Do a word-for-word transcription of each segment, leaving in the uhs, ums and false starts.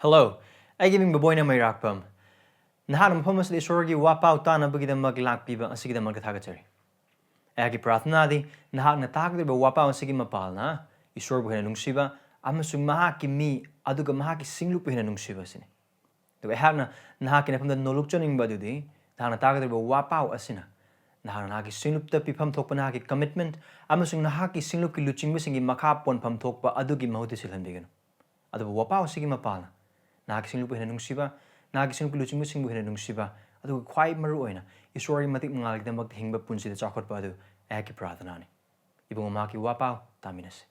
Hello, ꯑꯩꯒꯤ ꯃꯤꯡ ꯕꯣꯕꯣꯏꯅ ꯃꯩꯔꯥꯛꯄꯝ꯫ ꯅꯍꯥꯛꯅ ꯃꯐꯝ ꯑꯁꯤꯗ ꯏꯁꯣꯔꯒꯤ ꯋꯥꯄꯥꯎ ꯇꯥꯅꯕꯒꯤꯗꯃꯛ ꯂꯥꯛꯄꯤꯕ ꯑꯁꯤꯒꯤꯗꯃꯛꯇ ꯊꯥꯒꯠꯆꯔꯤ꯫ ꯑꯩꯍꯥꯛꯀꯤ ꯄ꯭ꯔꯥꯔꯊꯅꯥꯗꯤ ꯅꯍꯥꯛꯅ ꯇꯥꯒꯗꯧꯔꯤꯕ ꯋꯥꯄꯥꯎ ꯑꯁꯤꯒꯤ ꯃꯄꯥꯜꯅ ꯏꯁꯣꯔꯕꯨ ꯍꯦꯟꯅ ꯅꯨꯡꯁꯤꯕ ꯑꯃꯁꯨꯡ ꯃꯍꯥꯛꯀꯤ ꯃꯤ ꯑꯗꯨꯒ ꯃꯍꯥꯛꯀꯤ ꯁꯤꯡꯂꯨꯞꯄꯨ ꯍꯦꯟꯅ ꯅꯨꯡꯁꯤꯕ ꯑꯁꯤꯅꯤ꯫ ꯑꯗꯨꯒ ꯑꯩꯍꯥꯛꯅ ꯅꯍꯥꯛꯀꯤ ꯅꯐꯝꯗ ꯅꯣꯂꯨꯛꯆꯅꯤꯡꯕ ꯑꯗꯨꯗꯤ ꯅꯍꯥꯛꯅ ꯇꯥꯒꯗꯧꯔꯤꯕ ꯋꯥꯄꯥꯎ ꯑꯁꯤꯅ ꯅꯍꯥꯛꯅ ꯅꯍꯥꯛꯀꯤ ꯁꯤꯡꯂꯨꯞꯇ ꯄꯤꯐꯝ ꯊꯣꯛꯄ ꯅꯍꯥꯛꯀꯤ commitment ꯑꯃꯁꯨꯡ ꯅꯍꯥꯛꯀꯤ ꯁꯤꯡꯂꯨꯞꯀꯤ ꯂꯨꯆꯤꯡꯕꯁꯤꯡꯒꯤ ꯃꯈꯥ ꯄꯣꯟꯐꯝ ꯊꯣꯛꯄ ꯑꯗꯨꯒꯤ ꯃꯍꯨꯠꯇ ꯁꯤꯜꯍꯟꯕꯤꯒꯅꯨ꯫ ꯑꯗꯨꯕꯨ ꯋꯥꯄꯥꯎ ꯑꯁꯤꯒꯤ ꯃꯄꯥꯜꯅ ꯅꯍꯥꯛꯀꯤ ꯁꯤꯡꯂꯨꯞꯄꯨ ꯍꯦꯟꯅ ꯅꯨꯡꯁꯤꯕ, ꯅꯍꯥꯛꯀꯤ ꯁꯤꯡꯂꯨꯞꯀꯤ ꯂꯨꯆꯤꯡꯕꯁꯤꯡꯕꯨ ꯍꯦꯟꯅ ꯅꯨꯡꯁꯤꯕ, ꯑꯗꯨꯒ ꯈ꯭ꯋꯥꯏ ꯃꯔꯨ ꯑꯣꯏꯅ ꯏꯁꯣꯔꯒꯤ ꯃꯇꯤꯛ ꯃꯉꯥꯜꯒꯤꯗꯃꯛꯇ ꯍꯤꯡꯕ ꯄꯨꯟꯁꯤꯗ ꯆꯥꯎꯈꯠꯄ ꯑꯗꯨ ꯑꯩꯍꯥꯛꯀꯤ ꯄ꯭ꯔꯥꯔꯊꯅꯥꯅꯤ꯫ ꯏꯕꯨꯡꯉꯣ, ꯃꯍꯥꯛꯀꯤ ꯋꯥꯄꯥꯎ ꯇꯥꯃꯤꯟꯅꯁꯤ꯫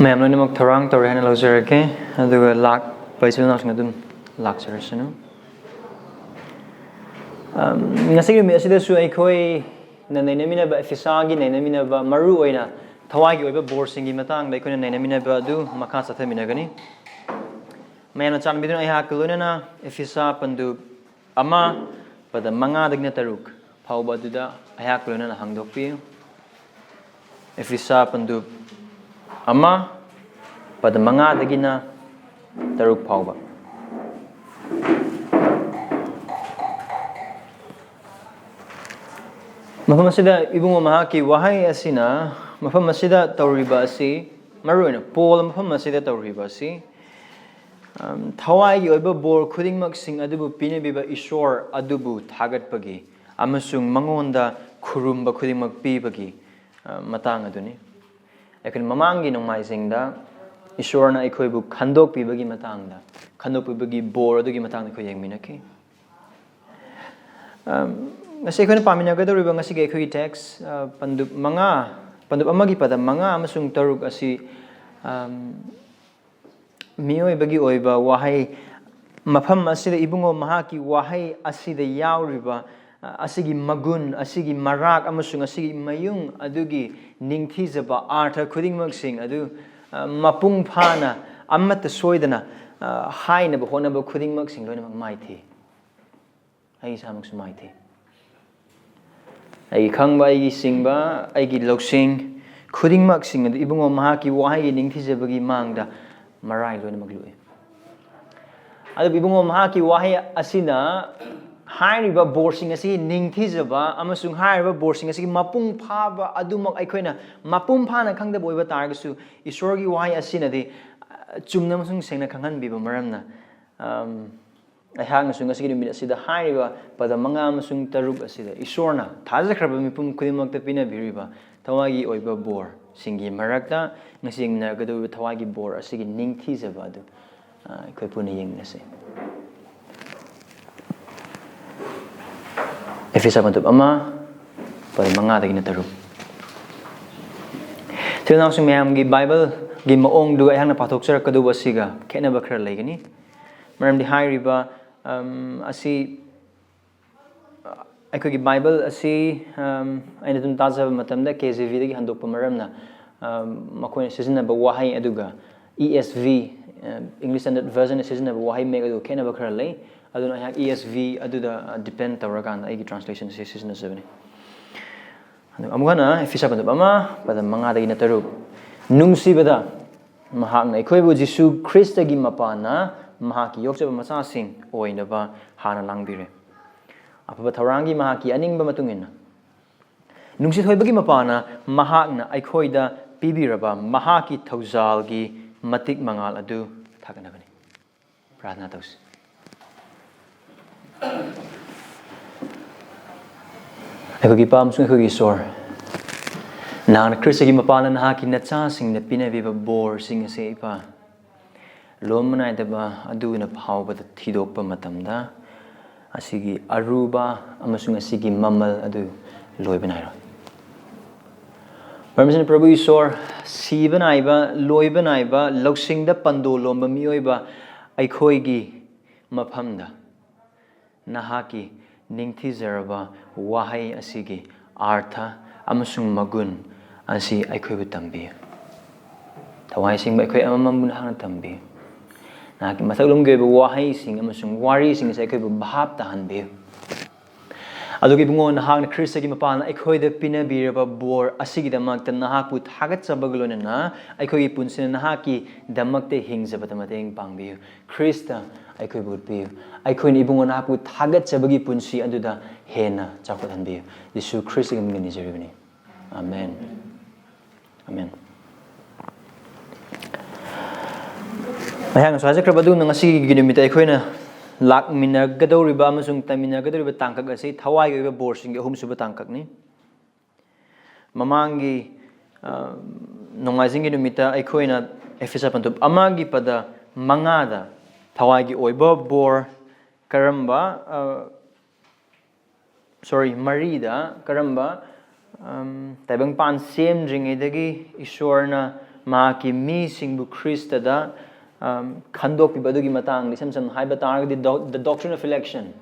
ꯃꯌꯥꯝ ꯂꯣꯏꯅꯃꯛ ꯊꯧꯔꯥꯡ ꯇꯧꯔꯦ ꯍꯥꯏꯅ ꯂꯧꯖꯔꯒꯦ꯫ ꯑꯗꯨꯒ ꯂꯥꯛꯄ ꯏꯆꯤꯜ ꯏꯅꯥꯎꯁꯤꯡ ꯑꯗꯨꯝ ꯂꯥꯛꯆꯔꯁꯅꯨ꯫ ꯑꯝ, ꯉꯁꯤꯒꯤ ꯅꯨꯃꯤꯠ ꯑꯁꯤꯗꯁꯨ ꯑꯩꯈꯣꯏꯅ ꯅꯩꯅꯃꯤꯟꯅꯕ, ꯑꯦꯐꯤꯁꯥꯒꯤ ꯅꯩꯅꯃꯤꯟꯅꯕ ꯃꯔꯨ ꯑꯣꯏꯅ ꯊꯋꯥꯏꯒꯤ ꯑꯣꯏꯕ ꯕꯣꯔꯁꯤꯡꯒꯤ ꯃꯇꯥꯡꯗ ꯑꯩꯈꯣꯏꯅ ꯅꯩꯅꯃꯤꯟꯅꯕ ꯑꯗꯨ ꯃꯈꯥ ꯆꯠꯊꯃꯤꯟꯅꯒꯅꯤ꯫ ꯃꯌꯥꯝꯅ ꯆꯥꯟꯕꯤꯗꯨꯅ ꯑꯩꯍꯥꯛꯀ ꯂꯣꯏꯅꯅ ꯑꯦꯐꯤꯁꯥ ꯄꯟꯗꯨꯞ ꯑꯃ, ꯄꯗ ꯃꯉꯥꯗꯒꯤꯅ ꯇꯔꯨꯛ ꯐꯥꯎꯕ ꯑꯗꯨꯗ ꯑꯩꯍꯥꯛꯀ ꯂꯣꯏꯅꯅ ꯍꯥꯡꯗꯣꯛꯄꯤꯌꯨ꯫ ꯑꯦꯐꯤꯁꯥ ꯄꯟꯗꯨꯞ ꯑꯃ, ꯄꯗ ꯃꯉꯥꯗꯒꯤꯅ ꯇꯔꯨꯛ ꯐꯥꯎꯕ꯫ ꯃꯐꯝ ꯑꯁꯤꯗ ꯏꯕꯨꯡꯉꯣ ꯃꯍꯥꯛꯀꯤ ꯋꯥꯍꯩ ꯑꯁꯤꯅ ꯃꯐꯝ ꯑꯁꯤꯗ ꯇꯧꯔꯤꯕ ꯑꯁꯤ, ꯃꯔꯨꯑꯣꯏꯅ ꯄꯣꯜ ꯃꯐꯝ ꯑꯁꯤꯗ ꯇꯧꯔꯤꯕ ꯑꯁꯤ, ꯑꯝ, ꯊꯋꯥꯏꯒꯤ ꯑꯣꯏꯕ ꯕꯣꯔ ꯈꯨꯗꯤꯡꯃꯛꯁꯤꯡ ꯑꯗꯨꯕꯨ ꯄꯤꯅꯕꯤꯕ ꯏꯁꯣꯔ ꯑꯗꯨꯕꯨ ꯊꯥꯒꯠꯄꯒꯤ ꯑꯃꯁꯨꯡ ꯃꯉꯣꯟꯗ ꯈꯨꯔꯨꯝꯕ ꯈꯨꯗꯤꯡꯃꯛ ꯄꯤꯕꯒꯤ, ꯑ, ꯃꯇꯥꯡ ꯑꯗꯨꯅꯤ꯫ ꯑꯩꯈꯣꯏꯅ ꯃꯃꯥꯡꯒꯤ ꯅꯣꯡꯃꯥꯏꯖꯤꯡꯗ ꯏꯁꯣꯔꯅ ꯑꯩꯈꯣꯏꯕꯨ ꯈꯟꯗꯣꯛꯄꯤꯕꯒꯤ ꯃꯇꯥꯡꯗ, ꯈꯟꯗꯣꯛꯄꯤꯕꯒꯤ ꯕꯣꯔ ꯑꯗꯨꯒꯤ ꯃꯇꯥꯡꯗ ꯑꯩꯈꯣꯏ ꯌꯦꯡꯃꯤꯟꯅꯈꯤ꯫ ꯑꯝ, ꯉꯁꯤ ꯑꯩꯈꯣꯏꯅ ꯄꯥꯃꯤꯟꯅꯒꯗꯧꯔꯤꯕ ꯉꯁꯤꯒꯤ ꯑꯩꯈꯣꯏꯒꯤ text, ꯑ, ꯄꯟꯗꯨꯞ ꯃꯉꯥ, ꯄꯟꯗꯨꯞ ꯑꯃꯒꯤ ꯄꯗ ꯃꯉꯥ ꯑꯃꯁꯨꯡ ꯇꯔꯨꯛ ꯑꯁꯤ, ꯑꯝ, ꯃꯤꯑꯣꯏꯕꯒꯤ ꯑꯣꯏꯕ ꯋꯥꯍꯩ, ꯃꯐꯝ ꯑꯁꯤꯗ ꯏꯕꯨꯡꯉꯣ ꯃꯍꯥꯛꯀꯤ ꯋꯥꯍꯩ ꯑꯁꯤꯗ ꯌꯥꯎꯔꯤꯕ ꯑ, ꯑꯁꯤꯒꯤ ꯃꯒꯨꯟ, ꯑꯁꯤꯒꯤ ꯃꯔꯥꯛ ꯑꯃꯁꯨꯡ ꯑꯁꯤꯒꯤ ꯃꯌꯨꯡ ꯑꯗꯨꯒꯤ ꯅꯤꯡꯊꯤꯖꯕ ꯑꯥꯔꯊ ꯈꯨꯗꯤꯡꯃꯛꯁꯤꯡ ꯑꯗꯨ, ꯑ, ꯃꯄꯨꯡ ꯐꯥꯅ, ꯑꯃꯠꯇ ꯁꯣꯏꯗꯅ, ꯑ, ꯍꯥꯏꯅꯕ ꯍꯣꯠꯅꯕ ꯈꯨꯗꯤꯡꯃꯛꯁꯤꯡ ꯂꯣꯏꯅꯃꯛ ꯃꯥꯏꯊꯤ꯫ ꯑꯩ ꯏꯁꯥꯃꯛꯁꯨ ꯃꯥꯏꯊꯤ꯫ ꯑꯩꯒꯤ ꯈꯪꯕ, ꯑꯩꯒꯤ ꯁꯤꯡꯕ, ꯑꯩꯒꯤ ꯂꯧꯁꯤꯡ ꯈꯨꯗꯤꯡꯃꯛꯁꯤꯡ ꯑꯗꯨ ꯏꯕꯨꯡꯉꯣ ꯃꯍꯥꯛꯀꯤ ꯋꯥꯍꯩꯒꯤ ꯅꯤꯡꯊꯤꯖꯕꯒꯤ ꯃꯥꯡꯗ ꯃꯔꯥꯏ ꯂꯣꯏꯅꯃꯛ ꯂꯨꯏ꯫ ꯑꯗꯨꯕꯨ ꯏꯕꯨꯡꯉꯣ ꯃꯍꯥꯛꯀꯤ ꯋꯥꯍꯩ ꯑꯁꯤꯅ ꯍꯥꯏꯔꯤꯕ ꯕꯣꯔꯁꯤꯡ ꯑꯁꯤ ꯅꯤꯡꯊꯤꯖꯕ ꯑꯃꯁꯨꯡ ꯍꯥꯏꯔꯤꯕ ꯕꯣꯔꯁꯤꯡ ꯑꯁꯤꯒꯤ ꯃꯄꯨꯡ ꯐꯥꯕ ꯑꯗꯨꯃꯛ ꯑꯩꯈꯣꯏꯅ ꯃꯄꯨꯡ ꯐꯥꯅ ꯈꯪꯗꯕ ꯑꯣꯏꯕ ꯇꯥꯔꯒꯁꯨ, ꯏꯁꯣꯔꯒꯤ ꯋꯥꯍꯩ ꯑꯁꯤꯅꯗꯤ, ꯑ, ꯆꯨꯝꯅ ꯑꯃꯁꯨꯡ ꯁꯦꯡꯅ ꯈꯪꯍꯟꯕꯤꯕ ꯃꯔꯝꯅ, ꯑꯝ, ꯑꯩꯍꯥꯛꯅꯁꯨ ꯉꯁꯤꯒꯤ ꯅꯨꯃꯤꯠ ꯑꯁꯤꯗ ꯍꯥꯏꯔꯤꯕ ꯄꯗ ꯃꯉꯥ ꯑꯃꯁꯨꯡ ꯇꯔꯨꯛ ꯑꯁꯤꯗ ꯏꯁꯣꯔꯅ ꯊꯥꯖꯈ꯭ꯔꯕ ꯃꯤꯄꯨꯝ ꯈꯨꯗꯤꯡꯃꯛꯇ ꯄꯤꯅꯕꯤꯔꯤꯕ ꯊꯋꯥꯏꯒꯤ ꯑꯣꯏꯕ ꯕꯣꯔꯁꯤꯡꯒꯤ ꯃꯔꯛꯇ ꯉꯁꯤ ꯌꯦꯡꯃꯤꯟꯅꯔꯒꯗꯧꯔꯤꯕ ꯊꯋꯥꯏꯒꯤ ꯕꯣꯔ ꯑꯁꯤꯒꯤ ꯅꯤꯡꯊꯤꯖꯕ ꯑꯗꯨ, ꯑ, ꯑꯩꯈꯣꯏ ꯄꯨꯟꯅ ꯌꯦꯡꯃꯤꯟꯅꯁꯤ꯫ ꯑꯦꯐꯦꯁ ꯃꯇꯨꯞ ꯑꯃ, ꯄꯔꯤ ꯃꯉꯥꯗꯒꯤꯅ ꯇꯔꯨꯛ꯫ ꯏꯆꯤꯜ ꯏꯅꯥꯎꯁꯤꯡ ꯃꯌꯥꯝꯒꯤ ꯕꯥꯏꯕꯜꯒꯤ ꯃꯑꯣꯡꯗꯨ ꯑꯩꯍꯥꯛꯅ ꯄꯥꯊꯣꯛꯆꯔꯛꯀꯗꯧꯕ ꯑꯁꯤꯒ ꯈꯦꯠꯅꯕ ꯈꯔ ꯂꯩꯒꯅꯤ꯫ ꯃꯔꯝꯗꯤ ꯍꯥꯏꯔꯤꯕ, ꯑꯝ, ꯑꯁꯤ, ꯑ, ꯑꯩꯈꯣꯏꯒꯤ ꯕꯥꯏꯕꯜ ꯑꯁꯤ, ꯑꯝ, ꯑꯩꯅ ꯑꯗꯨꯝ ꯇꯥꯖꯕ ꯃꯇꯝꯗ ꯀꯦ ꯖꯦ ꯚꯤꯗꯒꯤ ꯍꯟꯗꯣꯛꯄ ꯃꯔꯝꯅ, ꯑꯝ, ꯃꯈꯣꯏꯅ ꯁꯤꯖꯤꯟꯅꯕ ꯋꯥꯍꯩ ꯑꯗꯨꯒ ꯏ ꯑꯦꯁ ꯚꯤ, ꯑ, English Standard Version ꯁꯤꯖꯤꯟꯅꯕ ꯋꯥꯍꯩ ꯃꯌꯦꯛ ꯑꯗꯨ ꯈꯦꯠꯅꯕ ꯈꯔ ꯂꯩ꯫ ꯑꯗꯨꯅ ꯑꯩꯍꯥꯛ ꯏ ꯑꯦꯁ ꯚꯤ ꯑꯗꯨꯗ, ꯑ, depend ꯇꯧꯔꯀꯥꯟꯗ ꯑꯩꯒꯤ translation ꯑꯁꯤ ꯁꯤꯖꯤꯟꯅꯖꯕꯅꯤ꯫ ꯑꯗꯨ ꯑꯃꯨꯛ ꯍꯟꯅ ꯑꯦꯐꯦꯁ ꯃꯇꯨꯞ ꯑꯃ, ꯄꯗ ꯃꯉꯥꯗꯒꯤꯅ ꯇꯔꯨꯛ꯫ ꯅꯨꯡꯁꯤꯕꯗ ꯃꯍꯥꯛꯅ ꯑꯩꯈꯣꯏꯕꯨ ꯖꯤꯁꯨ ꯈ꯭ꯔꯤꯁꯇꯒꯤ ꯃꯄꯥꯟꯅ ꯃꯍꯥꯛꯀꯤ ꯌꯣꯛꯆꯕ ꯃꯆꯥꯁꯤꯡ ꯑꯣꯏꯅꯕ ꯍꯥꯟꯅ ꯂꯥꯡꯕꯤꯔꯦ꯫ ꯑꯐꯕ ꯊꯧꯔꯥꯡꯒꯤ ꯃꯍꯥꯛꯀꯤ ꯑꯅꯤꯡꯕ ꯃꯇꯨꯡ ꯏꯟꯅ, ꯅꯨꯡꯁꯤꯊꯣꯏꯕꯒꯤ ꯃꯄꯥꯟꯅ ꯃꯍꯥꯛꯅ ꯑꯩꯈꯣꯏꯗ ꯄꯤꯕꯤꯔꯕ ꯃꯍꯥꯛꯀꯤ ꯊꯧꯖꯥꯜꯒꯤ ꯃꯇꯤꯛ ꯃꯉꯥꯜ ꯑꯗꯨ ꯊꯥꯒꯠꯅꯕꯅꯤ꯫ ꯄ꯭ꯔꯥꯔꯊꯅꯥ ꯇꯧꯁꯤ꯫ ꯑꯩꯈꯣꯏꯒꯤ ꯏꯄꯥ ꯑꯃꯁꯨꯡ ꯑꯩꯈꯣꯏꯒꯤ ꯏꯁꯣꯔ, ꯅꯍꯥꯛꯅ ꯈ꯭ꯔꯤꯁꯇꯒꯤ ꯃꯄꯥꯟꯗ ꯅꯍꯥꯛꯀꯤ ꯅꯆꯥꯁꯤꯡꯗ ꯄꯤꯅꯕꯤꯕ ꯕꯣꯔꯁꯤꯡ ꯑꯁꯤ, ꯏꯄꯥ, ꯂꯣꯝꯕ ꯅꯥꯏꯗꯕ ꯑꯗꯨꯅ ꯐꯥꯎꯕꯗ ꯊꯤꯗꯣꯛꯄ ꯃꯇꯝꯗ, ꯑꯁꯤꯒꯤ ꯑꯔꯨꯕ ꯑꯃꯁꯨꯡ ꯑꯁꯤꯒꯤ ꯃꯃꯜ ꯑꯗꯨ ꯂꯣꯏꯕ ꯅꯥꯏꯔꯣꯏ꯫ ꯃꯔꯝ ꯑꯁꯤꯅ, ꯄ꯭ꯔꯚꯨ ꯏꯁꯣꯔ, ꯁꯤꯕ ꯅꯥꯏꯕ, ꯂꯣꯏꯕ ꯅꯥꯏꯕ, ꯂꯧꯁꯤꯡꯗ ꯄꯟꯗꯣ ꯂꯣꯝꯕ ꯃꯤꯑꯣꯏꯕ ꯑꯩꯈꯣꯏꯒꯤ ꯃꯐꯝꯗ ꯅꯍꯥꯛꯀꯤ ꯅꯤꯡꯊꯤꯖꯔꯕ ꯋꯥꯍꯩ ꯑꯁꯤꯒꯤ ꯑꯥꯔꯊ ꯑꯃꯁꯨꯡ ꯃꯒꯨꯟ ꯑꯁꯤ ꯑꯩꯈꯣꯏꯕꯨ ꯇꯝꯕꯤꯌꯨ꯫ ꯊꯋꯥꯏ ꯁꯦꯡꯕ ꯑꯩꯈꯣꯏ ꯑꯃꯃꯝꯕꯨ ꯅꯍꯥꯛꯅ ꯇꯝꯕꯤꯌꯨ꯫ ꯅꯍꯥꯛꯀꯤ ꯃꯊꯛꯂꯣꯝꯒꯤ ꯑꯣꯏꯕ ꯋꯥꯍꯩꯁꯤꯡ ꯑꯃꯁꯨꯡ ꯋꯥꯔꯤꯁꯤꯡ ꯑꯁꯤ ꯑꯩꯈꯣꯏꯕꯨ ꯚꯥꯞ ꯇꯥꯍꯟꯕꯤꯌꯨ꯫ ꯑꯗꯨꯒ ꯏꯕꯨꯡꯉꯣ, ꯅꯍꯥꯛꯅ ꯈ꯭ꯔꯤꯁꯇꯒꯤ ꯃꯄꯥꯟꯅ ꯑꯩꯈꯣꯏꯗ ꯄꯤꯅꯕꯤꯔꯕ ꯕꯣꯔ ꯑꯁꯤꯒꯤꯗꯃꯛꯇ ꯅꯍꯥꯛꯄꯨ ꯊꯥꯒꯠꯆꯕꯒ ꯂꯣꯏꯅꯅ ꯑꯩꯈꯣꯏꯒꯤ ꯄꯨꯟꯁꯤꯅ ꯅꯍꯥꯛꯀꯤꯗꯃꯛꯇ ꯍꯤꯡꯖꯕꯗ ꯃꯇꯦꯡ ꯄꯥꯡꯕꯤꯌꯨ꯫ ꯈ꯭ꯔꯤꯁꯇ ꯑꯩꯈꯣꯏꯕꯨ ꯎꯠꯄꯤꯌꯨ꯫ ꯑꯩꯈꯣꯏꯅ ꯏꯕꯨꯡꯉꯣ ꯅꯍꯥꯛꯄꯨ ꯊꯥꯒꯠꯆꯕꯒꯤ ꯄꯨꯟꯁꯤ ꯑꯗꯨꯗ ꯍꯦꯟꯅ ꯆꯥꯎꯈꯠꯍꯟꯕꯤꯌꯨ꯫ ꯌꯤꯁꯨ ꯈ꯭ꯔꯤꯁꯇꯒꯤ ꯃꯃꯤꯡꯗ ꯅꯤꯖꯔꯤꯕꯅꯤ꯫ ꯑꯃꯦꯟ꯫ ꯑꯃꯦꯟ꯫ ꯑꯩꯍꯥꯛꯅꯁꯨ ꯍꯥꯏꯖꯈ꯭ꯔꯕ ꯑꯗꯨꯒꯨꯝꯅ ꯉꯁꯤꯒꯤ ꯅꯨꯃꯤꯠꯇ ꯑꯩꯈꯣꯏꯅ ꯂꯥꯛꯃꯤꯟꯅꯒꯗꯧꯔꯤꯕ ꯑꯃꯁꯨꯡ ꯇꯝꯃꯤꯟꯅꯒꯗꯧꯔꯤꯕ ꯇꯥꯡꯀꯛ ꯑꯁꯤ ꯊꯋꯥꯏꯒꯤ ꯑꯣꯏꯕ ꯕꯣꯔꯁꯤꯡꯒꯤ ꯑꯍꯨꯝꯁꯨꯕ ꯇꯥꯡꯀꯛꯅꯤ꯫ ꯃꯃꯥꯡꯒꯤ, ꯑ, ꯅꯣꯡꯃꯥꯏꯖꯤꯡꯒꯤ ꯅꯨꯃꯤꯠꯇ ꯑꯩꯈꯣꯏꯅ ꯑꯦꯐꯤꯁ ꯄꯟꯊꯨꯞ ꯑꯃꯒꯤ ꯄꯗ ꯃꯉꯥꯗ ꯊꯋꯥꯏꯒꯤ ꯑꯣꯏꯕ ꯕꯣꯔ ꯀꯔꯝꯕ, ꯑ, sorry, ꯃꯔꯤꯗ ꯀꯔꯝꯕ, ꯑꯝ, ꯇꯥꯏꯕꯪꯄꯥꯟ ꯁꯦꯝꯗ꯭ꯔꯤꯉꯩꯗꯒꯤ ꯏꯁꯣꯔꯅ ꯃꯍꯥꯛꯀꯤ ꯃꯤꯁꯤꯡꯕꯨ ꯈ꯭ꯔꯤꯁꯇꯗ, ꯑꯝ, ꯈꯟꯗꯣꯛꯄꯤꯕ ꯑꯗꯨꯒꯤ ꯃꯇꯥꯡꯗ, ꯏꯁꯝ ꯁꯝꯅ ꯍꯥꯏꯕ ꯇꯥꯔꯒꯗꯤ, doc-, the doctrine of election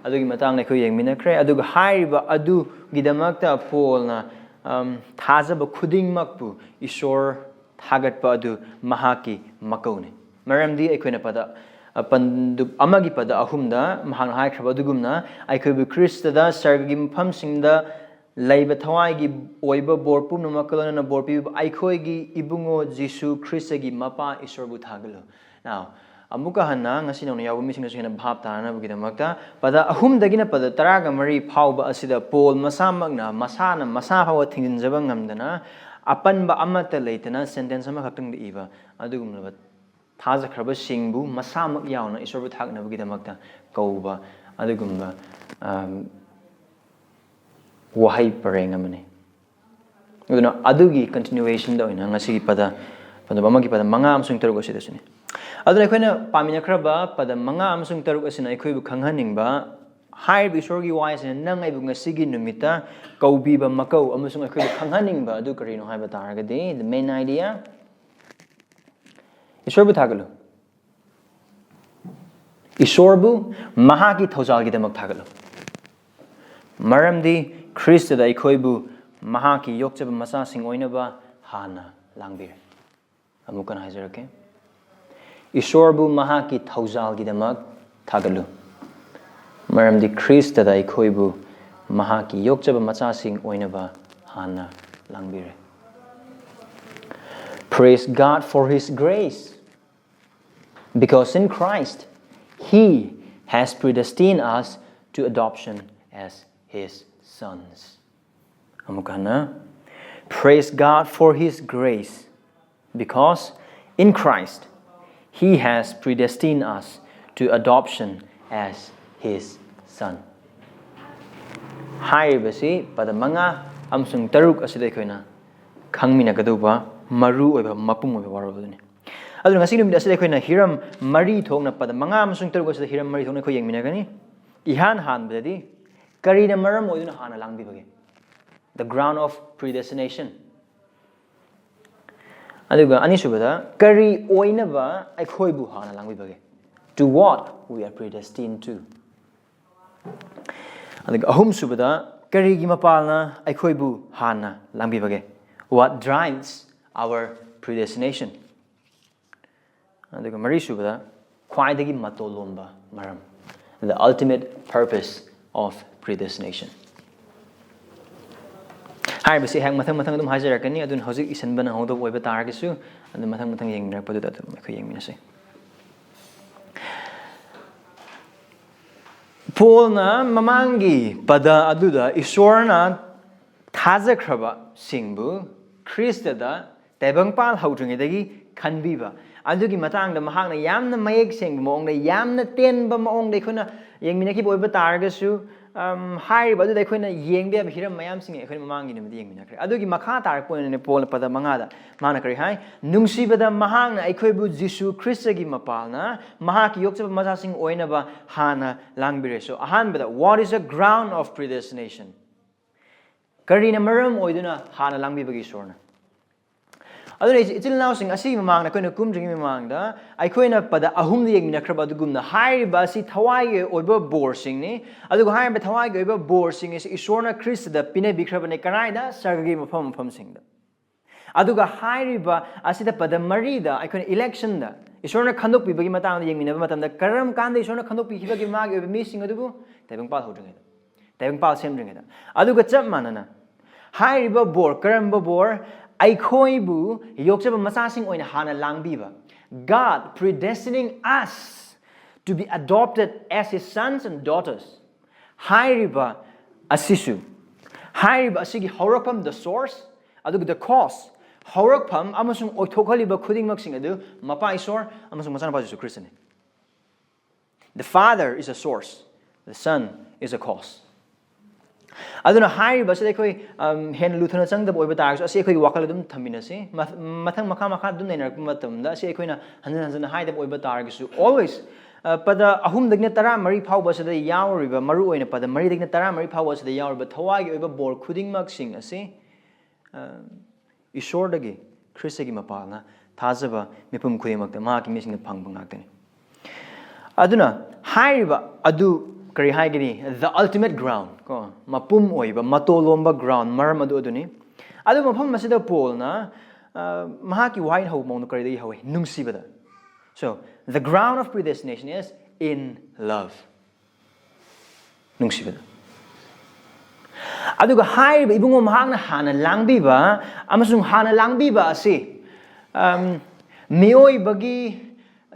ꯑꯗꯨꯒꯤ ꯃꯇꯥꯡꯗ ꯑꯩꯈꯣꯏ ꯌꯦꯡꯃꯤꯟꯅꯈ꯭ꯔꯦ꯫ ꯑꯗꯨꯒ ꯍꯥꯏꯔꯤꯕ ꯑꯗꯨꯒꯤꯗꯃꯛꯇ ꯄꯣꯜꯅ, ꯑꯝ, ꯊꯥꯖꯕ ꯈꯨꯗꯤꯡꯃꯛꯄꯨ ꯏꯁꯣꯔ ꯊꯥꯒꯠꯄ ꯑꯗꯨ ꯃꯍꯥꯛꯀꯤ ꯃꯀꯧꯅꯤ꯫ ꯃꯔꯝꯗꯤ ꯑꯩꯈꯣꯏꯅ ꯄꯗ, ꯑ, ꯄꯟꯗꯨꯞ ꯑꯃꯒꯤ ꯄꯗ ꯑꯍꯨꯝꯗ ꯃꯍꯥꯛꯅ ꯍꯥꯏꯈ꯭ꯔꯕ ꯑꯗꯨꯒꯨꯝꯅ, ꯑꯩꯈꯣꯏꯕꯨ ꯈ꯭ꯔꯤꯁꯇꯗ ꯁꯔꯒꯒꯤ ꯃꯐꯝꯁꯤꯡꯗ ꯂꯩꯕ ꯊꯋꯥꯏꯒꯤ ꯑꯣꯏꯕ ꯕꯣꯔ ꯄꯨꯝꯅꯃꯛꯀ ꯂꯣꯏꯅꯅ ꯕꯣꯔ ꯄꯤꯕꯤꯕ ꯑꯩꯈꯣꯏꯒꯤ ꯏꯕꯨꯡꯉꯣ ꯖꯤꯁꯨ ꯈ꯭ꯔꯤꯁꯇꯒꯤ ꯃꯄꯥ ꯏꯁꯣꯔꯕꯨ ꯊꯥꯒꯠꯂꯨ꯫ Now, ꯑꯃꯨꯛꯀ ꯍꯟꯅ ꯉꯁꯤ ꯅꯧꯅ ꯌꯥꯎꯕ ꯃꯤꯁꯤꯡꯅꯁꯨ ꯍꯦꯟꯅ ꯚꯥꯞ ꯇꯥꯅꯅꯕꯒꯤꯗꯃꯛꯇ, ꯄꯗ ꯑꯍꯨꯝꯗꯒꯤꯅ ꯄꯗ ꯇꯔꯥꯒ ꯃꯔꯤ ꯐꯥꯎꯕ ꯑꯁꯤꯗ ꯄꯣꯜ ꯃꯁꯥꯃꯛꯅ, ꯃꯁꯥꯅ ꯃꯁꯥ ꯐꯥꯎꯕ ꯊꯤꯡꯖꯤꯟꯖꯕ ꯉꯝꯗꯅ, ꯑꯄꯟꯕ ꯑꯃꯠꯇ ꯂꯩꯇꯅ sentence ꯑꯃꯈꯛꯇꯪꯗ ꯏꯕ ꯑꯗꯨꯒꯨꯝꯂꯕ ꯊꯥꯖꯈ꯭ꯔꯕꯁꯤꯡꯕꯨ ꯃꯁꯥꯃꯛ ꯌꯥꯎꯅ ꯏꯁꯣꯔꯕꯨ ꯊꯥꯒꯠꯅꯕꯒꯤꯗꯃꯛꯇ ꯀꯧꯕ ꯑꯗꯨꯒꯨꯝꯕ, ꯑꯝ, ꯋꯥꯍꯩ ꯄꯔꯦꯡ ꯑꯃꯅꯤ꯫ ꯑꯗꯨꯅ ꯑꯗꯨꯒꯤ continuationꯗ ꯑꯣꯏꯅ ꯉꯁꯤꯒꯤ ꯄꯗ, ꯄꯟꯗꯨꯞ ꯑꯃꯒꯤ ꯄꯗ ꯃꯉꯥ ꯑꯃꯁꯨꯡ ꯇꯔꯨꯛ ꯑꯁꯤꯗꯁꯨꯅꯤ꯫ ꯑꯗꯨꯅ ꯑꯩꯈꯣꯏꯅ ꯄꯥꯃꯤꯟꯅꯈ꯭ꯔꯕ ꯄꯗ ꯃꯉꯥ ꯑꯃꯁꯨꯡ ꯇꯔꯨꯛ ꯑꯁꯤꯅ ꯑꯩꯈꯣꯏꯕꯨ ꯈꯪꯍꯟꯅꯤꯡꯕ, ꯍꯥꯏꯔꯤꯕ ꯏꯁꯣꯔꯒꯤ ꯋꯥꯍꯩꯁꯤꯅ ꯅꯪ ꯑꯩꯕꯨ ꯉꯁꯤꯒꯤ ꯅꯨꯃꯤꯠꯇ ꯀꯧꯕꯤꯕ ꯃꯀꯧ ꯑꯃꯁꯨꯡ ꯑꯩꯈꯣꯏꯕꯨ ꯈꯪꯍꯟꯅꯤꯡꯕ ꯑꯗꯨ ꯀꯔꯤꯅꯣ ꯍꯥꯏꯕ ꯇꯥꯔꯒꯗꯤ, the main idea, ꯏꯁꯣꯔꯕꯨ ꯊꯥꯒꯠꯂꯨ꯫ ꯏꯁꯣꯔꯕꯨ ꯃꯍꯥꯛꯀꯤ ꯊꯧꯖꯥꯜꯒꯤꯗꯃꯛ ꯊꯥꯒꯠꯂꯨ꯫ ꯃꯔꯝꯗꯤ ꯈ꯭ꯔꯤꯁꯇꯗ ꯑꯩꯈꯣꯏꯕꯨ ꯃꯍꯥꯛꯀꯤ ꯌꯣꯛꯆꯕ ꯃꯆꯥꯁꯤꯡ ꯑꯣꯏꯅꯕ ꯍꯥꯟꯅ ꯂꯥꯡꯕꯤꯔꯦ꯫ ꯑꯃꯨꯛ ꯍꯟꯅ ꯍꯥꯏꯖꯔꯛꯀꯦ꯫ ꯏꯁꯣꯔꯕꯨ ꯃꯍꯥꯛꯀꯤ ꯊꯧꯖꯥꯜꯒꯤꯗꯃꯛ ꯊꯥꯒꯠꯂꯨ, ꯃꯔꯝꯗꯤ ꯈ꯭ꯔꯤꯁꯇꯗ ꯑꯩꯈꯣꯏꯕꯨ ꯃꯍꯥꯛꯀꯤ ꯌꯣꯛꯆꯕ ꯃꯆꯥꯁꯤꯡ ꯑꯣꯏꯅꯕ ꯍꯥꯟꯅ ꯂꯥꯡꯕꯤꯔꯦ꯫ Praise God for His grace, because in Christ He has predestined us to adoption as His sons. ꯑꯃꯨꯛ ꯍꯟꯅ, Praise God for His grace, because in Christ He has predestined us to adoption as His son. ꯍꯥꯏꯔꯤꯕꯁꯤ ꯄꯗ ꯃꯉꯥ ꯑꯃꯁꯨꯡ ꯇꯔꯨꯛ ꯑꯁꯤꯗ ꯑꯩꯈꯣꯏꯅ ꯈꯪꯃꯤꯟꯅꯒꯗꯧꯕ ꯃꯔꯨ ꯑꯣꯏꯕ ꯃꯄꯨꯡ ꯑꯣꯏꯕ ꯋꯥꯔꯣꯜ ꯑꯗꯨꯅꯤ꯫ ꯑꯗꯨꯅ ꯉꯁꯤꯒꯤ ꯅꯨꯃꯤꯠ ꯑꯁꯤꯗ ꯑꯩꯈꯣꯏꯅ ꯍꯤꯔꯝ ꯃꯔꯤ ꯊꯣꯛꯅ, ꯄꯗ ꯃꯉꯥ ꯑꯃꯁꯨꯡ ꯇꯔꯨꯛ ꯑꯁꯤꯗ ꯍꯤꯔꯝ ꯃꯔꯤ ꯊꯣꯛꯅ ꯑꯩꯈꯣꯏ ꯌꯦꯡꯃꯤꯟꯅꯒꯅꯤ꯫ ꯏꯍꯥꯟ ꯍꯥꯟꯕꯗꯗꯤ ꯀꯔꯤꯅ ꯃꯔꯝ ꯑꯣꯏꯗꯨꯅ ꯍꯥꯟꯅ ꯂꯥꯡꯕꯤꯕꯒꯦ? The ground of predestination. ꯑꯗꯨꯒ ꯑꯅꯤꯁꯨꯕꯗ ꯀꯔꯤ ꯑꯣꯏꯅꯕ ꯑꯩꯈꯣꯏꯕꯨ ꯍꯥꯟꯅ ꯂꯥꯡꯕꯤꯕꯒꯦ? To what we are predestined to. ꯑꯗꯨꯒ ꯑꯍꯨꯝꯁꯨꯕꯗ ꯀꯔꯤꯒꯤ ꯃꯄꯥꯜꯅ ꯑꯩꯈꯣꯏꯕꯨ ꯍꯥꯟꯅ ꯂꯥꯡꯕꯤꯕꯒꯦ? What drives our predestination? ꯑꯗꯨꯒ ꯃꯔꯤꯁꯨꯕꯗ ꯈ꯭ꯋꯥꯏꯗꯒꯤ ꯃꯇꯣꯜ ꯂꯣꯝꯕ ꯃꯔꯝ, the ultimate purpose of predestination. ꯍꯥꯏꯔꯤꯕꯁꯤ ꯑꯩꯍꯥꯛ ꯃꯊꯪ ꯃꯊꯪ ꯑꯗꯨꯝ ꯍꯥꯏꯖꯔꯛꯀꯅꯤ, ꯑꯗꯨꯅ ꯍꯧꯖꯤꯛ ꯏꯁꯤꯟꯕ ꯅꯪꯍꯧꯗꯕ ꯑꯣꯏꯕ ꯇꯥꯔꯒꯁꯨ ꯑꯗꯨꯝ ꯃꯊꯪ ꯃꯊꯪ ꯌꯦꯡꯃꯤꯟꯅꯔꯛꯄꯗꯨꯗ ꯑꯗꯨꯝ ꯑꯩꯈꯣꯏ ꯌꯦꯡꯃꯤꯟꯅꯁꯤ꯫ ꯄꯣꯜꯅ ꯃꯃꯥꯡꯒꯤ ꯄꯗ ꯑꯗꯨꯗ ꯏꯁꯣꯔꯅ ꯊꯥꯖꯈ꯭ꯔꯕꯁꯤꯡꯕꯨ ꯈ꯭ꯔꯤꯁꯇꯗ ꯇꯥꯏꯕꯪꯄꯥꯜ ꯍꯧꯗ꯭ꯔꯤꯉꯩꯗꯒꯤ ꯈꯟꯕꯤꯕ ꯑꯗꯨꯒꯤ ꯃꯇꯥꯡꯗ ꯃꯍꯥꯛꯅ ꯌꯥꯝꯅ ꯃꯌꯦꯛ ꯁꯦꯡꯕ ꯃꯑꯣꯡꯗ, ꯌꯥꯝꯅ ꯇꯦꯟꯕ ꯃꯑꯣꯡꯗ ꯑꯩꯈꯣꯏꯅ ꯌꯦꯡꯃꯤꯟꯅꯈꯤꯕ ꯑꯣꯏꯕ ꯇꯥꯔꯒꯁꯨ, ꯑꯝ, ꯍꯥꯏꯔꯤꯕ ꯑꯗꯨꯗ ꯑꯩꯈꯣꯏꯅ ꯌꯦꯡꯕ ꯌꯥꯕ ꯍꯤꯔꯝ ꯃꯌꯥꯝꯁꯤꯡ ꯑꯩꯈꯣꯏꯅ ꯃꯃꯥꯡꯒꯤ ꯅꯨꯃꯤꯠꯇ ꯌꯦꯡꯃꯤꯟꯅꯈ꯭ꯔꯦ꯫ ꯑꯗꯨꯒꯤ ꯃꯈꯥ ꯇꯥꯔꯛꯄ ꯑꯣꯏꯅꯅꯦ ꯄꯣꯜꯅ ꯄꯗ ꯃꯉꯥꯗ ꯃꯥꯅ ꯀꯔꯤ ꯍꯥꯏ? ꯅꯨꯡꯁꯤꯕꯗ ꯃꯍꯥꯛꯅ ꯑꯩꯈꯣꯏꯕꯨ ꯖꯤꯁꯨ ꯈ꯭ꯔꯤꯁꯇꯒꯤ ꯃꯄꯥꯜꯅ ꯃꯍꯥꯛꯀꯤ ꯌꯣꯛꯆꯕ ꯃꯆꯥꯁꯤꯡ ꯑꯣꯏꯅꯕ ꯍꯥꯟꯅ ꯂꯥꯡꯕꯤꯔꯦ꯫ So, ꯑꯍꯥꯟꯕꯗ, what is the ground of predestination? ꯀꯔꯤꯅ ꯃꯔꯝ ꯑꯣꯏꯗꯨꯅ ꯍꯥꯟꯅ ꯂꯥꯡꯕꯤꯕꯒꯦ ꯏꯁꯣꯔꯅ? ꯑꯗꯨꯅ ꯏꯆꯤꯜ ꯏꯅꯥꯎꯁꯤꯡ, ꯑꯁꯤꯒꯤ ꯃꯃꯥꯡꯗ ꯑꯩꯈꯣꯏꯅ ꯀꯨꯝꯗ꯭ꯔꯤꯉꯩ ꯃꯃꯥꯡꯗ ꯑꯩꯈꯣꯏꯅ ꯄꯗ ꯑꯍꯨꯝꯗ ꯌꯦꯡꯃꯤꯟꯅꯈ꯭ꯔꯕ ꯑꯗꯨꯒꯨꯝꯅ, ꯍꯥꯏꯔꯤꯕ ꯑꯁꯤ ꯊꯋꯥꯏꯒꯤ ꯑꯣꯏꯕ ꯕꯣꯔꯁꯤꯡꯅꯤ꯫ ꯑꯗꯨꯒ ꯍꯥꯏꯔꯤꯕ ꯊꯋꯥꯏꯒꯤ ꯑꯣꯏꯕ ꯕꯣꯔꯁꯤꯡ ꯑꯁꯤ ꯏꯁꯣꯔꯅ ꯈ꯭ꯔꯤꯁꯇꯗ ꯄꯤꯅꯕꯤꯈ꯭ꯔꯕꯅꯤ꯫ ꯀꯗꯥꯏꯗ? ꯁꯔꯒꯒꯤ ꯃꯐꯝ ꯃꯐꯝꯁꯤꯡꯗ꯫ ꯑꯗꯨꯒ ꯍꯥꯏꯔꯤꯕ ꯑꯁꯤꯗ ꯄꯗ ꯃꯔꯤꯗ ꯑꯩꯈꯣꯏꯅ ꯏꯂꯦꯛꯁꯟꯗ ꯏꯁꯣꯔꯅ ꯈꯟꯗꯣꯛꯄꯤꯕꯒꯤ ꯃꯇꯥꯡꯗ ꯌꯦꯡꯃꯤꯟꯅꯕ ꯃꯇꯝꯗ, ꯀꯔꯝ ꯀꯥꯟꯗ ꯏꯁꯣꯔꯅ ꯈꯟꯗꯣꯛꯄꯤꯈꯤꯕꯒꯤ ꯃꯥꯒꯤ ꯑꯣꯏꯕ ꯃꯤꯁꯤꯡ ꯑꯗꯨꯕꯨ? ꯇꯥꯏꯕꯪꯄꯥꯜ ꯍꯧꯗ꯭ꯔꯤꯉꯩꯗ, ꯇꯥꯏꯕꯪꯄꯥꯜ ꯁꯦꯝꯗ꯭ꯔꯤꯉꯩꯗ꯫ ꯑꯗꯨꯒ ꯆꯞ ꯃꯥꯟꯅꯅ ꯍꯥꯏꯔꯤꯕ ꯕꯣꯔ, ꯀꯔꯝꯕ ꯕꯣꯔ? ꯑꯩꯈꯣꯏꯕꯨ ꯌꯣꯛꯆꯕ ꯃꯆꯥꯁꯤꯡ ꯑꯣꯏꯅ ꯍꯥꯟꯅ ꯂꯥꯡꯕꯤꯕ, God predestining us to be adopted as his sons and daughters꯫ ꯍꯥꯏꯔꯤꯕ ꯑꯁꯤꯁꯨ, ꯍꯥꯏꯔꯤꯕ ꯑꯁꯤꯒꯤ ꯍꯧꯔꯛꯐꯝ, the source, ꯑꯗꯨꯒ the cause, ꯍꯧꯔꯛꯐꯝ ꯑꯃꯁꯨꯡ ꯑꯣꯏꯊꯣꯛꯍꯜꯂꯤꯕ ꯈꯨꯗꯤꯡꯃꯛꯁꯤꯡ ꯑꯗꯨ ꯃꯄꯥ ꯏꯁꯣꯔ ꯑꯃꯁꯨꯡ ꯃꯆꯥꯅꯨꯄꯥ ꯖꯤꯁꯨ ꯈ꯭ꯔꯤꯁꯇꯅꯤ꯫ The Father is a source, the Son is a cause꯫ ꯑꯗꯨꯅ ꯍꯥꯏꯔꯤꯕ ꯑꯁꯤꯗ ꯑꯩꯈꯣꯏ, ꯑꯝ, ꯍꯦꯟꯅ ꯂꯨꯊꯅ ꯆꯪꯗꯕ ꯑꯣꯏꯕ ꯇꯥꯔꯒꯁꯨ, ꯑꯁꯤ ꯑꯩꯈꯣꯏꯒꯤ ꯋꯥꯈꯜ ꯑꯗꯨꯝ ꯊꯝꯃꯤꯟꯅꯁꯤ꯫ ꯃ-, ꯃꯊꯪ ꯃꯈꯥ ꯃꯈꯥ ꯑꯗꯨꯝ ꯅꯩꯅꯔꯛꯄ ꯃꯇꯝꯗ, ꯑꯁꯤ ꯑꯩꯈꯣꯏꯅ ꯍꯟꯖꯤꯟ ꯍꯟꯖꯤꯟꯅ ꯍꯥꯏꯗꯕ ꯑꯣꯏꯕ ꯇꯥꯔꯒꯁꯨ, always, ꯑ, ꯄꯗ ꯑꯍꯨꯝꯗꯒꯤꯅ ꯇꯔꯥꯃꯔꯤ ꯐꯥꯎꯕ ꯑꯁꯤꯗ ꯌꯥꯎꯔꯤꯕ, ꯃꯔꯨ ꯑꯣꯏꯅ ꯄꯗ ꯃꯔꯤꯗꯒꯤꯅ ꯇꯔꯥꯃꯔꯤ ꯐꯥꯎꯕ ꯑꯁꯤꯗ ꯌꯥꯎꯔꯤꯕ ꯊꯋꯥꯏꯒꯤ ꯑꯣꯏꯕ ꯕꯣꯔ ꯈꯨꯗꯤꯡꯃꯛꯁꯤꯡ ꯑꯁꯤ, ꯑ, ꯏꯁꯣꯔꯗꯒꯤ, ꯈ꯭ꯔꯤꯁꯇꯒꯤ ꯃꯄꯥꯜꯅ ꯊꯥꯖꯕ ꯃꯤꯄꯨꯝ ꯈꯨꯗꯤꯡꯃꯛꯇ, ꯃꯍꯥꯛꯀꯤ ꯃꯤꯁꯤꯡꯗ ꯐꯪꯕ ꯉꯥꯛꯇꯅꯤ꯫ ꯑꯗꯨꯅ ꯍꯥꯏꯔꯤꯕ ꯑꯗꯨ ꯀꯔꯤ ꯍꯥꯏꯒꯅꯤ? The ultimate ground, ꯀꯣ, ꯃꯄꯨꯝ ꯑꯣꯏꯕ, ꯃꯇꯣꯂꯣꯝꯕ ground, ꯃꯔꯝ ꯑꯗꯨ ꯑꯗꯨꯅꯤ꯫ ꯑꯗꯨ ꯃꯐꯝ ꯑꯁꯤꯗ ꯄꯣꯜꯅ, ꯑ, ꯃꯍꯥꯛꯀꯤ ꯋꯥꯍꯩ ꯍꯧꯕ ꯃꯑꯣꯡꯗ ꯀꯔꯤꯗꯒꯤ ꯍꯧꯏ? ꯅꯨꯡꯁꯤꯕꯗ꯫ So, the ground of predestination is in love. ꯅꯨꯡꯁꯤꯕꯗ꯫ ꯑꯗꯨꯒ ꯍꯥꯏꯔꯤꯕ ꯏꯕꯨꯡꯉꯣ ꯃꯍꯥꯛꯅ ꯍꯥꯟꯅ ꯂꯥꯡꯕꯤꯕ ꯑꯃꯁꯨꯡ ꯍꯥꯟꯅ ꯂꯥꯡꯕꯤꯕ ꯑꯁꯤ, ꯑꯝ, ꯃꯤꯑꯣꯏꯕꯒꯤ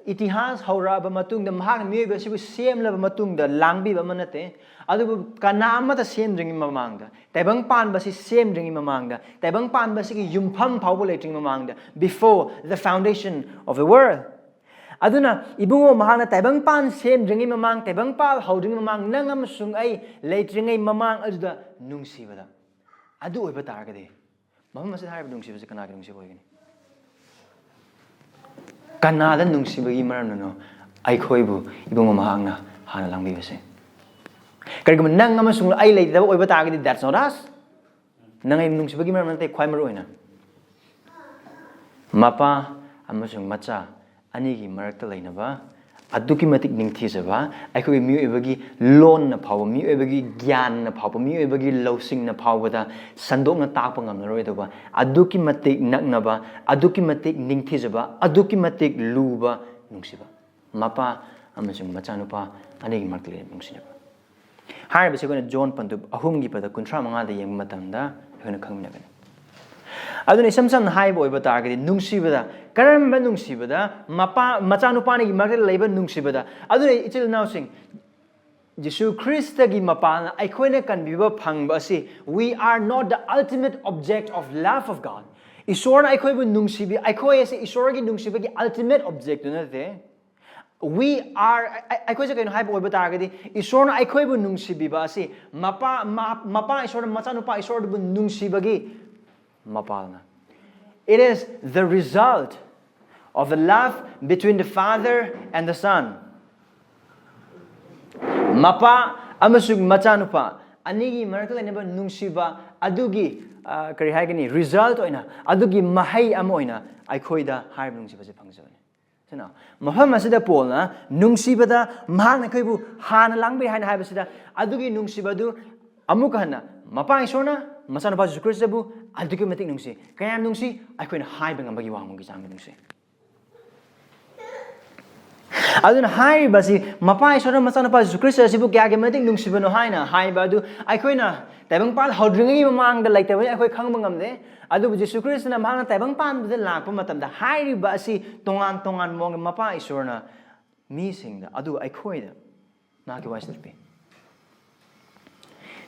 ꯏꯇꯤꯍꯥꯁ ꯍꯧꯔꯛꯑꯕ ꯃꯇꯨꯡꯗ, ꯃꯍꯥꯛꯅ ꯃꯤꯑꯣꯏꯕ ꯑꯁꯤꯕꯨ ꯁꯦꯝꯂꯕ ꯃꯇꯨꯡꯗ ꯂꯥꯡꯕꯤꯕ ꯑꯃ ꯅꯠꯇꯦ꯫ ꯑꯗꯨꯕꯨ ꯀꯅꯥ ꯑꯃꯠꯇ ꯁꯦꯝꯗ꯭ꯔꯤꯉꯩ ꯃꯃꯥꯡꯗ, ꯇꯥꯏꯕꯪ ꯄꯥꯟꯕ ꯑꯁꯤ ꯁꯦꯝꯗ꯭ꯔꯤꯉꯩ ꯃꯃꯥꯡꯗ, ꯇꯥꯏꯕꯪ ꯄꯥꯟꯕ ꯑꯁꯤꯒꯤ ꯌꯨꯝꯐꯝ ꯐꯥꯎꯕ ꯂꯩꯇ꯭ꯔꯤꯉꯩ ꯃꯃꯥꯡꯗ, before the foundation of the world, ꯑꯗꯨꯅ ꯏꯕꯨꯡꯉꯣ ꯃꯍꯥꯛꯅ ꯇꯥꯏꯕꯪꯄꯥꯟ ꯁꯦꯝꯗ꯭ꯔꯤꯉꯩ ꯃꯃꯥꯡ, ꯇꯥꯏꯕꯪꯄꯥꯜ ꯍꯧꯗ꯭ꯔꯤꯉꯩ ꯃꯃꯥꯡ, ꯅꯪ ꯑꯃꯁꯨꯡ ꯑꯩ ꯂꯩꯇ꯭ꯔꯤꯉꯩ ꯃꯃꯥꯡ ꯑꯗꯨꯗ ꯅꯨꯡꯁꯤꯕꯗ꯫ ꯑꯗꯨ ꯑꯣꯏꯕ ꯇꯥꯔꯒꯗꯤ, ꯃꯐꯝ ꯑꯁꯤꯗ ꯍꯥꯏꯔꯤꯕ ꯅꯨꯡꯁꯤꯕꯁꯤ ꯀꯅꯥꯒꯤ ꯅꯨꯡꯁꯤꯕ ꯑꯣꯏꯒꯅꯤ? ꯀꯅꯥꯗ ꯅꯨꯡꯁꯤꯕꯒꯤ ꯃꯔꯝꯅꯅꯣ ꯑꯩꯈꯣꯏꯕꯨ ꯏꯕꯨꯡꯉꯣ ꯃꯍꯥꯛꯅ ꯍꯥꯟꯅ ꯂꯥꯡꯕꯤꯕꯁꯦ? ꯀꯔꯤꯒꯨꯝꯕ ꯅꯪ ꯑꯃꯁꯨꯡ ꯑꯩ ꯂꯩꯇꯕ ꯑꯣꯏꯕ ꯇꯥꯔꯒꯗꯤ, that's not us. ꯅꯪ ꯑꯩ ꯅꯨꯡꯁꯤꯕꯒꯤ ꯃꯔꯝ ꯅꯠꯇꯦ ꯈ꯭ꯋꯥꯏ ꯃꯔꯨ ꯑꯣꯏꯅ꯫ ꯃꯄꯥ ꯑꯃꯁꯨꯡ ꯃꯆꯥ ꯑꯅꯤꯒꯤ ꯃꯔꯛꯇ ꯂꯩꯅꯕ ꯑꯗꯨꯛꯀꯤ ꯃꯇꯤꯛ ꯅꯤꯡꯊꯤꯖꯕ, ꯑꯩꯈꯣꯏꯒꯤ ꯃꯤꯑꯣꯏꯕꯒꯤ ꯂꯣꯟꯅ ꯐꯥꯎꯕ, ꯃꯤꯑꯣꯏꯕꯒꯤ ꯒ꯭ꯌꯥꯟꯅ ꯐꯥꯎꯕ, ꯃꯤꯑꯣꯏꯕꯒꯤ ꯂꯧꯁꯤꯡꯅ ꯐꯥꯎꯕꯗ ꯁꯟꯗꯣꯛꯅ ꯇꯥꯛꯄ ꯉꯝꯂꯔꯣꯏꯗꯧꯕ ꯑꯗꯨꯛꯀꯤ ꯃꯇꯤꯛ ꯅꯛꯅꯕ, ꯑꯗꯨꯛꯀꯤ ꯃꯇꯤꯛ ꯅꯤꯡꯊꯤꯖꯕ, ꯑꯗꯨꯛꯀꯤ ꯃꯇꯤꯛ ꯂꯨꯕ ꯅꯨꯡꯁꯤꯕ꯫ ꯃꯄꯥ ꯑꯃꯁꯨꯡ ꯃꯆꯥꯅꯨꯄꯥ ꯑꯅꯤꯒꯤ ꯃꯔꯛꯇ ꯂꯩꯔꯤꯕ ꯅꯨꯡꯁꯤꯅꯕ꯫ ꯍꯥꯏꯔꯤꯕꯁꯤ ꯑꯩꯈꯣꯏꯅ ꯖꯣꯟ ꯄꯟꯗꯨꯞ ꯑꯍꯨꯝꯒꯤ ꯄꯗ ꯀꯨꯟꯊ꯭ꯔꯥ ꯃꯉꯥꯗ ꯌꯦꯡꯕ ꯃꯇꯝꯗ ꯑꯩꯈꯣꯏꯅ ꯈꯪꯃꯤꯟꯅꯒꯅꯤ꯫ ꯑꯗꯨꯅ ꯏꯁꯝ ꯁꯝꯅ ꯍꯥꯏꯕ ꯑꯣꯏꯕ ꯇꯥꯔꯒꯗꯤ, ꯅꯨꯡꯁꯤꯕꯗ, ꯀꯔꯝꯕ ꯅꯨꯡꯁꯤꯕꯗ? ꯃꯄꯥ ꯃꯆꯥꯅꯨꯄꯥ ꯑꯅꯤꯒꯤ ꯃꯔꯛꯇ ꯂꯩꯕ ꯅꯨꯡꯁꯤꯕꯗ꯫ ꯑꯗꯨꯅ ꯏꯆꯤꯜ ꯏꯅꯥꯎꯁꯤꯡ, ꯖꯤꯁꯨ ꯈ꯭ꯔꯤꯁꯇꯒꯤ ꯃꯄꯥꯜꯅ ꯑꯩꯈꯣꯏꯅ ꯀꯟꯕꯤꯕ ꯐꯪꯕ ꯑꯁꯤ, we are not the ultimate object of love of God. ꯏꯁꯣꯔꯅ ꯑꯩꯈꯣꯏꯕꯨ ꯅꯨꯡꯁꯤꯕꯤ, ꯑꯩꯈꯣꯏ ꯑꯁꯤ ꯏꯁꯣꯔꯒꯤ ꯅꯨꯡꯁꯤꯕꯒꯤ ultimate objectꯇꯨ ꯅꯠꯇꯦ꯫ We are, ꯑꯩ-, ꯑꯩꯈꯣꯏꯁꯦ ꯀꯩꯅꯣ ꯍꯥꯏꯕ ꯑꯣꯏꯕ ꯇꯥꯔꯒꯗꯤ, ꯏꯁꯣꯔꯅ ꯑꯩꯈꯣꯏꯕꯨ ꯅꯨꯡꯁꯤꯕꯤꯕ ꯑꯁꯤ ꯃꯄꯥ, ꯃ-, ꯃꯄꯥ ꯏꯁꯣꯔꯅ ꯃꯆꯥꯅꯨꯄꯥ ꯏꯁꯣꯔꯗꯨꯕꯨ ꯅꯨꯡꯁꯤꯕꯒꯤ ꯃꯄꯥꯜꯅ꯫ It is the result of the love between the father and the son. ꯃꯄꯥ ꯑꯃꯁꯨꯡ ꯃꯆꯥꯅꯨꯄꯥ ꯑꯅꯤꯒꯤ ꯃꯔꯛꯇ ꯂꯩꯅꯕ ꯅꯨꯡꯁꯤꯕ ꯑꯗꯨꯒꯤ, ꯑ, ꯀꯔꯤ ꯍꯥꯏꯒꯅꯤ, result ꯑꯣꯏꯅ, ꯑꯗꯨꯒꯤ ꯃꯍꯩ ꯑꯃ ꯑꯣꯏꯅ ꯑꯩꯈꯣꯏꯗ ꯍꯥꯏꯔꯤꯕ ꯅꯨꯡꯁꯤꯕꯁꯦ ꯐꯪꯖꯕꯅꯤ꯫ ꯑꯗꯨꯅ ꯃꯐꯝ ꯑꯁꯤꯗ ꯄꯣꯜꯅ ꯅꯨꯡꯁꯤꯕꯗ ꯃꯍꯥꯛꯅ ꯑꯩꯈꯣꯏꯕꯨ ꯍꯥꯟꯅ ꯂꯥꯡꯕꯤꯔꯦ ꯍꯥꯏꯅ ꯍꯥꯏꯕꯁꯤꯗ, ꯑꯗꯨꯒꯤ ꯅꯨꯡꯁꯤꯕ ꯑꯗꯨ ꯑꯃꯨꯛꯀ ꯍꯟꯅ ꯃꯄꯥ ꯏꯁꯣꯔꯅ ꯃꯆꯥꯅꯨꯄꯥ ꯖꯤꯁꯨ ꯈ꯭ꯔꯤꯁꯇꯕꯨ ꯑꯗꯨꯛꯀꯤ ꯃꯇꯤꯛ ꯅꯨꯡꯁꯤ꯫ ꯀꯌꯥꯝ ꯅꯨꯡꯁꯤ? ꯑꯩꯈꯣꯏꯅ ꯍꯥꯏꯕ ꯉꯝꯕꯒꯤ ꯋꯥꯡꯃꯒꯤ ꯆꯥꯡꯗ ꯅꯨꯡꯁꯤ꯫ ꯑꯗꯨꯅ ꯍꯥꯏꯔꯤꯕ ꯑꯁꯤ, ꯃꯄꯥ ꯏꯁꯣꯔꯅ ꯃꯆꯥꯅꯨꯄꯥ ꯖꯤꯁꯨ ꯈ꯭ꯔꯤꯁꯇ ꯑꯁꯤꯕꯨ ꯀꯌꯥꯒꯤ ꯃꯇꯤꯛ ꯅꯨꯡꯁꯤꯕꯅꯣ ꯍꯥꯏꯅ ꯍꯥꯏꯕ ꯑꯗꯨ ꯑꯩꯈꯣꯏꯅ ꯇꯥꯏꯕꯪꯄꯥꯟ ꯍꯧꯗ꯭ꯔꯤꯉꯩꯒꯤ ꯃꯃꯥꯡꯗ ꯂꯩꯇꯕꯅꯤ, ꯑꯩꯈꯣꯏ ꯈꯪꯕ ꯉꯝꯗꯦ꯫ ꯑꯗꯨꯕꯨ ꯖꯤꯁꯨ ꯈ꯭ꯔꯤꯁꯇꯅ ꯃꯍꯥꯛꯅ ꯇꯥꯏꯕꯪꯄꯥꯟꯕꯗ ꯂꯥꯛꯄ ꯃꯇꯝꯗ ꯍꯥꯏꯔꯤꯕ ꯑꯁꯤ ꯇꯣꯉꯥꯟ ꯇꯣꯉꯥꯟꯕ ꯃꯑꯣꯡꯒꯤ ꯃꯄꯥ ꯏꯁꯣꯔꯅ ꯃꯤꯁꯤꯡꯗ, ꯑꯗꯨ ꯑꯩꯈꯣꯏꯗ ꯃꯍꯥꯛꯀꯤ ꯋꯥꯁꯤꯜꯂꯛꯄꯤ꯫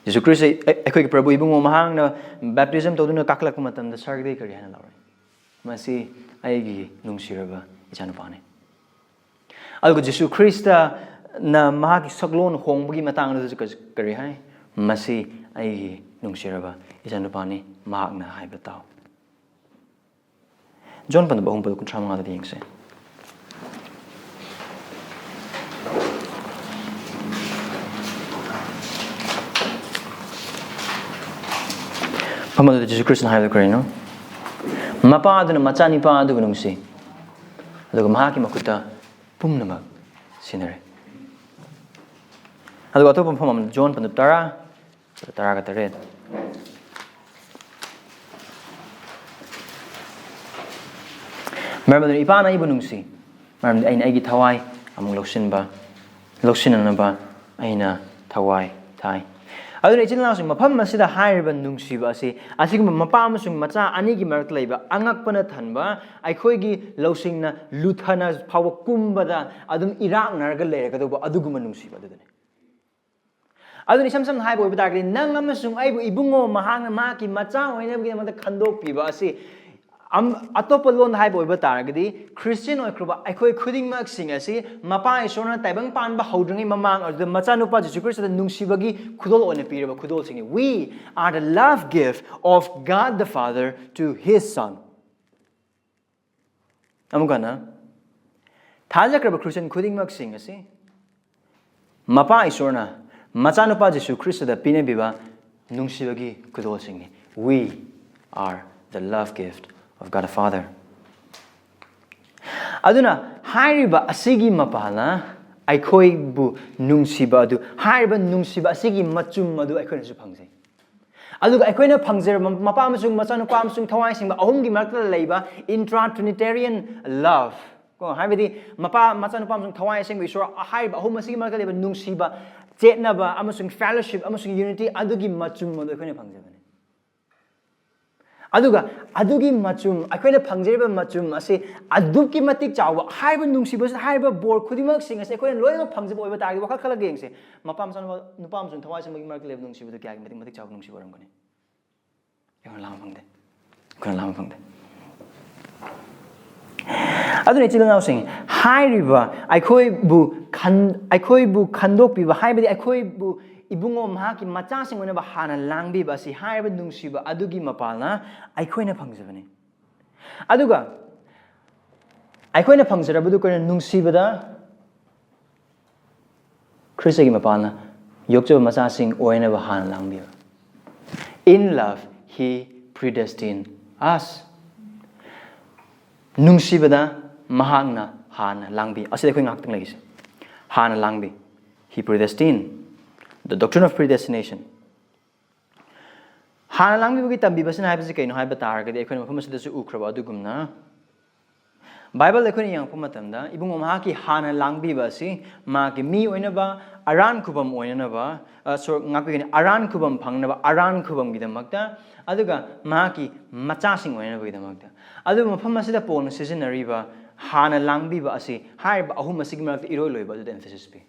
ꯖꯤꯁꯨ ꯈ꯭ꯔꯤꯁꯇ ꯑꯩ-, ꯑꯩꯈꯣꯏꯒꯤ ꯄ꯭ꯔꯚꯨ ꯏꯕꯨꯡꯉꯣ ꯃꯍꯥꯛꯅ ꯕꯦꯞꯇꯤꯖꯝ ꯇꯧꯗꯨꯅ ꯀꯥꯈꯠꯂꯛꯄ ꯃꯇꯝꯗ ꯁꯔꯒꯗꯒꯤ ꯀꯔꯤ ꯍꯥꯏꯅ ꯂꯥꯎꯔꯛꯏ? "ꯃꯁꯤ ꯑꯩꯒꯤ ꯅꯨꯡꯁꯤꯔꯕ ꯏꯆꯥꯅꯨꯄꯥꯅꯤ"꯫ ꯑꯗꯨꯒ ꯖꯤꯁꯨ ꯈ꯭ꯔꯤꯁꯇꯅ ꯃꯍꯥꯛꯀꯤ ꯁꯛꯂꯣꯟ ꯍꯣꯡꯕꯒꯤ ꯃꯇꯥꯡꯗꯁꯨ ꯀ-, ꯀꯔꯤ ꯍꯥꯏ? "ꯃꯁꯤ ꯑꯩꯒꯤ ꯅꯨꯡꯁꯤꯔꯕ ꯏꯆꯥꯅꯨꯄꯥꯅꯤ, ꯃꯍꯥꯛꯅ ꯍꯥꯏꯕ ꯇꯥꯎ"꯫ ꯖꯣꯟ ꯄꯟꯗꯨꯞ ꯑꯍꯨꯝ ꯄꯗ ꯀꯨꯟꯊ꯭ꯔꯥ ꯃꯉꯥꯗ ꯌꯦꯡꯁꯦ꯫ ꯃꯐꯝ ꯑꯗꯨꯗ ꯖꯤꯁꯨ ꯈ꯭ꯔꯤꯁꯇꯅ ꯍꯥꯏꯕꯗꯨ ꯀꯔꯤꯅꯣ? ꯃꯄꯥ ꯑꯗꯨꯅ ꯃꯆꯥꯅꯤꯄꯥ ꯑꯗꯨꯕꯨ ꯅꯨꯡꯁꯤ, ꯑꯗꯨꯒ ꯃꯍꯥꯛꯀꯤ ꯃꯈꯨꯠꯇ ꯄꯨꯝꯅꯃꯛ ꯁꯤꯟꯅꯔꯦ꯫ ꯑꯗꯨꯒ ꯑꯇꯣꯞꯄ ꯃꯐꯝ ꯑꯃ, ꯖꯣꯟ ꯄꯟꯗꯨꯞ ꯇꯔꯥ, ꯇꯔꯥꯒ ꯇꯔꯦꯠ꯫ ꯃꯔꯝ ꯑꯗꯨꯅ ꯏꯄꯥꯅ ꯑꯩꯕꯨ ꯅꯨꯡꯁꯤ, ꯃꯔꯝꯗꯤ ꯑꯩꯅ ꯑꯩꯒꯤ ꯊꯋꯥꯏ ꯑꯃꯨꯛ ꯂꯧꯁꯤꯟꯕ, ꯂꯧꯁꯤꯟꯅꯅꯕ ꯑꯩꯅ ꯊꯋꯥꯏ ꯊꯥꯏ꯫ ꯑꯗꯨꯅ ꯏꯆꯤꯜ ꯏꯅꯥꯎꯁꯤꯡ, ꯃꯐꯝ ꯑꯁꯤꯗ ꯍꯥꯏꯔꯤꯕ ꯅꯨꯡꯁꯤꯕ ꯑꯁꯤ ꯑꯁꯤꯒꯨꯝꯕ ꯃꯄꯥ ꯑꯃꯁꯨꯡ ꯃꯆꯥ ꯑꯅꯤꯒꯤ ꯃꯔꯛꯇ ꯂꯩꯕ ꯑꯉꯛꯄꯅ ꯊꯟꯕ, ꯑꯩꯈꯣꯏꯒꯤ ꯂꯧꯁꯤꯡꯅ ꯂꯨꯊꯅ ꯐꯥꯎꯕ ꯀꯨꯝꯕꯗ ꯑꯗꯨꯝ ꯏꯔꯥꯛꯅꯔꯒ ꯂꯩꯔꯒꯗꯧꯕ ꯑꯗꯨꯒꯨꯝꯕ ꯅꯨꯡꯁꯤꯕ ꯑꯗꯨꯗꯨꯅꯤ꯫ ꯑꯗꯨꯅ ꯏꯁꯝ ꯁꯝꯅ ꯍꯥꯏꯕ ꯑꯣꯏꯕ ꯇꯥꯔꯒꯗꯤ, ꯅꯪ ꯑꯃꯁꯨꯡ ꯑꯩꯕꯨ ꯏꯕꯨꯡꯉꯣ ꯃꯍꯥꯛꯅ ꯃꯍꯥꯛꯀꯤ ꯃꯆꯥ ꯑꯣꯏꯅꯕꯒꯤꯗꯃꯛꯇ ꯈꯟꯗꯣꯛꯄꯤꯕ ꯑꯁꯤ, ꯑꯝ-, ꯑꯇꯣꯞꯄ ꯂꯣꯟꯗ ꯍꯥꯏꯕ ꯑꯣꯏꯕ ꯇꯥꯔꯒꯗꯤ, ꯈ꯭ꯔꯤꯁꯇꯤꯌꯟ ꯑꯣꯏꯈ꯭ꯔꯕ ꯑꯩꯈꯣꯏ ꯈꯨꯗꯤꯡꯃꯛꯁꯤꯡ ꯑꯁꯤ ꯃꯄꯥ ꯏꯁꯣꯔꯅ ꯇꯥꯏꯕꯪ ꯄꯥꯟꯕ ꯍꯧꯗ꯭ꯔꯤꯉꯩ ꯃꯃꯥꯡ ꯑꯗꯨꯗ ꯃꯆꯥꯅꯨꯄꯥ ꯖꯤꯁꯨ ꯈ꯭ꯔꯤꯁꯇꯗ ꯅꯨꯡꯁꯤꯕꯒꯤ ꯈꯨꯗꯣꯜ ꯑꯣꯏꯅ ꯄꯤꯔꯕ ꯈꯨꯗꯣꯜꯁꯤꯡꯅꯤ꯫ We are the love gift of God the Father to his Son. ꯑꯃꯨꯛ ꯍꯟꯅ, ꯊꯥꯖꯈ꯭ꯔꯕ ꯈ꯭ꯔꯤꯁꯇꯤꯌꯟ ꯈꯨꯗꯤꯡꯃꯛꯁꯤꯡ ꯑꯁꯤ ꯃꯄꯥ ꯏꯁꯣꯔꯅ ꯃꯆꯥꯅꯨꯄꯥ ꯖꯤꯁꯨ ꯈ꯭ꯔꯤꯁꯇꯗ ꯄꯤꯅꯕꯤꯕ ꯅꯨꯡꯁꯤꯕꯒꯤ ꯈꯨꯗꯣꯜꯁꯤꯡꯅꯤ꯫ We are the love gift of God the Father. ꯑꯗꯨꯅ ꯍꯥꯏꯔꯤꯕ ꯑꯁꯤꯒꯤ ꯃꯄꯥꯅ ꯑꯩꯈꯣꯏꯕꯨ ꯅꯨꯡꯁꯤꯕ ꯑꯗꯨ, ꯍꯥꯏꯔꯤꯕ ꯅꯨꯡꯁꯤꯕ ꯑꯁꯤꯒꯤ ꯃꯆꯨꯝ ꯑꯗꯨ ꯑꯩꯈꯣꯏꯅꯁꯨ ꯐꯪꯖꯩ꯫ ꯑꯗꯨꯒ ꯑꯩꯈꯣꯏꯅ ꯐꯪꯖꯔꯕ ꯃꯄꯥ ꯑꯃꯁꯨꯡ ꯃꯆꯥꯅꯨꯄꯥ ꯑꯃꯁꯨꯡ ꯊꯋꯥꯏ ꯁꯦꯡꯕ ꯑꯍꯨꯝꯒꯤ ꯃꯔꯛꯇ ꯂꯩꯕ intra-trinitarian love, ꯀꯣ, ꯍꯥꯏꯕꯗꯤ ꯃꯄꯥ, ꯃꯆꯥꯅꯨꯄꯥ ꯑꯃꯁꯨꯡ ꯊꯋꯥꯏ ꯑꯁꯦꯡꯕ ꯏꯁꯣꯔ ꯍꯥꯏꯔꯤꯕ ꯑꯍꯨꯝ ꯑꯁꯤꯒꯤ ꯃꯔꯛꯇ ꯂꯩꯕ ꯅꯨꯡꯁꯤꯕ, ꯆꯦꯠꯅꯕ ꯑꯃꯁꯨꯡ fellowship ꯑꯃꯁꯨꯡ unity ꯑꯗꯨꯒꯤ ꯃꯆꯨꯝ ꯑꯗꯨ ꯑꯩꯈꯣꯏꯅ ꯐꯪꯖꯕꯅꯤ꯫ ꯑꯗꯨꯒ ꯑꯗꯨꯒꯤ ꯃꯆꯨꯝ, ꯑꯩꯈꯣꯏꯅ ꯐꯪꯖꯔꯤꯕ ꯃꯆꯨꯝ ꯑꯁꯤ ꯑꯗꯨꯛꯀꯤ ꯃꯇꯤꯛ ꯆꯥꯎꯕ, ꯍꯥꯏꯔꯤꯕ ꯅꯨꯡꯁꯤꯕꯁꯤ, ꯍꯥꯏꯔꯤꯕ ꯕꯣꯔ ꯈꯨꯗꯤꯡꯃꯛꯁꯤꯡ ꯑꯁꯤ ꯑꯩꯈꯣꯏꯅ ꯂꯣꯏꯅꯃꯛ ꯐꯪꯖꯕ ꯑꯣꯏꯕ ꯇꯥꯔꯒꯗꯤ, ꯋꯥꯈꯜ ꯈꯜꯂꯒ ꯌꯦꯡꯁꯦ, ꯃꯄꯥ ꯃꯆꯥꯅꯨꯄꯥ, ꯅꯨꯄꯥ ꯑꯃꯁꯨꯡ ꯊꯋꯥꯏ ꯑꯁꯦꯡꯕꯒꯤ ꯃꯔꯛꯇ ꯂꯩꯕ ꯅꯨꯡꯁꯤꯕꯗꯨ ꯀꯌꯥꯒꯤ ꯃꯇꯤꯛ, ꯃꯇꯤꯛ ꯆꯥꯎꯕ ꯅꯨꯡꯁꯤꯕ ꯑꯣꯏꯔꯝꯒꯅꯤ? ꯑꯩꯈꯣꯏꯅ ꯂꯥꯝꯕ ꯐꯪꯗꯦ꯫ ꯑꯩꯈꯣꯏꯅ ꯂꯥꯝꯕ ꯐꯪꯗꯦ꯫ ꯑꯗꯨꯅ ꯏꯆꯤꯜ ꯏꯅꯥꯎꯁꯤꯡ, ꯍꯥꯏꯔꯤꯕ ꯑꯩꯈꯣꯏꯕꯨ ꯈꯟ-, ꯑꯩꯈꯣꯏꯕꯨ ꯈꯟꯗꯣꯛꯄꯤꯕ, ꯍꯥꯏꯕꯗꯤ ꯑꯩꯈꯣꯏꯕꯨ ꯏꯕꯨꯡꯉꯣ ꯃꯍꯥꯛꯀꯤ ꯃꯆꯥꯁꯤꯡ ꯑꯣꯏꯅꯕ ꯍꯥꯟꯅ ꯂꯥꯡꯕꯤꯕ ꯑꯁꯤ ꯍꯥꯏꯔꯤꯕ ꯅꯨꯡꯁꯤꯕ ꯑꯗꯨꯒꯤ ꯃꯄꯥꯜꯅ ꯑꯩꯈꯣꯏꯅ ꯐꯪꯖꯕꯅꯤ꯫ ꯑꯗꯨꯒ ꯑꯩꯈꯣꯏꯅ ꯐꯪꯖꯔꯕꯗꯨ ꯑꯩꯈꯣꯏꯅ ꯅꯨꯡꯁꯤꯕꯗ ꯈ꯭ꯔꯤꯁꯇꯒꯤ ꯃꯄꯥꯜꯅ ꯌꯣꯛꯆꯕ ꯃꯆꯥꯁꯤꯡ ꯑꯣꯏꯅꯕ ꯍꯥꯟꯅ ꯂꯥꯡꯕꯤꯕ꯫ In love, he predestined us. ꯅꯨꯡꯁꯤꯕꯗ ꯃꯍꯥꯛꯅ ꯍꯥꯟꯅ ꯂꯥꯡꯕꯤ꯫ ꯑꯁꯤꯗ ꯑꯩꯈꯣꯏ ꯉꯥꯏꯍꯥꯛꯇꯪ ꯂꯩꯈꯤꯁꯦ꯫ ꯍꯥꯟꯅ ꯂꯥꯡꯕꯤ꯫ He predestined. The doctrine of predestination. ꯍꯥꯟꯅ ꯂꯥꯡꯕꯤꯕꯒꯤ ꯇꯝꯕꯤꯕꯁꯤꯅ ꯍꯥꯏꯕꯁꯤ ꯀꯩꯅꯣ ꯍꯥꯏꯕ ꯇꯥꯔꯒꯗꯤ, ꯑꯩꯈꯣꯏꯅ ꯃꯐꯝ ꯑꯁꯤꯗꯁꯨ ꯎꯈ꯭ꯔꯕ ꯑꯗꯨꯒꯨꯝꯅ, ꯕꯥꯏꯕꯜꯗ ꯑꯩꯈꯣꯏꯅ ꯌꯦꯡꯉꯛꯄ ꯃꯇꯝꯗ, ꯏꯕꯨꯡꯉꯣ ꯃꯍꯥꯛꯀꯤ ꯍꯥꯟꯅ ꯂꯥꯡꯕꯤꯕ ꯑꯁꯤ ꯃꯍꯥꯛꯀꯤ ꯃꯤ ꯑꯣꯏꯅꯕ, ꯑꯔꯥꯟ ꯈꯨꯕꯝ ꯑꯣꯏꯅꯅꯕ, ꯑ, ꯁꯣ-, ꯉꯥꯛꯄꯤꯒꯅꯤ, ꯑꯔꯥꯟ ꯈꯨꯕꯝ ꯐꯪꯅꯕ, ꯑꯔꯥꯟ ꯈꯨꯕꯝꯒꯤꯗꯃꯛꯇ, ꯑꯗꯨꯒ ꯃꯍꯥꯛꯀꯤ ꯃꯆꯥꯁꯤꯡ ꯑꯣꯏꯅꯕꯒꯤꯗꯃꯛꯇ꯫ ꯑꯗꯨꯕꯨ ꯃꯐꯝ ꯑꯁꯤꯗ ꯄꯣꯜꯅ ꯁꯤꯖꯤꯟꯅꯔꯤꯕ ꯍꯥꯟꯅ ꯂꯥꯡꯕꯤꯕ ꯑꯁꯤ ꯍꯥꯏꯔꯤꯕ ꯑꯍꯨꯝ ꯑꯁꯤꯒꯤ ꯃꯔꯛꯇ ꯏꯔꯣꯏ ꯂꯣꯏꯕ ꯑꯗꯨꯗ emphasis ꯄꯤ꯫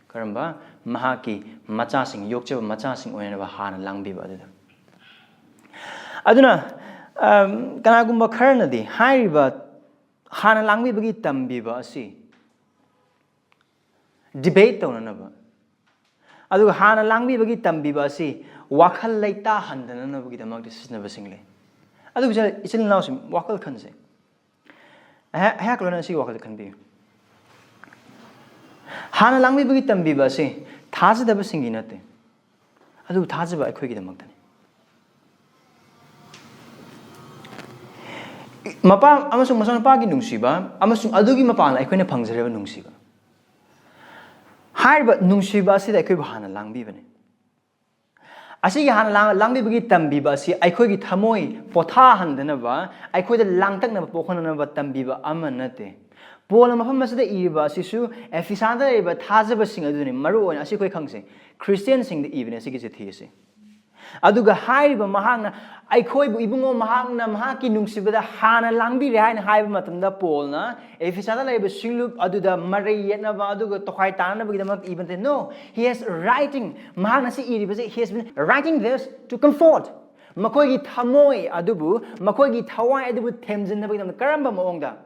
ꯀꯔꯝꯕ? ꯃꯍꯥꯛꯀꯤ ꯃꯆꯥꯁꯤꯡ, ꯌꯣꯛꯆꯕ ꯃꯆꯥꯁꯤꯡ ꯑꯣꯏꯅꯅꯕ ꯍꯥꯟꯅ ꯂꯥꯡꯕꯤꯕ ꯑꯗꯨꯗ꯫ ꯑꯗꯨꯅ, ꯑꯝ, ꯀꯅꯥꯒꯨꯝꯕ ꯈꯔꯅꯗꯤ ꯍꯥꯏꯔꯤꯕ ꯍꯥꯟꯅ ꯂꯥꯡꯕꯤꯕꯒꯤ ꯇꯝꯕꯤꯕ ꯑꯁꯤ debate ꯇꯧꯅꯅꯕ, ꯑꯗꯨꯒ ꯍꯥꯟꯅ ꯂꯥꯡꯕꯤꯕꯒꯤ ꯇꯝꯕꯤꯕ ꯑꯁꯤ ꯋꯥꯈꯜ ꯂꯩꯇꯥꯍꯟꯗꯅꯅꯕꯒꯤꯗꯃꯛꯇ ꯁꯤꯖꯤꯟꯅꯕꯁꯤꯡ ꯂꯩ꯫ ꯑꯗꯨꯕꯨ ꯏꯆꯤꯜ ꯏꯅꯥꯎꯁꯤꯡ, ꯋꯥꯈꯜ ꯈꯟꯁꯦ꯫ ꯑꯩꯍꯥꯛ, ꯑꯩꯍꯥꯛ ꯂꯣꯏꯅ ꯑꯁꯤꯒꯤ ꯋꯥꯈꯜꯗ ꯈꯟꯕꯤꯌꯨ꯫ ꯍꯥꯟꯅ ꯂꯥꯡꯕꯤꯕꯒꯤ ꯇꯝꯕꯤꯕ ꯑꯁꯤ ꯊꯥꯖꯗꯕꯁꯤꯡꯒꯤ ꯅꯠꯇꯦ, ꯑꯗꯨꯕꯨ ꯊꯥꯖꯕ ꯑꯩꯈꯣꯏꯒꯤꯗꯃꯛꯇꯅꯤ꯫ ꯃꯄꯥ ꯑꯃꯁꯨꯡ ꯃꯆꯥꯅꯨꯄꯥꯒꯤ ꯅꯨꯡꯁꯤꯕ, ꯑꯃꯁꯨꯡ ꯑꯗꯨꯒꯤ ꯃꯄꯥꯟꯗ ꯑꯩꯈꯣꯏꯅ ꯐꯪꯖꯔꯤꯕ ꯅꯨꯡꯁꯤꯕ, ꯍꯥꯏꯔꯤꯕ ꯅꯨꯡꯁꯤꯕ ꯑꯁꯤꯗ ꯑꯩꯈꯣꯏꯕꯨ ꯍꯥꯟꯅ ꯂꯥꯡꯕꯤꯕꯅꯤ꯫ ꯑꯁꯤꯒꯤ ꯍꯥꯟꯅ ꯂꯥꯡ-, ꯂꯥꯡꯕꯤꯕꯒꯤ ꯇꯝꯕꯤꯕ ꯑꯁꯤ ꯑꯩꯈꯣꯏꯒꯤ ꯊꯃꯣꯏ ꯄꯣꯊꯥꯍꯟꯗꯅꯕ, ꯑꯩꯈꯣꯏꯗ ꯂꯥꯡꯇꯛꯅꯕ ꯄꯣꯛꯍꯟꯅꯅꯕ ꯇꯝꯕꯤꯕ ꯑꯃ ꯅꯠꯇꯦ꯫ ꯄꯣꯜꯅ ꯃꯐꯝ ꯑꯁꯤꯗ ꯏꯔꯤꯕ ꯑꯁꯤꯁꯨ ꯑꯦꯐꯤꯁꯥꯗ ꯂꯩꯔꯤꯕ ꯊꯥꯖꯕꯁꯤꯡ ꯑꯗꯨꯅꯤ꯫ ꯃꯔꯨ ꯑꯣꯏꯅ ꯑꯁꯤ ꯑꯩꯈꯣꯏ ꯈꯪꯁꯦ, ꯈ꯭ꯔꯤꯁꯇꯤꯌꯥꯟꯁꯤꯡꯗ ꯏꯕꯅꯤ ꯑꯁꯤꯒꯤ ꯆꯤꯊꯤ ꯑꯁꯤ꯫ ꯑꯗꯨꯒ ꯍꯥꯏꯔꯤꯕ ꯃꯍꯥꯛꯅ ꯑꯩꯈꯣꯏꯕꯨ, ꯏꯕꯨꯡꯉꯣ, ꯃꯍꯥꯛꯅ ꯃꯍꯥꯛꯀꯤ ꯅꯨꯡꯁꯤꯕꯗ ꯍꯥꯟꯅ ꯂꯥꯡꯕꯤꯔꯦ ꯍꯥꯏꯅ ꯍꯥꯏꯕ ꯃꯇꯝꯗ, ꯄꯣꯜꯅ ꯑꯦꯐꯤꯁꯥꯗ ꯂꯩꯔꯤꯕ ꯁꯤꯡꯂꯨꯞ ꯑꯗꯨꯗ ꯃꯔꯩ ꯌꯦꯠꯅꯕ ꯑꯗꯨꯒ ꯇꯣꯈꯥꯏ ꯇꯥꯅꯅꯕꯒꯤꯗꯃꯛ ꯏꯕ ꯅꯠꯇꯦ꯫ No, he is writing, ꯃꯍꯥꯛꯅ ꯁꯤ ꯏꯔꯤꯕꯁꯦ, he has been writing this to comfort, ꯃꯈꯣꯏꯒꯤ ꯊꯃꯣꯏ ꯑꯗꯨꯕꯨ, ꯃꯈꯣꯏꯒꯤ ꯊꯋꯥꯏ ꯑꯗꯨꯕꯨ ꯊꯦꯝꯖꯤꯟꯅꯕꯒꯤꯗꯃꯛ꯫ ꯀꯔꯝꯕ ꯃꯑꯣꯡꯗ?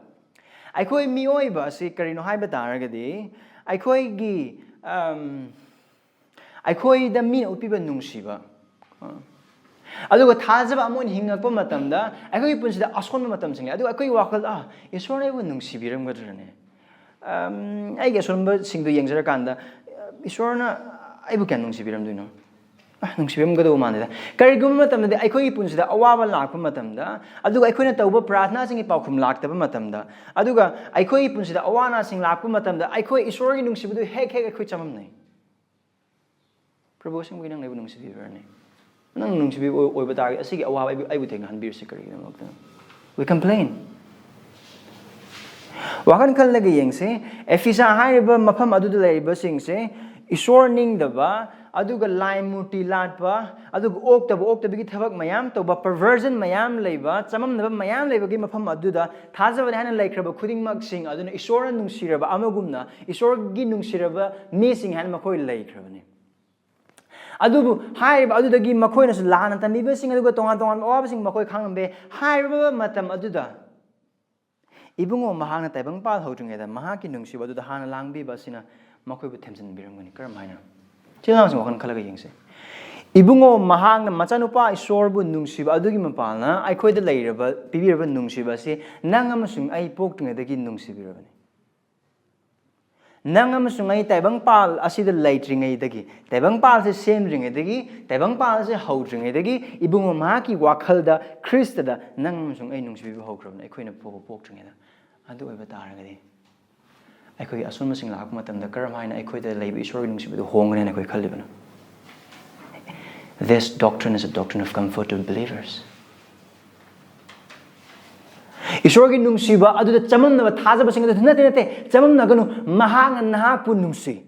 ꯑꯩꯈꯣꯏ ꯃꯤꯑꯣꯏꯕ ꯑꯁꯤ ꯀꯔꯤꯅꯣ ꯍꯥꯏꯕ ꯇꯥꯔꯒꯗꯤ, ꯑꯩꯈꯣꯏꯒꯤ, ꯑꯝ, ꯑꯩꯈꯣꯏꯗ ꯃꯤꯅ ꯎꯠꯄꯤꯕ ꯅꯨꯡꯁꯤꯕ, ꯑ, ꯑꯗꯨꯒ ꯊꯥꯖꯕ ꯑꯃ ꯑꯣꯏꯅ ꯍꯤꯡꯉꯛꯄ ꯃꯇꯝꯗ, ꯑꯩꯈꯣꯏꯒꯤ ꯄꯨꯟꯁꯤꯗ ꯑꯁꯣꯟꯕ ꯃꯇꯝꯁꯤꯡ ꯂꯩ꯫ ꯑꯗꯨꯒ ꯑꯩꯈꯣꯏꯒꯤ ꯋꯥꯈꯜꯗ, "ꯑꯥ, ꯏꯁꯣꯔꯅ ꯑꯩꯕꯨ ꯅꯨꯡꯁꯤꯕꯤꯔꯝꯒꯗ꯭ꯔꯅꯦ? ꯑꯝ, ꯑꯩꯒꯤ ꯑꯁꯣꯟꯕꯁꯤꯡꯗꯨ ꯌꯦꯡꯖꯔꯀꯥꯟꯗ, ꯏꯁꯣꯔꯅ ꯑꯩꯕꯨ ꯀꯌꯥꯝ ꯅꯨꯡꯁꯤꯕꯤꯔꯝꯗꯣꯏꯅꯣ?" ꯑ, ꯅꯨꯡꯁꯤꯕꯤꯔꯝꯒꯗꯧꯕ ꯃꯥꯟꯗꯦꯗ꯫ ꯀꯔꯤꯒꯨꯝꯕ ꯃꯇꯝꯗꯗꯤ ꯑꯩꯈꯣꯏꯒꯤ ꯄꯨꯟꯁꯤꯗ ꯑꯋꯥꯕ ꯂꯥꯛꯄ ꯃꯇꯝꯗ, ꯑꯗꯨꯒ ꯑꯩꯈꯣꯏꯅ ꯇꯧꯕ ꯄ꯭ꯔꯥꯔꯊꯅꯥꯁꯤꯡꯒꯤ ꯄꯥꯎꯈꯨꯝ ꯂꯥꯛꯇꯕ ꯃꯇꯝꯗ, ꯑꯗꯨꯒ ꯑꯩꯈꯣꯏꯒꯤ ꯄꯨꯟꯁꯤꯗ ꯑꯋꯥ ꯑꯅꯥꯁꯤꯡ ꯂꯥꯛꯄ ꯃꯇꯝꯗ, ꯑꯩꯈꯣꯏ ꯏꯁꯣꯔꯒꯤ ꯅꯨꯡꯁꯤꯕꯗꯨ ꯍꯦꯛ ꯍꯦꯛ ꯑꯩꯈꯣꯏ ꯆꯃꯝꯅꯩ꯫ "ꯄ꯭ꯔꯚꯨ, ꯑꯁꯦꯡꯕꯒꯤ ꯅꯪꯅ ꯑꯩꯕꯨ ꯅꯨꯡꯁꯤꯕꯤꯕ꯭ꯔꯅꯦ? ꯅꯪ ꯅꯨꯡꯁꯤꯕꯤꯕ ꯑꯣꯏ-, ꯑꯣꯏꯕ ꯇꯥꯔꯒꯗꯤ ꯑꯁꯤꯒꯤ ꯑꯋꯥꯕ ꯑꯩꯕꯨ, ꯑꯩꯕꯨ ꯊꯦꯡꯅꯍꯟꯕꯤꯔꯤꯁꯤ ꯀꯔꯤꯒꯤꯗꯃꯛꯇꯅꯣ?" We complain. ꯋꯥꯈꯜ ꯈꯜꯂꯒ ꯌꯦꯡꯁꯦ, ꯑꯦꯐꯤꯁꯥ ꯍꯥꯏꯔꯤꯕ ꯃꯐꯝ ꯑꯗꯨꯗ ꯂꯩꯔꯤꯕꯁꯤꯡꯁꯦ ꯏꯁꯣꯔ ꯅꯤꯡꯗꯕ, ꯑꯗꯨꯒ ꯂꯥꯏ ꯃꯨꯔꯇꯤ ꯂꯥꯠꯄ, ꯑꯗꯨꯒ ꯑꯣꯛꯇꯕ ꯑꯣꯛꯇꯕꯒꯤ ꯊꯕꯛ ꯃꯌꯥꯝ ꯇꯧꯕ, perversion ꯃꯌꯥꯝ ꯂꯩꯕ, ꯆꯃꯝꯅꯕ ꯃꯌꯥꯝ ꯂꯩꯕꯒꯤ ꯃꯐꯝ ꯑꯗꯨꯗ ꯊꯥꯖꯕꯅꯤ ꯍꯥꯏꯅ ꯂꯩꯈ꯭ꯔꯕ ꯈꯨꯗꯤꯡꯃꯛꯁꯤꯡ ꯑꯗꯨꯅ ꯏꯁꯣꯔꯅ ꯅꯨꯡꯁꯤꯔꯕ ꯑꯃꯒꯨꯝꯅ, ꯏꯁꯣꯔꯒꯤ ꯅꯨꯡꯁꯤꯔꯕ ꯃꯤꯁꯤꯡ ꯍꯥꯏꯅ ꯃꯈꯣꯏ ꯂꯩꯈ꯭ꯔꯕꯅꯤ꯫ ꯑꯗꯨꯕꯨ ꯍꯥꯏꯔꯤꯕ ꯑꯗꯨꯗꯒꯤ ꯃꯈꯣꯏꯅꯁꯨ ꯂꯥꯟꯅ ꯇꯝꯕꯤꯕꯁꯤꯡ ꯑꯗꯨꯒ ꯇꯣꯉꯥꯟ ꯇꯣꯉꯥꯟꯕ ꯑꯋꯥꯕꯁꯤꯡ ꯃꯈꯣꯏ ꯈꯪꯂꯝꯕ ꯌꯥꯏ꯫ ꯍꯥꯏꯔꯤꯕ ꯃꯇꯝ ꯑꯗꯨꯗ ꯏꯕꯨꯡꯉꯣ ꯃꯍꯥꯛꯅ ꯇꯥꯏꯕꯪ ꯄꯥꯜ ꯍꯧꯗ꯭ꯔꯤꯉꯩꯗ ꯃꯍꯥꯛꯀꯤ ꯅꯨꯡꯁꯤꯕ ꯑꯗꯨꯗ ꯍꯥꯟꯅ ꯂꯥꯡꯕꯤꯕ ꯑꯁꯤꯅ ꯃꯈꯣꯏꯕꯨ ꯊꯦꯝꯖꯤꯟꯕꯤꯔꯝꯒꯅꯤ꯫ ꯀꯔꯝ ꯍꯥꯏꯅ? ꯏꯆꯤꯜ ꯏꯅꯥꯎꯁꯤꯡ ꯋꯥꯈꯜ ꯈꯜꯂꯒ ꯌꯦꯡꯁꯦ꯫ ꯏꯕꯨꯡꯉꯣ ꯃꯍꯥꯛꯅ ꯃꯆꯥꯅꯨꯄꯥ ꯏꯁꯣꯔꯕꯨ ꯅꯨꯡꯁꯤꯕ ꯑꯗꯨꯒꯤ ꯃꯄꯥꯜꯅ ꯑꯩꯈꯣꯏꯗ ꯂꯩꯔꯕ, ꯄꯤꯕꯤꯔꯕ ꯅꯨꯡꯁꯤꯕ ꯑꯁꯤ ꯅꯪ ꯑꯃꯁꯨꯡ ꯑꯩ ꯄꯣꯛꯇ꯭ꯔꯤꯉꯩꯗꯒꯤ ꯅꯨꯡꯁꯤꯕꯤꯔꯕꯅꯤ꯫ ꯅꯪ ꯑꯃꯁꯨꯡ ꯑꯩ ꯇꯥꯏꯕꯪꯄꯥꯜ ꯑꯁꯤꯗ ꯂꯩꯇ꯭ꯔꯤꯉꯩꯗꯒꯤ, ꯇꯥꯏꯕꯪꯄꯥꯜꯁꯦ ꯁꯦꯝꯗ꯭ꯔꯤꯉꯩꯗꯒꯤ, ꯇꯥꯏꯕꯪꯄꯥꯜꯁꯦ ꯍꯧꯗ꯭ꯔꯤꯉꯩꯗꯒꯤ ꯏꯕꯨꯡꯉꯣ ꯃꯍꯥꯛꯀꯤ ꯋꯥꯈꯜꯗ ꯈ꯭ꯔꯤꯁꯇꯗ ꯅꯪ ꯑꯃꯁꯨꯡ ꯑꯩ ꯅꯨꯡꯁꯤꯕꯤꯕ ꯍꯧꯈ꯭ꯔꯕꯅꯤ, ꯑꯩꯈꯣꯏꯅ ꯄꯣꯛꯄ ꯄꯣꯛꯇ꯭ꯔꯤꯉꯩꯗ꯫ ꯑꯗꯨ ꯑꯣꯏꯕ ꯇꯥꯔꯒꯗꯤ ꯑꯩꯈꯣꯏꯒꯤ ꯑꯁꯣꯟꯕꯁꯤꯡ ꯂꯥꯛꯄ ꯃꯇꯝꯗ ꯀꯔꯝ ꯍꯥꯏꯅ ꯑꯩꯈꯣꯏꯗ ꯂꯩꯕ ꯏꯁꯣꯔꯒꯤ ꯅꯨꯡꯁꯤꯕꯗꯨ ꯍꯣꯡꯒꯅꯤ ꯍꯥꯏꯅ ꯑꯩꯈꯣꯏ ꯈꯜꯂꯤꯕꯅꯣ? This doctrine is a doctrine of comfort to believers. ꯏꯁꯣꯔꯒꯤ ꯅꯨꯡꯁꯤꯕ ꯑꯗꯨꯗ ꯆꯃꯝꯅꯕ ꯊꯥꯖꯕꯁꯤꯡ ꯑꯗꯨ ꯅꯠꯇꯦ, ꯅꯠꯇꯦ, ꯆꯃꯝꯅꯒꯅꯨ꯫ ꯃꯍꯥꯛꯅ ꯅꯍꯥꯛꯄꯨ ꯅꯨꯡꯁꯤ꯫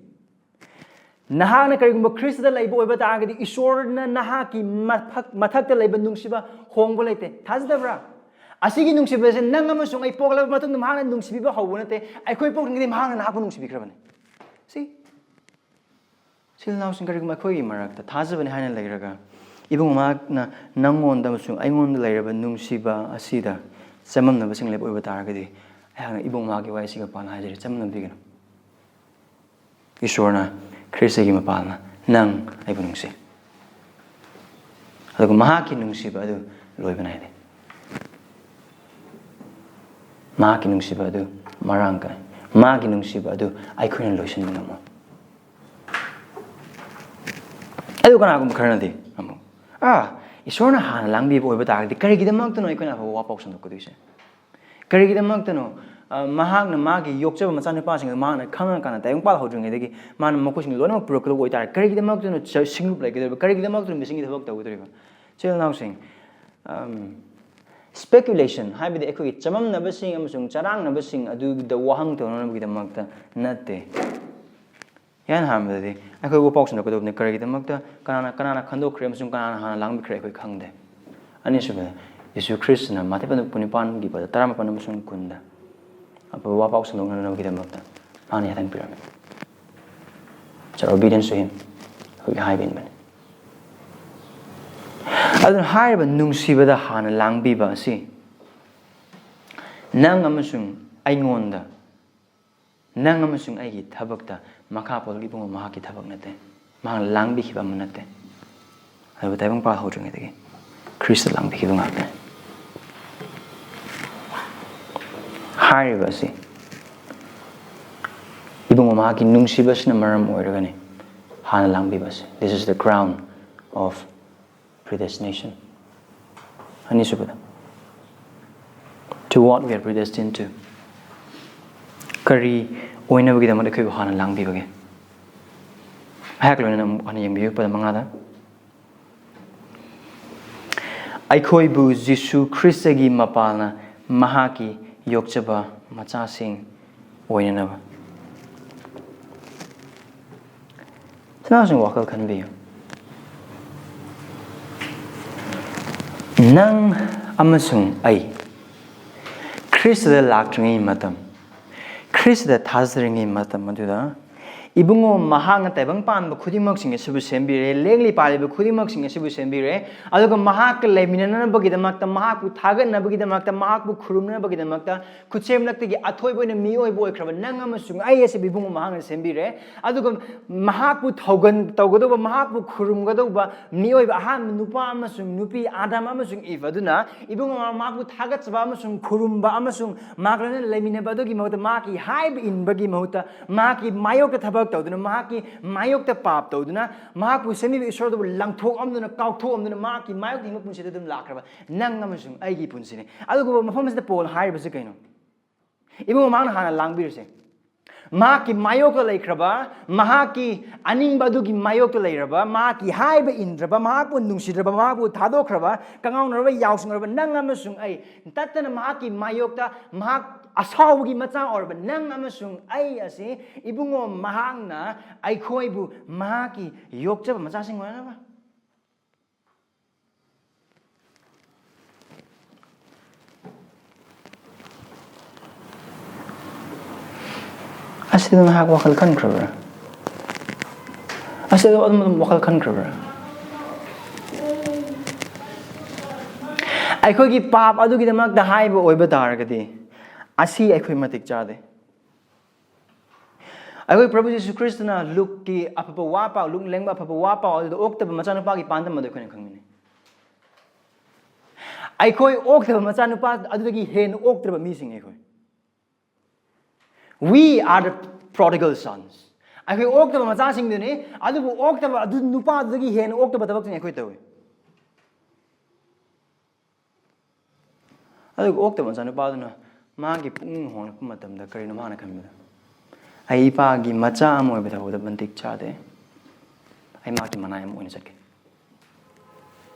ꯅꯍꯥꯛꯅ ꯀꯔꯤꯒꯨꯝꯕ ꯈ꯭ꯔꯤꯁꯇꯗ ꯂꯩꯕ ꯑꯣꯏꯕ ꯇꯥꯔꯒꯗꯤ ꯏꯁꯣꯔꯅ ꯅꯍꯥꯛꯀꯤ ꯃꯊꯛ-, ꯃꯊꯛꯇ ꯂꯩꯕ ꯅꯨꯡꯁꯤꯕ ꯍꯣꯡꯕ ꯂꯩꯇꯦ꯫ ꯊꯥꯖꯗꯕ꯭ꯔꯥ? ꯑꯁꯤꯒꯤ ꯅꯨꯡꯁꯤꯕꯁꯦ ꯅꯪ ꯑꯃꯁꯨꯡ ꯑꯩ ꯄꯣꯛꯂꯕ ꯃꯇꯨꯡꯗ ꯃꯍꯥꯛꯅ ꯅꯨꯡꯁꯤꯕꯤꯕ ꯍꯧꯕ ꯅꯠꯇꯦ꯫ ꯑꯩꯈꯣꯏ ꯄꯣꯛꯇ꯭ꯔꯤꯉꯩꯗꯤ ꯃꯍꯥꯛꯅ ꯅꯍꯥꯛꯄꯨ ꯅꯨꯡꯁꯤꯕꯤꯈ꯭ꯔꯕꯅꯤ꯫ ꯁꯤ ꯏꯆꯤꯜ ꯏꯅꯥꯎꯁꯤꯡ, ꯀꯔꯤꯒꯨꯝꯕ ꯑꯩꯈꯣꯏꯒꯤ ꯃꯔꯛꯇ ꯊꯥꯖꯕꯅꯤ ꯍꯥꯏꯅ ꯂꯩꯔꯒ, ꯏꯕꯨꯡ ꯃꯍꯥꯛꯅ ꯅꯪꯉꯣꯟꯗ ꯑꯃꯁꯨꯡ ꯑꯩꯉꯣꯟꯗ ꯂꯩꯔꯕ ꯅꯨꯡꯁꯤꯕ ꯑꯁꯤꯗ ꯆꯃꯝꯅꯕꯁꯤꯡ ꯂꯩꯕ ꯑꯣꯏꯕ ꯇꯥꯔꯒꯗꯤ, ꯑꯩꯍꯥꯛꯅ ꯏꯕꯨꯡ ꯃꯍꯥꯛꯀꯤ ꯋꯥꯍꯩꯁꯤꯒ ꯄꯥꯟꯅ ꯍꯥꯏꯖꯔꯤ, ꯆꯃꯝꯅꯕꯤꯒꯅꯨ꯫ ꯏꯁꯣꯔꯅ ꯈ꯭ꯔꯤꯁꯇꯒꯤ ꯃꯄꯥꯜꯅ ꯅꯪ ꯑꯩꯕꯨ ꯅꯨꯡꯁꯤ꯫ ꯑꯗꯨꯒ ꯃꯍꯥꯛꯀꯤ ꯅꯨꯡꯁꯤꯕ ꯑꯗꯨ ꯂꯣꯏꯕ ꯅꯥꯏꯗꯦ꯫ ꯃꯍꯥꯛꯀꯤ ꯅꯨꯡꯁꯤꯕ ꯑꯗꯨ ꯃꯔꯥꯡ ꯀꯥꯏ꯫ ꯃꯥꯒꯤ ꯅꯨꯡꯁꯤꯕ ꯑꯗꯨ ꯑꯩꯈꯣꯏꯅ ꯂꯣꯏꯁꯤꯟꯕ ꯉꯝꯃꯣꯏ꯫ ꯑꯗꯨ ꯀꯅꯥꯒꯨꯝꯕ ꯈꯔꯅꯗꯤ ꯑꯃꯨꯛ, ꯑꯥ, ꯏꯁꯣꯔꯅ ꯍꯥꯟꯅ ꯂꯥꯡꯕꯤꯕ ꯑꯣꯏꯕ ꯇꯥꯔꯒꯗꯤ ꯀꯔꯤꯒꯤꯗꯃꯛꯇꯅꯣ ꯑꯩꯈꯣꯏꯅ ꯑꯐꯕ ꯋꯥꯐꯥꯎ ꯁꯟꯗꯣꯛꯀꯗꯣꯏꯁꯦ? ꯀꯔꯤꯒꯤꯗꯃꯛꯇꯅꯣ? ꯑ, ꯃꯍꯥꯛꯅ ꯃꯥꯒꯤ ꯌꯣꯛꯆꯕ ꯃꯆꯥꯅꯨꯄꯥꯁꯤꯡ ꯑꯗꯨ ꯃꯍꯥꯛꯅ ꯈꯪꯉꯀꯥꯟꯗ, ꯇꯥꯏꯕꯪꯄꯥꯜ ꯍꯧꯗ꯭ꯔꯤꯉꯩꯗꯒꯤ ꯃꯥꯅ ꯃꯈꯣꯏꯁꯤꯡ ꯂꯣꯏꯅꯃꯛ ꯄꯨꯔꯛꯀꯗꯕ ꯑꯣꯏꯇꯥꯔꯦ, ꯀꯔꯤꯒꯤꯗꯃꯛꯇꯅꯣ ꯆ-, ꯁꯤꯡꯂꯨꯞ ꯂꯩꯒꯗꯧꯔꯤꯕ? ꯀꯔꯤꯒꯤꯗꯃꯛꯇꯅꯣ ꯃꯤꯁꯤꯡꯒꯤ ꯊꯕꯛ ꯇꯧꯒꯗꯧꯔꯤꯕ? ꯏꯆꯤꯜ ꯏꯅꯥꯎꯁꯤꯡ, ꯑꯝ, speculation ꯍꯥꯏꯕꯗꯤ ꯑꯩꯈꯣꯏꯒꯤ ꯆꯃꯝꯅꯕꯁꯤꯡ ꯑꯃꯁꯨꯡ ꯆꯔꯥꯡꯅꯕꯁꯤꯡ ꯑꯗꯨꯗ ꯋꯥꯍꯪ ꯇꯧꯅꯅꯕꯒꯤꯗꯃꯛꯇ ꯅꯠꯇꯦ꯫ ꯏꯍꯥꯟ ꯍꯥꯟꯕꯗꯗꯤ ꯑꯩꯈꯣꯏ ꯋꯥꯐꯥꯎ ꯁꯟꯗꯣꯛꯀꯗꯧꯕꯅꯤ꯫ ꯀꯔꯤꯒꯤꯗꯃꯛꯇ, ꯀꯅꯥꯅ, ꯀꯅꯥꯅ ꯈꯟꯗꯣꯛꯈ꯭ꯔꯦ ꯑꯃꯁꯨꯡ ꯀꯅꯥꯅ ꯍꯥꯟꯅ ꯂꯥꯡꯕꯤꯈ꯭ꯔꯦ ꯑꯩꯈꯣꯏ ꯈꯪꯗꯦ꯫ ꯑꯅꯤꯁꯨꯕꯗ, ꯌꯤꯁꯨ ꯈ꯭ꯔꯤꯁꯇꯅ ꯃꯥꯊꯦ ꯄꯟ-, ꯄꯨꯡ ꯅꯤꯄꯥꯟꯒꯤ ꯄꯗ ꯇꯔꯥꯃꯥꯄꯟ ꯑꯃꯁꯨꯡ ꯀꯨꯟꯗ ꯑꯐꯕ ꯋꯥꯐꯥꯎ ꯁꯟꯗꯣꯛꯅꯅꯕꯒꯤꯗꯃꯛꯇ ꯃꯥꯅ ꯌꯥꯊꯪ ꯄꯤꯔꯝꯃꯤ꯫ It's our obedience to him. ꯑꯩꯈꯣꯏꯒꯤ ꯍꯥꯏꯕ ꯏꯟꯕꯅꯤ꯫ ꯑꯗꯨꯅ ꯍꯥꯏꯔꯤꯕ ꯅꯨꯡꯁꯤꯕꯗ ꯍꯥꯟꯅ ꯂꯥꯡꯕꯤꯕ ꯑꯁꯤ ꯅꯪ ꯑꯃꯁꯨꯡ ꯑꯩꯉꯣꯟꯗ, ꯅꯪ ꯑꯃꯁꯨꯡ ꯑꯩꯒꯤ ꯊꯕꯛꯇ ꯃꯈꯥ ꯄꯣꯜꯂꯒ ꯏꯕꯨꯡꯉꯣ ꯃꯍꯥꯛꯀꯤ ꯊꯕꯛ ꯅꯠꯇꯦ꯫ ꯃꯍꯥꯛꯅ ꯂꯥꯡꯕꯤꯈꯤꯕ ꯑꯃ ꯅꯠꯇꯦ꯫ ꯑꯗꯨꯕꯨ ꯇꯥꯏꯕꯪ ꯄꯥꯜ ꯍꯧꯗ꯭ꯔꯤꯉꯩꯗꯒꯤ ꯈ꯭ꯔꯤꯁꯇ ꯂꯥꯡꯕꯤꯈꯤꯕ ꯉꯥꯛꯇꯅꯤ꯫ ꯍꯥꯏꯔꯤꯕ ꯑꯁꯤ ꯏꯕꯨꯡꯉꯣ ꯃꯍꯥꯛꯀꯤ ꯅꯨꯡꯁꯤꯕꯁꯤꯅ ꯃꯔꯝ ꯑꯣꯏꯔꯒꯅꯤ ꯍꯥꯟꯅ ꯂꯥꯡꯕꯤꯕ ꯑꯁꯤ꯫ This is the crown of predestination. ꯑꯅꯤꯁꯨꯕꯗ, to what we are predestined to. ꯀꯔꯤ ꯑꯣꯏꯅꯕꯒꯤꯗꯃꯛ ꯑꯩꯈꯣꯏꯕꯨ ꯍꯥꯟꯅ ꯂꯥꯡꯕꯤꯕꯒꯦ? ꯑꯩꯍꯥꯛꯀ ꯂꯣꯏꯅꯅ ꯑꯃꯨꯛ ꯍꯟꯅ ꯌꯦꯡꯕꯤꯌꯨ, ꯄꯗ ꯃꯉꯥꯗ꯫ ꯑꯩꯈꯣꯏꯕꯨ ꯖꯤꯁꯨ ꯈ꯭ꯔꯤꯁꯇꯒꯤ ꯃꯄꯥꯜꯅ ꯃꯍꯥꯛꯀꯤ ꯌꯣꯛꯆꯕ ꯃꯆꯥꯁꯤꯡ ꯑꯣꯏꯅꯅꯕ꯫ ꯁꯅꯥꯁꯤꯡ ꯋꯥꯈꯜ ꯈꯟꯕꯤꯌꯨ꯫ ꯅꯪ ꯑꯃꯁꯨꯡ ꯑꯩ ꯈ꯭ꯔꯤꯁꯇꯗ ꯂꯥꯛꯇ꯭ꯔꯤꯉꯩ ꯃꯇꯝ, ꯈ꯭ꯔꯤꯁꯇꯗ ꯊꯥꯖꯗ꯭ꯔꯤꯉꯩ ꯃꯇꯝ ꯑꯗꯨꯗ ꯏꯕꯨꯡꯉꯣ ꯃꯍꯥꯛꯅ ꯇꯥꯏꯕꯪ ꯄꯥꯟꯕ ꯈꯨꯗꯤꯡꯃꯛꯁꯤꯡ ꯑꯁꯤꯕꯨ ꯁꯦꯝꯕꯤꯔꯦ, ꯂꯦꯡꯂꯤ ꯄꯥꯜꯂꯤꯕ ꯈꯨꯗꯤꯡꯃꯛꯁꯤꯡ ꯑꯁꯤꯕꯨ ꯁꯦꯝꯕꯤꯔꯦ, ꯑꯗꯨꯒ ꯃꯍꯥꯛꯀ ꯂꯩꯃꯤꯟꯅꯅꯕꯒꯤꯗꯃꯛꯇ, ꯃꯍꯥꯛꯄꯨ ꯊꯥꯒꯠꯅꯕꯒꯤꯗꯃꯛꯇ, ꯃꯍꯥꯛꯄꯨ ꯈꯨꯔꯨꯝꯅꯕꯒꯤꯗꯃꯛꯇ ꯈꯨꯠꯁꯦꯝꯂꯛꯇꯒꯤ ꯑꯊꯣꯏꯕ ꯑꯣꯏꯅ ꯃꯤꯑꯣꯏꯕ ꯑꯣꯏꯈ꯭ꯔꯕ ꯅꯪ ꯑꯃꯁꯨꯡ ꯑꯩ ꯑꯁꯤꯕꯨ ꯏꯕꯨꯡꯉꯣ ꯃꯍꯥꯛꯅ ꯁꯦꯝꯕꯤꯔꯦ꯫ ꯑꯗꯨꯒ ꯃꯍꯥꯛꯄꯨ ꯊꯧꯒꯟ ꯇꯧꯒꯗꯧꯕ, ꯃꯍꯥꯛꯄꯨ ꯈꯨꯔꯨꯝꯒꯗꯧꯕ ꯃꯤꯑꯣꯏꯕ ꯑꯍꯥꯟꯕ ꯅꯨꯄꯥ ꯑꯃꯁꯨꯡ ꯅꯨꯄꯤ ꯑꯥꯗꯝ ꯑꯃꯁꯨꯡ ꯏꯚ ꯑꯗꯨꯅ ꯏꯕꯨꯡꯉꯣ ꯃꯍꯥꯛꯄꯨ ꯊꯥꯒꯠꯆꯕ ꯑꯃꯁꯨꯡ ꯈꯨꯔꯨꯝꯕ ꯑꯃꯁꯨꯡ ꯃꯍꯥꯛ ꯂꯣꯏꯅꯅ ꯂꯩꯃꯤꯟꯅꯕ ꯑꯗꯨꯒꯤ ꯃꯍꯨꯠꯇ, ꯃꯍꯥꯛꯀꯤ ꯍꯥꯏꯕ ꯏꯟꯕꯒꯤ ꯃꯍꯨꯠꯇ, ꯃꯍꯥꯛꯀꯤ ꯃꯥꯌꯣꯛꯇ ꯊꯕꯛ ꯇꯧꯗꯨꯅ, ꯃꯍꯥꯛꯀꯤ ꯃꯥꯌꯣꯛꯇ ꯄꯥꯞ ꯇꯧꯗꯨꯅ, ꯃꯍꯥꯛꯄꯨ ꯁꯦꯝꯕꯤꯕ ꯏꯁꯣꯔꯗꯨꯕꯨ ꯂꯪꯊꯣꯛꯑꯝꯗꯨꯅ, ꯀꯥꯎꯊꯣꯛꯑꯝꯗꯨꯅ, ꯃꯍꯥꯛꯀꯤ ꯃꯥꯌꯣꯛꯇ ꯍꯤꯡꯕ ꯄꯨꯟꯁꯤꯗ ꯑꯗꯨꯝ ꯂꯥꯛꯈ꯭ꯔꯕ ꯅꯪ ꯑꯃꯁꯨꯡ ꯑꯩꯒꯤ ꯄꯨꯟꯁꯤꯅꯤ꯫ ꯑꯗꯨꯒꯨꯝꯕ ꯃꯐꯝ ꯑꯁꯤꯗ ꯄꯣꯜꯅ ꯍꯥꯏꯔꯤꯕꯁꯤ ꯀꯩꯅꯣ? ꯏꯕꯨꯡꯉꯣ, ꯃꯍꯥꯛꯅ ꯍꯥꯟꯅ ꯂꯥꯡꯕꯤꯔꯤꯁꯦ, ꯃꯍꯥꯛꯀꯤ ꯃꯥꯌꯣꯛꯇ ꯂꯩꯈ꯭ꯔꯕ, ꯃꯍꯥꯛꯀꯤ ꯑꯅꯤꯡꯕ ꯑꯗꯨꯒꯤ ꯃꯥꯌꯣꯛꯇ ꯂꯩꯔꯕ, ꯃꯍꯥꯛꯀꯤ ꯍꯥꯏꯕ ꯏꯟꯗ꯭ꯔꯕ, ꯃꯍꯥꯛꯄꯨ ꯅꯨꯡꯁꯤꯗ꯭ꯔꯕ, ꯃꯍꯥꯛꯄꯨ ꯊꯥꯗꯣꯛꯈ꯭ꯔꯕ, ꯀꯉꯥꯎꯅꯔꯕ, ꯌꯥꯎꯁꯤꯟꯅꯔꯕ ꯅꯪ ꯑꯃꯁꯨꯡ ꯑꯩ, ꯇꯠꯇꯅ ꯃꯍꯥꯛꯀꯤ ꯃꯥꯌꯣꯛꯇ, ꯃꯍꯥꯛ ꯑꯁꯥꯎꯕꯒꯤ ꯃꯆꯥ ꯑꯣꯏꯔꯕ ꯅꯪ ꯑꯃꯁꯨꯡ ꯑꯩ ꯑꯁꯤ, ꯏꯕꯨꯡꯉꯣ, ꯃꯍꯥꯛꯅ ꯑꯩꯈꯣꯏꯕꯨ ꯃꯍꯥꯛꯀꯤ ꯌꯣꯛꯆꯕ ꯃꯆꯥꯁꯤꯡ ꯑꯣꯏꯅꯕ꯫ ꯑꯁꯤꯗ ꯅꯍꯥꯛ ꯋꯥꯈꯜ ꯈꯟꯈ꯭ꯔꯕ꯭ꯔꯥ? ꯑꯁꯤꯗ ꯑꯗꯨꯝ, ꯑꯗꯨꯝ ꯋꯥꯈꯜ ꯈꯟꯈ꯭ꯔꯕ꯭ꯔꯥ? ꯑꯩꯈꯣꯏꯒꯤ ꯄꯥꯞ ꯑꯗꯨꯒꯤꯗꯃꯛꯇ ꯍꯥꯏꯕ ꯑꯣꯏꯕ ꯇꯥꯔꯒꯗꯤ, ꯑꯁꯤ ꯑꯩꯈꯣꯏ ꯃꯇꯤꯛ ꯆꯥꯗꯦ꯫ ꯑꯩꯈꯣꯏ ꯄ꯭ꯔꯚꯨ ꯖꯤꯁꯨ ꯈ꯭ꯔꯤꯁꯇꯅ ꯂꯨꯛꯀꯤ ꯑꯐꯕ ꯋꯥ ꯄꯥꯎ, ꯂꯨꯛ ꯂꯦꯡꯕ ꯑꯐꯕ ꯋꯥ ꯄꯥꯎ ꯑꯗꯨꯗ ꯑꯣꯛꯇꯕ ꯃꯆꯥꯅꯨꯄꯥꯒꯤ ꯄꯥꯟꯗꯝ ꯑꯗꯨ ꯑꯩꯈꯣꯏꯅ ꯈꯪꯃꯤꯟꯅꯩ꯫ ꯑꯩꯈꯣꯏ ꯑꯣꯛꯇꯕ ꯃꯆꯥꯅꯨꯄꯥ ꯑꯗꯨꯗꯒꯤ ꯍꯦꯟꯅ ꯑꯣꯛꯇ꯭ꯔꯕ ꯃꯤꯁꯤꯡ ꯑꯩꯈꯣꯏ꯫ We are the prodigal sons. ꯑꯩꯈꯣꯏ ꯑꯣꯛꯇꯕ ꯃꯆꯥꯁꯤꯡꯗꯨꯅꯤ, ꯑꯗꯨꯕꯨ ꯑꯣꯛꯇꯕ ꯑꯗꯨ ꯅꯨꯄꯥꯗꯨꯗꯒꯤ ꯍꯦꯟꯅ ꯑꯣꯛꯇꯕ ꯊꯕꯛꯁꯤꯡ ꯑꯩꯈꯣꯏ ꯇꯧꯏ꯫ ꯑꯗꯨꯒ ꯑꯣꯛꯇꯕ ꯃꯆꯥꯅꯨꯄꯥꯗꯨꯅ ꯃꯥꯒꯤ ꯄꯨꯛꯅꯤꯡ ꯍꯣꯡꯂꯛꯄ ꯃꯇꯝꯗ ꯀꯔꯤꯅꯣ ꯃꯥꯅ ꯈꯟꯕꯗ? "ꯑꯩ ꯏꯄꯥꯒꯤ ꯃꯆꯥ ꯑꯃ ꯑꯣꯏꯕ ꯊꯕꯛꯇ ꯃꯇꯤꯛ ꯆꯥꯗꯦ꯫ ꯑꯩ ꯃꯍꯥꯛꯀꯤ ꯃꯅꯥꯏ ꯑꯃ ꯑꯣꯏꯅ ꯆꯠꯀꯅꯤ꯫"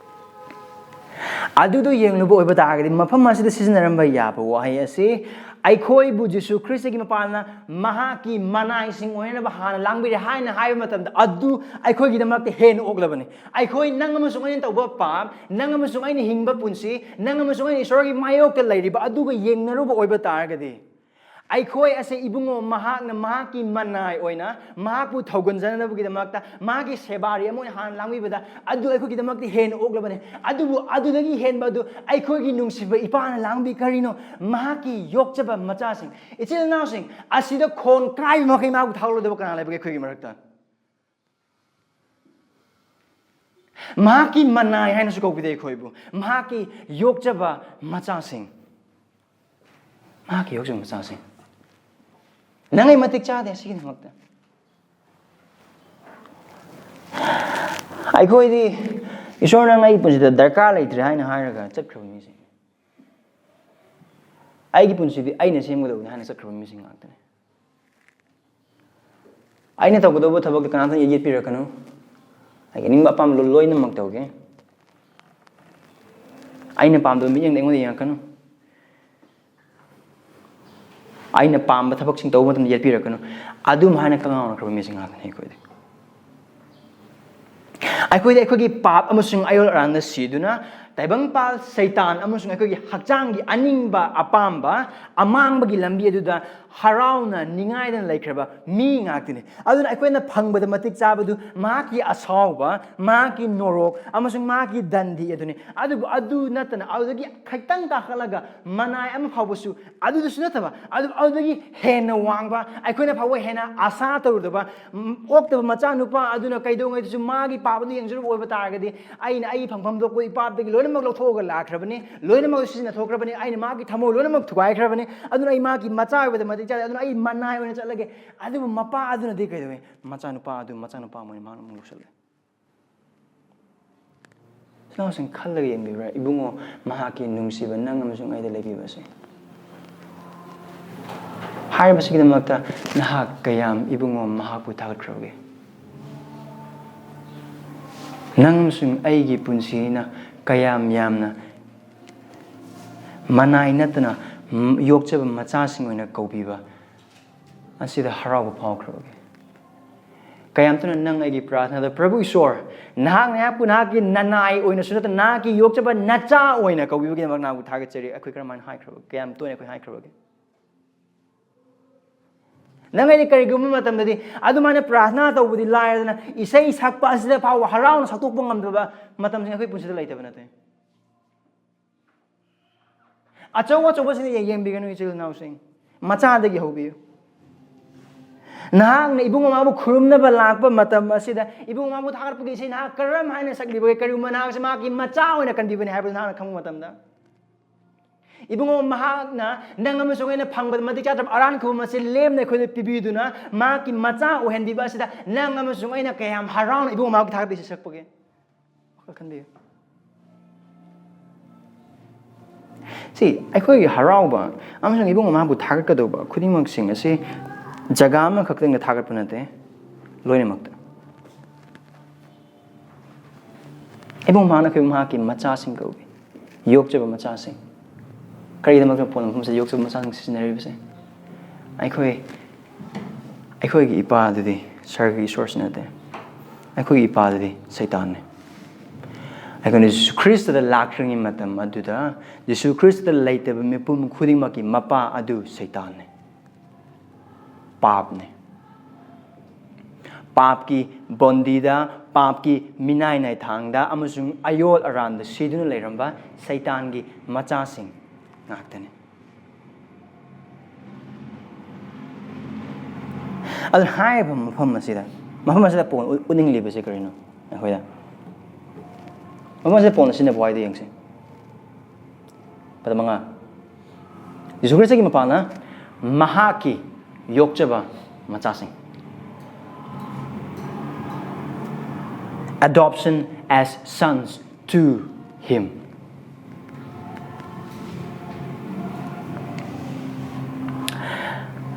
ꯑꯗꯨꯗꯣ ꯌꯦꯡꯂꯨꯕ ꯑꯣꯏꯕ ꯇꯥꯔꯒꯗꯤ, ꯃꯐꯝ ꯑꯁꯤꯗ ꯁꯤꯖꯤꯟꯅꯔꯝꯕ ꯌꯥꯕ ꯋꯥꯍꯩ ꯑꯁꯤ, "ꯑꯩꯈꯣꯏꯕꯨ ꯖꯤꯁꯨ ꯈ꯭ꯔꯤꯁꯇꯒꯤ ꯃꯄꯥꯟꯅ ꯃꯍꯥꯛꯀꯤ ꯃꯅꯥꯏꯁꯤꯡ ꯑꯣꯏꯅꯅꯕ ꯍꯥꯟꯅ ꯂꯥꯡꯕꯤꯔꯦ" ꯍꯥꯏꯅ ꯍꯥꯏꯕ ꯃꯇꯝꯗ, ꯑꯗꯨ ꯑꯩꯈꯣꯏꯒꯤꯗꯃꯛꯇ ꯍꯦꯟꯅ ꯑꯣꯛꯂꯕꯅꯤ꯫ ꯑꯩꯈꯣꯏ, ꯅꯪ ꯑꯃꯁꯨꯡ ꯑꯩꯅ ꯇꯧꯕ ꯄꯥꯞ, ꯅꯪ ꯑꯃꯁꯨꯡ ꯑꯩꯅ ꯍꯤꯡꯕ ꯄꯨꯟꯁꯤ, ꯅꯪ ꯑꯃꯁꯨꯡ ꯑꯩꯅ ꯏꯁꯣꯔꯒꯤ ꯃꯥꯌꯣꯛꯇ ꯂꯩꯔꯤꯕ ꯑꯗꯨꯒ ꯌꯦꯡꯅꯔꯨꯕ ꯑꯣꯏꯕ ꯇꯥꯔꯒꯗꯤ, ꯑꯩꯈꯣꯏ ꯑꯁꯦ, ꯏꯕꯨꯡꯉꯣ, ꯃꯍꯥꯛꯅ ꯃꯍꯥꯛꯀꯤ ꯃꯅꯥꯏ ꯑꯣꯏꯅ ꯃꯍꯥꯛꯄꯨ ꯊꯧꯒꯟꯖꯅꯅꯕꯒꯤꯗꯃꯛꯇ ꯃꯍꯥꯛꯀꯤ ꯁꯦꯕꯥꯔꯤ ꯑꯃ ꯑꯣꯏꯅ ꯍꯥꯟꯅ ꯂꯥꯡꯕꯤꯕꯗ, ꯑꯗꯨ ꯑꯩꯈꯣꯏꯒꯤꯗꯃꯛꯇ ꯍꯦꯟꯅ ꯑꯣꯛꯂꯕꯅꯤ꯫ ꯑꯗꯨꯕꯨ ꯑꯗꯨꯗꯒꯤ ꯍꯦꯟꯕ ꯑꯗꯨ ꯑꯩꯈꯣꯏꯒꯤ ꯅꯨꯡꯁꯤꯕ ꯏꯄꯥꯅ ꯂꯥꯡꯕꯤ ꯀꯔꯤꯅꯣ? ꯃꯍꯥꯛꯀꯤ ꯌꯣꯛꯆꯕ ꯃꯆꯥꯁꯤꯡ, ꯏꯆꯤꯜ ꯏꯅꯥꯎꯁꯤꯡ ꯑꯁꯤꯗ ꯈꯣꯟ ꯀꯥꯏꯕ ꯃꯈꯩ ꯃꯍꯥꯛꯄꯨ ꯊꯥꯒꯠꯂꯣꯏꯗꯕ ꯀꯅꯥ ꯂꯩꯕꯒꯦ ꯑꯩꯈꯣꯏꯒꯤ ꯃꯔꯛꯇ? ꯃꯍꯥꯛꯀꯤ ꯃꯅꯥꯏ ꯍꯥꯏꯅꯁꯨ ꯀꯧꯕꯤꯗꯦ ꯑꯩꯈꯣꯏꯕꯨ꯫ ꯃꯍꯥꯛꯀꯤ ꯌꯣꯛꯆꯕ ꯃꯆꯥꯁꯤꯡ꯫ ꯃꯍꯥꯛꯀꯤ ꯌꯣꯛꯆꯕ ꯃꯆꯥꯁꯤꯡ꯫ ꯅꯪ ꯑꯩ ꯃꯇꯤꯛ ꯆꯥꯗꯦ ꯑꯁꯤꯒꯤꯗꯃꯛꯇ꯫ ꯑꯩꯈꯣꯏꯗꯤ ꯏꯁꯣꯔ, ꯅꯪ ꯑꯩꯒꯤ ꯄꯨꯟꯁꯤꯗ ꯗꯔꯀꯥꯔ ꯂꯩꯇ꯭ꯔꯦ ꯍꯥꯏꯅ ꯍꯥꯏꯔꯒ ꯆꯠꯈ꯭ꯔꯕ ꯃꯤꯁꯤꯡ, ꯑꯩꯒꯤ ꯄꯨꯟꯁꯤꯗꯤ ꯑꯩꯅ ꯁꯦꯝꯒꯗꯧꯕꯅꯤ ꯍꯥꯏꯅ ꯆꯠꯈ꯭ꯔꯕ ꯃꯤꯁꯤꯡ ꯉꯥꯛꯇꯅꯤ꯫ ꯑꯩꯅ ꯇꯧꯒꯗꯧꯕ ꯊꯕꯛꯇ ꯀꯅꯥꯝꯇꯅ ꯌꯦꯠꯄꯤꯔꯛꯀꯅꯨ꯫ ꯑꯩꯒꯤ ꯑꯅꯤꯡꯕ ꯑꯄꯥꯝꯕ ꯂꯣꯏꯅꯃꯛ ꯇꯧꯒꯦ꯫ ꯑꯩꯅ ꯄꯥꯝꯗꯕ ꯃꯤꯠꯌꯦꯡꯗ ꯑꯩꯉꯣꯟꯗ ꯌꯦꯡꯉꯛꯀꯅꯨ꯫ ꯑꯩꯅ ꯄꯥꯝꯕ ꯊꯕꯛꯁꯤꯡ ꯇꯧꯕ ꯃꯇꯝꯗ ꯌꯦꯠꯄꯤꯔꯛꯀꯅꯨ꯫ ꯑꯗꯨꯝ ꯍꯥꯏꯅ ꯀꯉꯥꯎꯅꯈ꯭ꯔꯕ ꯃꯤꯁꯤꯡ ꯉꯥꯛꯇꯅꯤ ꯑꯩꯈꯣꯏꯗꯤ꯫ ꯑꯩꯈꯣꯏꯗꯤ ꯑꯩꯈꯣꯏꯒꯤ ꯄꯥꯞ ꯑꯃꯁꯨꯡ ꯑꯌꯣꯜ ꯑꯔꯥꯟꯗ ꯁꯤꯗꯨꯅ, ꯇꯥꯏꯕꯪꯄꯥꯜ ꯁꯩꯇꯥꯟ ꯑꯃꯁꯨꯡ ꯑꯩꯈꯣꯏꯒꯤ ꯍꯛꯆꯥꯡꯒꯤ ꯑꯅꯤꯡꯕ ꯑꯄꯥꯝꯕ ꯑꯃꯥꯡꯕꯒꯤ ꯂꯝꯕꯤ ꯑꯗꯨꯗ ꯍꯔꯥꯎꯅ ꯅꯤꯡꯉꯥꯏꯗꯅ ꯂꯩꯈ꯭ꯔꯕ ꯃꯤ ꯉꯥꯛꯇꯅꯤ꯫ ꯑꯗꯨꯅ ꯑꯩꯈꯣꯏꯅ ꯐꯪꯕꯗ ꯃꯇꯤꯛ ꯆꯥꯕꯗꯨ ꯃꯍꯥꯛꯀꯤ ꯑꯁꯥꯎꯕ, ꯃꯍꯥꯛꯀꯤ ꯅꯣꯔꯣꯛ ꯑꯃꯁꯨꯡ ꯃꯍꯥꯛꯀꯤ ꯗꯟꯗꯤ ꯑꯗꯨꯅꯤ꯫ ꯑꯗꯨꯕꯨ ꯑꯗꯨ ꯅꯠꯇꯅ ꯑꯗꯨꯗꯒꯤ ꯈꯤꯇꯪ ꯀꯥꯈꯠꯂꯒ ꯃꯅꯥꯏ ꯑꯃ ꯐꯥꯎꯕꯁꯨ, ꯑꯗꯨꯗꯁꯨ ꯅꯠꯇꯕ, ꯑꯗꯨ, ꯑꯗꯨꯗꯒꯤ ꯍꯦꯟꯅ ꯋꯥꯡꯕ, ꯑꯩꯈꯣꯏꯅ ꯐꯥꯎꯕ ꯍꯦꯟꯅ ꯑꯁꯥ ꯇꯧꯔꯨꯗꯕ, ꯎꯝ, ꯑꯣꯛꯇꯕ ꯃꯆꯥꯅꯨꯄꯥ ꯑꯗꯨꯅ ꯀꯩꯗꯧꯉꯩꯗꯁꯨ ꯃꯥꯒꯤ ꯄꯥꯞ ꯑꯗꯨ ꯌꯦꯡꯖꯔꯨꯕ ꯑꯣꯏꯕ ꯇꯥꯔꯒꯗꯤ, ꯑꯩꯅ ꯑꯩꯒꯤ ꯐꯪꯐꯝ ꯊꯣꯛꯄ ꯏꯄꯥꯞꯇꯒꯤ ꯂꯣꯏꯅꯃꯛ ꯂꯧꯊꯣꯛꯑꯒ ꯂꯥꯛꯈ꯭ꯔꯕꯅꯤ, ꯂꯣꯏꯅꯃꯛ ꯁꯤꯖꯤꯟꯅꯊꯣꯛꯈ꯭ꯔꯕꯅꯤ, ꯑꯩꯅ ꯃꯥꯒꯤ ꯊꯃꯣꯏ ꯂꯣꯏꯅꯃꯛ ꯊꯨꯒꯥꯏꯈ꯭ꯔꯕꯅꯤ, ꯑꯗꯨꯅ ꯑꯩ ꯃꯥꯒꯤ ꯃꯆꯥ ꯑꯣꯏꯕꯗ ꯃꯇꯤꯛ ꯆꯥꯗꯦ, ꯑꯗꯨꯅ ꯑꯩ ꯃꯅꯥꯏ ꯑꯣꯏꯅ ꯆꯠꯂꯒꯦ꯫ ꯑꯗꯨꯕꯨ ꯃꯄꯥ ꯑꯗꯨꯅꯗꯤ ꯀꯩꯗꯧꯏ? ꯃꯆꯥꯅꯨꯄꯥ ꯑꯗꯨ ꯃꯆꯥꯅꯨꯄꯥ ꯑꯃ ꯑꯣꯏꯅ ꯃꯥꯅ ꯑꯃꯨꯛ ꯂꯧꯁꯤꯜꯂꯦ꯫ ꯏꯆꯤꯟ ꯏꯅꯥꯎꯁꯤꯡ, ꯈꯜꯂꯒ ꯌꯦꯡꯕꯤꯕ꯭ꯔꯥ? ꯏꯕꯨꯡꯉꯣ, ꯃꯍꯥꯛꯀꯤ ꯅꯨꯡꯁꯤꯕ ꯅꯪ ꯑꯃꯁꯨꯡ ꯑꯩꯗ ꯂꯩꯕꯤꯕꯁꯦ꯫ ꯍꯥꯏꯔꯤꯕꯁꯤꯒꯤꯗꯃꯛꯇ ꯅꯍꯥꯛ ꯀꯌꯥꯝ ꯏꯕꯨꯡꯉꯣ ꯃꯍꯥꯛꯄꯨ ꯊꯥꯒꯠꯈ꯭ꯔꯕꯒꯦ? ꯅꯪ ꯑꯃꯁꯨꯡ ꯑꯩꯒꯤ ꯄꯨꯟꯁꯤꯅ ꯀꯌꯥꯝ ꯌꯥꯝꯅ ꯃꯅꯥꯏ ꯅꯠꯇꯅ, ꯝ, ꯌꯣꯛꯆꯕ ꯃꯆꯥꯁꯤꯡ ꯑꯣꯏꯅ ꯀꯧꯕꯤꯕ ꯑꯁꯤꯗ ꯍꯔꯥꯎꯕ ꯐꯥꯎꯈ꯭ꯔꯕꯒꯦ? ꯀꯌꯥꯝ ꯊꯨꯅ ꯅꯪ ꯑꯩꯒꯤ ꯄ꯭ꯔꯥꯔꯊꯅꯥꯗ, "ꯄ꯭ꯔꯚꯨ ꯏꯁꯣꯔ, ꯅꯍꯥꯛꯅ ꯑꯩꯍꯥꯛꯄꯨ ꯅꯍꯥꯛꯀꯤ ꯅꯅꯥꯏ ꯑꯣꯏꯅꯁꯨ ꯅꯠꯇꯅ ꯅꯍꯥꯛꯀꯤ ꯌꯣꯛꯆꯕ ꯅꯆꯥ ꯑꯣꯏꯅ ꯀꯧꯕꯤꯕꯒꯤꯗꯃꯛ ꯅꯍꯥꯛꯄꯨ ꯊꯥꯒꯠꯆꯔꯤ"? ꯑꯩꯈꯣꯏ ꯀꯔꯝꯍꯥꯏꯅ ꯍꯥꯏꯈ꯭ꯔꯕ? ꯀꯌꯥꯝ ꯇꯣꯏꯅ ꯑꯩꯈꯣꯏ ꯍꯥꯏꯈ꯭ꯔꯕꯒꯦ? ꯅꯪ ꯑꯩꯗꯤ ꯀꯔꯤꯒꯨꯝꯕ ꯃꯇꯝꯗꯗꯤ ꯑꯗꯨꯃꯥꯏꯅ ꯄ꯭ꯔꯥꯔꯊꯅꯥ ꯇꯧꯕꯗꯤ ꯂꯥꯏꯔꯗꯅ, ꯏꯁꯩ ꯁꯛꯄ ꯑꯁꯤꯗ ꯐꯥꯎꯕ ꯍꯔꯥꯎꯅ ꯁꯛꯇꯣꯛꯄ ꯉꯝꯗꯕ ꯃꯇꯝꯁꯤꯡ ꯑꯩꯈꯣꯏ ꯄꯨꯟꯁꯤꯗ ꯂꯩꯇꯕ ꯅꯠꯇꯦ꯫ ꯑꯆꯧ ꯑꯆꯧꯕꯁꯤꯡꯗ ꯌꯦꯡ-, ꯌꯦꯡꯕꯤꯒꯅꯨ, ꯏꯆꯤꯜ ꯏꯅꯥꯎꯁꯤꯡ꯫ ꯃꯆꯥꯗꯒꯤ ꯍꯧꯕꯤꯌꯨ꯫ ꯅꯍꯥꯛꯅ ꯏꯕꯨꯡ ꯑꯃꯕꯨ ꯈꯨꯔꯨꯝꯅꯕ ꯂꯥꯛꯄ ꯃꯇꯝ ꯑꯁꯤꯗ, ꯏꯕꯨꯡ ꯑꯃꯕꯨ ꯊꯥꯒꯠꯄꯒꯤ ꯏꯁꯩ ꯅꯍꯥꯛ ꯀꯔꯝ ꯍꯥꯏꯅ ꯁꯛꯂꯤꯕꯒꯦ? ꯀꯔꯤꯒꯨꯝꯕ ꯅꯍꯥꯛꯁꯦ ꯃꯍꯥꯛꯀꯤ ꯃꯆꯥ ꯑꯣꯏꯅ ꯀꯟꯕꯤꯕꯅꯤ ꯍꯥꯏꯕꯗꯨ ꯅꯍꯥꯛꯅ ꯈꯪꯕ ꯃꯇꯝꯗ, ꯏꯕꯨꯡꯉꯣ, ꯃꯍꯥꯛꯅ ꯅꯪ ꯑꯃꯁꯨꯡ ꯑꯩꯅ ꯐꯪꯕꯗ ꯃꯇꯤꯛ ꯆꯥꯗ꯭ꯔꯕ ꯑꯔꯥꯟ ꯈꯨꯕꯝ ꯑꯁꯤ ꯂꯦꯝꯅ ꯑꯩꯈꯣꯏꯗ ꯄꯤꯕꯤꯗꯨꯅ ꯃꯍꯥꯛꯀꯤ ꯃꯆꯥ ꯑꯣꯏꯍꯟꯕꯤꯕ ꯑꯁꯤꯗ ꯅꯪ ꯑꯃꯁꯨꯡ ꯑꯩꯅ ꯀꯌꯥꯝ ꯍꯔꯥꯎꯅ ꯏꯕꯨꯡꯉꯣ ꯃꯍꯥꯛꯀꯤ ꯊꯥꯒꯠꯄ ꯏꯁꯩ ꯁꯛꯄꯒꯦ? ꯋꯥꯈꯜ ꯈꯟꯕꯤꯌꯨ꯫ ꯁꯤ ꯑꯩꯈꯣꯏꯒꯤ ꯍꯔꯥꯎꯕ ꯑꯃꯁꯨꯡ ꯏꯕꯨꯡꯉꯣ ꯃꯍꯥꯛꯄꯨ ꯊꯥꯒꯠꯀꯗꯧꯕ ꯈꯨꯗꯤꯡꯃꯛꯁꯤꯡ ꯑꯁꯤ ꯖꯒꯥ ꯑꯃꯈꯛꯇꯪꯗ ꯊꯥꯒꯠꯄ ꯅꯠꯇꯦ, ꯂꯣꯏꯅꯃꯛꯇ꯫ ꯏꯕꯨꯡ ꯃꯍꯥꯛꯅ ꯑꯩꯈꯣꯏꯕꯨ ꯃꯍꯥꯛꯀꯤ ꯃꯆꯥꯁꯤꯡ ꯀꯧꯏ, ꯌꯣꯛꯆꯕ ꯃꯆꯥꯁꯤꯡ꯫ ꯀꯔꯤꯒꯤꯗꯃꯛꯇ ꯄꯣꯟꯕ ꯃꯐꯝꯁꯤꯗ ꯌꯣꯛꯆꯕ ꯃꯆꯥꯁꯤꯡ ꯁꯤꯖꯤꯟꯅꯔꯤꯕꯁꯦ? ꯑꯩꯈꯣꯏ ꯑꯩꯈꯣꯏꯒꯤ ꯏꯄꯥ ꯑꯗꯨꯗꯤ ꯁꯔꯒꯤ ꯏꯁꯣꯔꯁꯤ ꯅꯠꯇꯦ꯫ ꯑꯩꯈꯣꯏꯒꯤ ꯏꯄꯥ ꯑꯗꯨꯗꯤ ꯁꯩꯇꯥꯟꯅꯤ꯫ ꯑꯩꯈꯣꯏꯅ ꯖꯤꯁꯨ ꯈ꯭ꯔꯤꯁꯇꯗ ꯂꯥꯛꯇ꯭ꯔꯤꯉꯩ ꯃꯇꯝ ꯑꯗꯨꯗ ꯖꯤꯁꯨ ꯈ꯭ꯔꯤꯁꯇꯗ ꯂꯩꯇꯕ ꯃꯤꯄꯨꯝ ꯈꯨꯗꯤꯡꯃꯛꯀꯤ ꯃꯄꯥ ꯑꯗꯨ ꯁꯩꯇꯥꯟꯅꯤ, ꯄꯥꯞꯅꯤ꯫ ꯄꯥꯞꯀꯤ ꯕꯣꯟꯗꯤꯗ, ꯄꯥꯞꯀꯤ ꯃꯤꯅꯥꯏ ꯅꯥꯏꯊꯥꯡꯗ ꯑꯃꯁꯨꯡ ꯑꯌꯣꯜ ꯑꯔꯥꯟꯗ ꯁꯤꯗꯨꯅ ꯂꯩꯔꯝꯕ ꯁꯩꯇꯥꯟꯒꯤ ꯃꯆꯥꯁꯤꯡ ꯉꯥꯛꯇꯅꯤ꯫ ꯑꯗꯨꯅ ꯍꯥꯏꯔꯤꯕ ꯃꯐꯝ ꯑꯁꯤꯗ, ꯃꯐꯝ ꯑꯁꯤꯗ ꯄꯣꯟ ꯎꯠꯅꯤꯡꯂꯤꯕꯁꯦ ꯀꯔꯤꯅꯣ? ꯑꯩꯈꯣꯏꯗ ꯃꯐꯝ ꯑꯁꯤꯗ ꯄꯣꯟ ꯁꯤꯖꯤꯟꯅꯕ ꯋꯥꯏꯗ ꯌꯦꯡꯁꯤ꯫ ꯄꯗ ꯃꯉꯥ, ꯖꯤꯁꯨ ꯈ꯭ꯔꯤꯁꯇꯒꯤ ꯃꯄꯥꯟꯅ ꯃꯍꯥꯛꯀꯤ ꯌꯣꯛꯆꯕ ꯃꯆꯥꯁꯤꯡ꯫ Adoption as sons to him.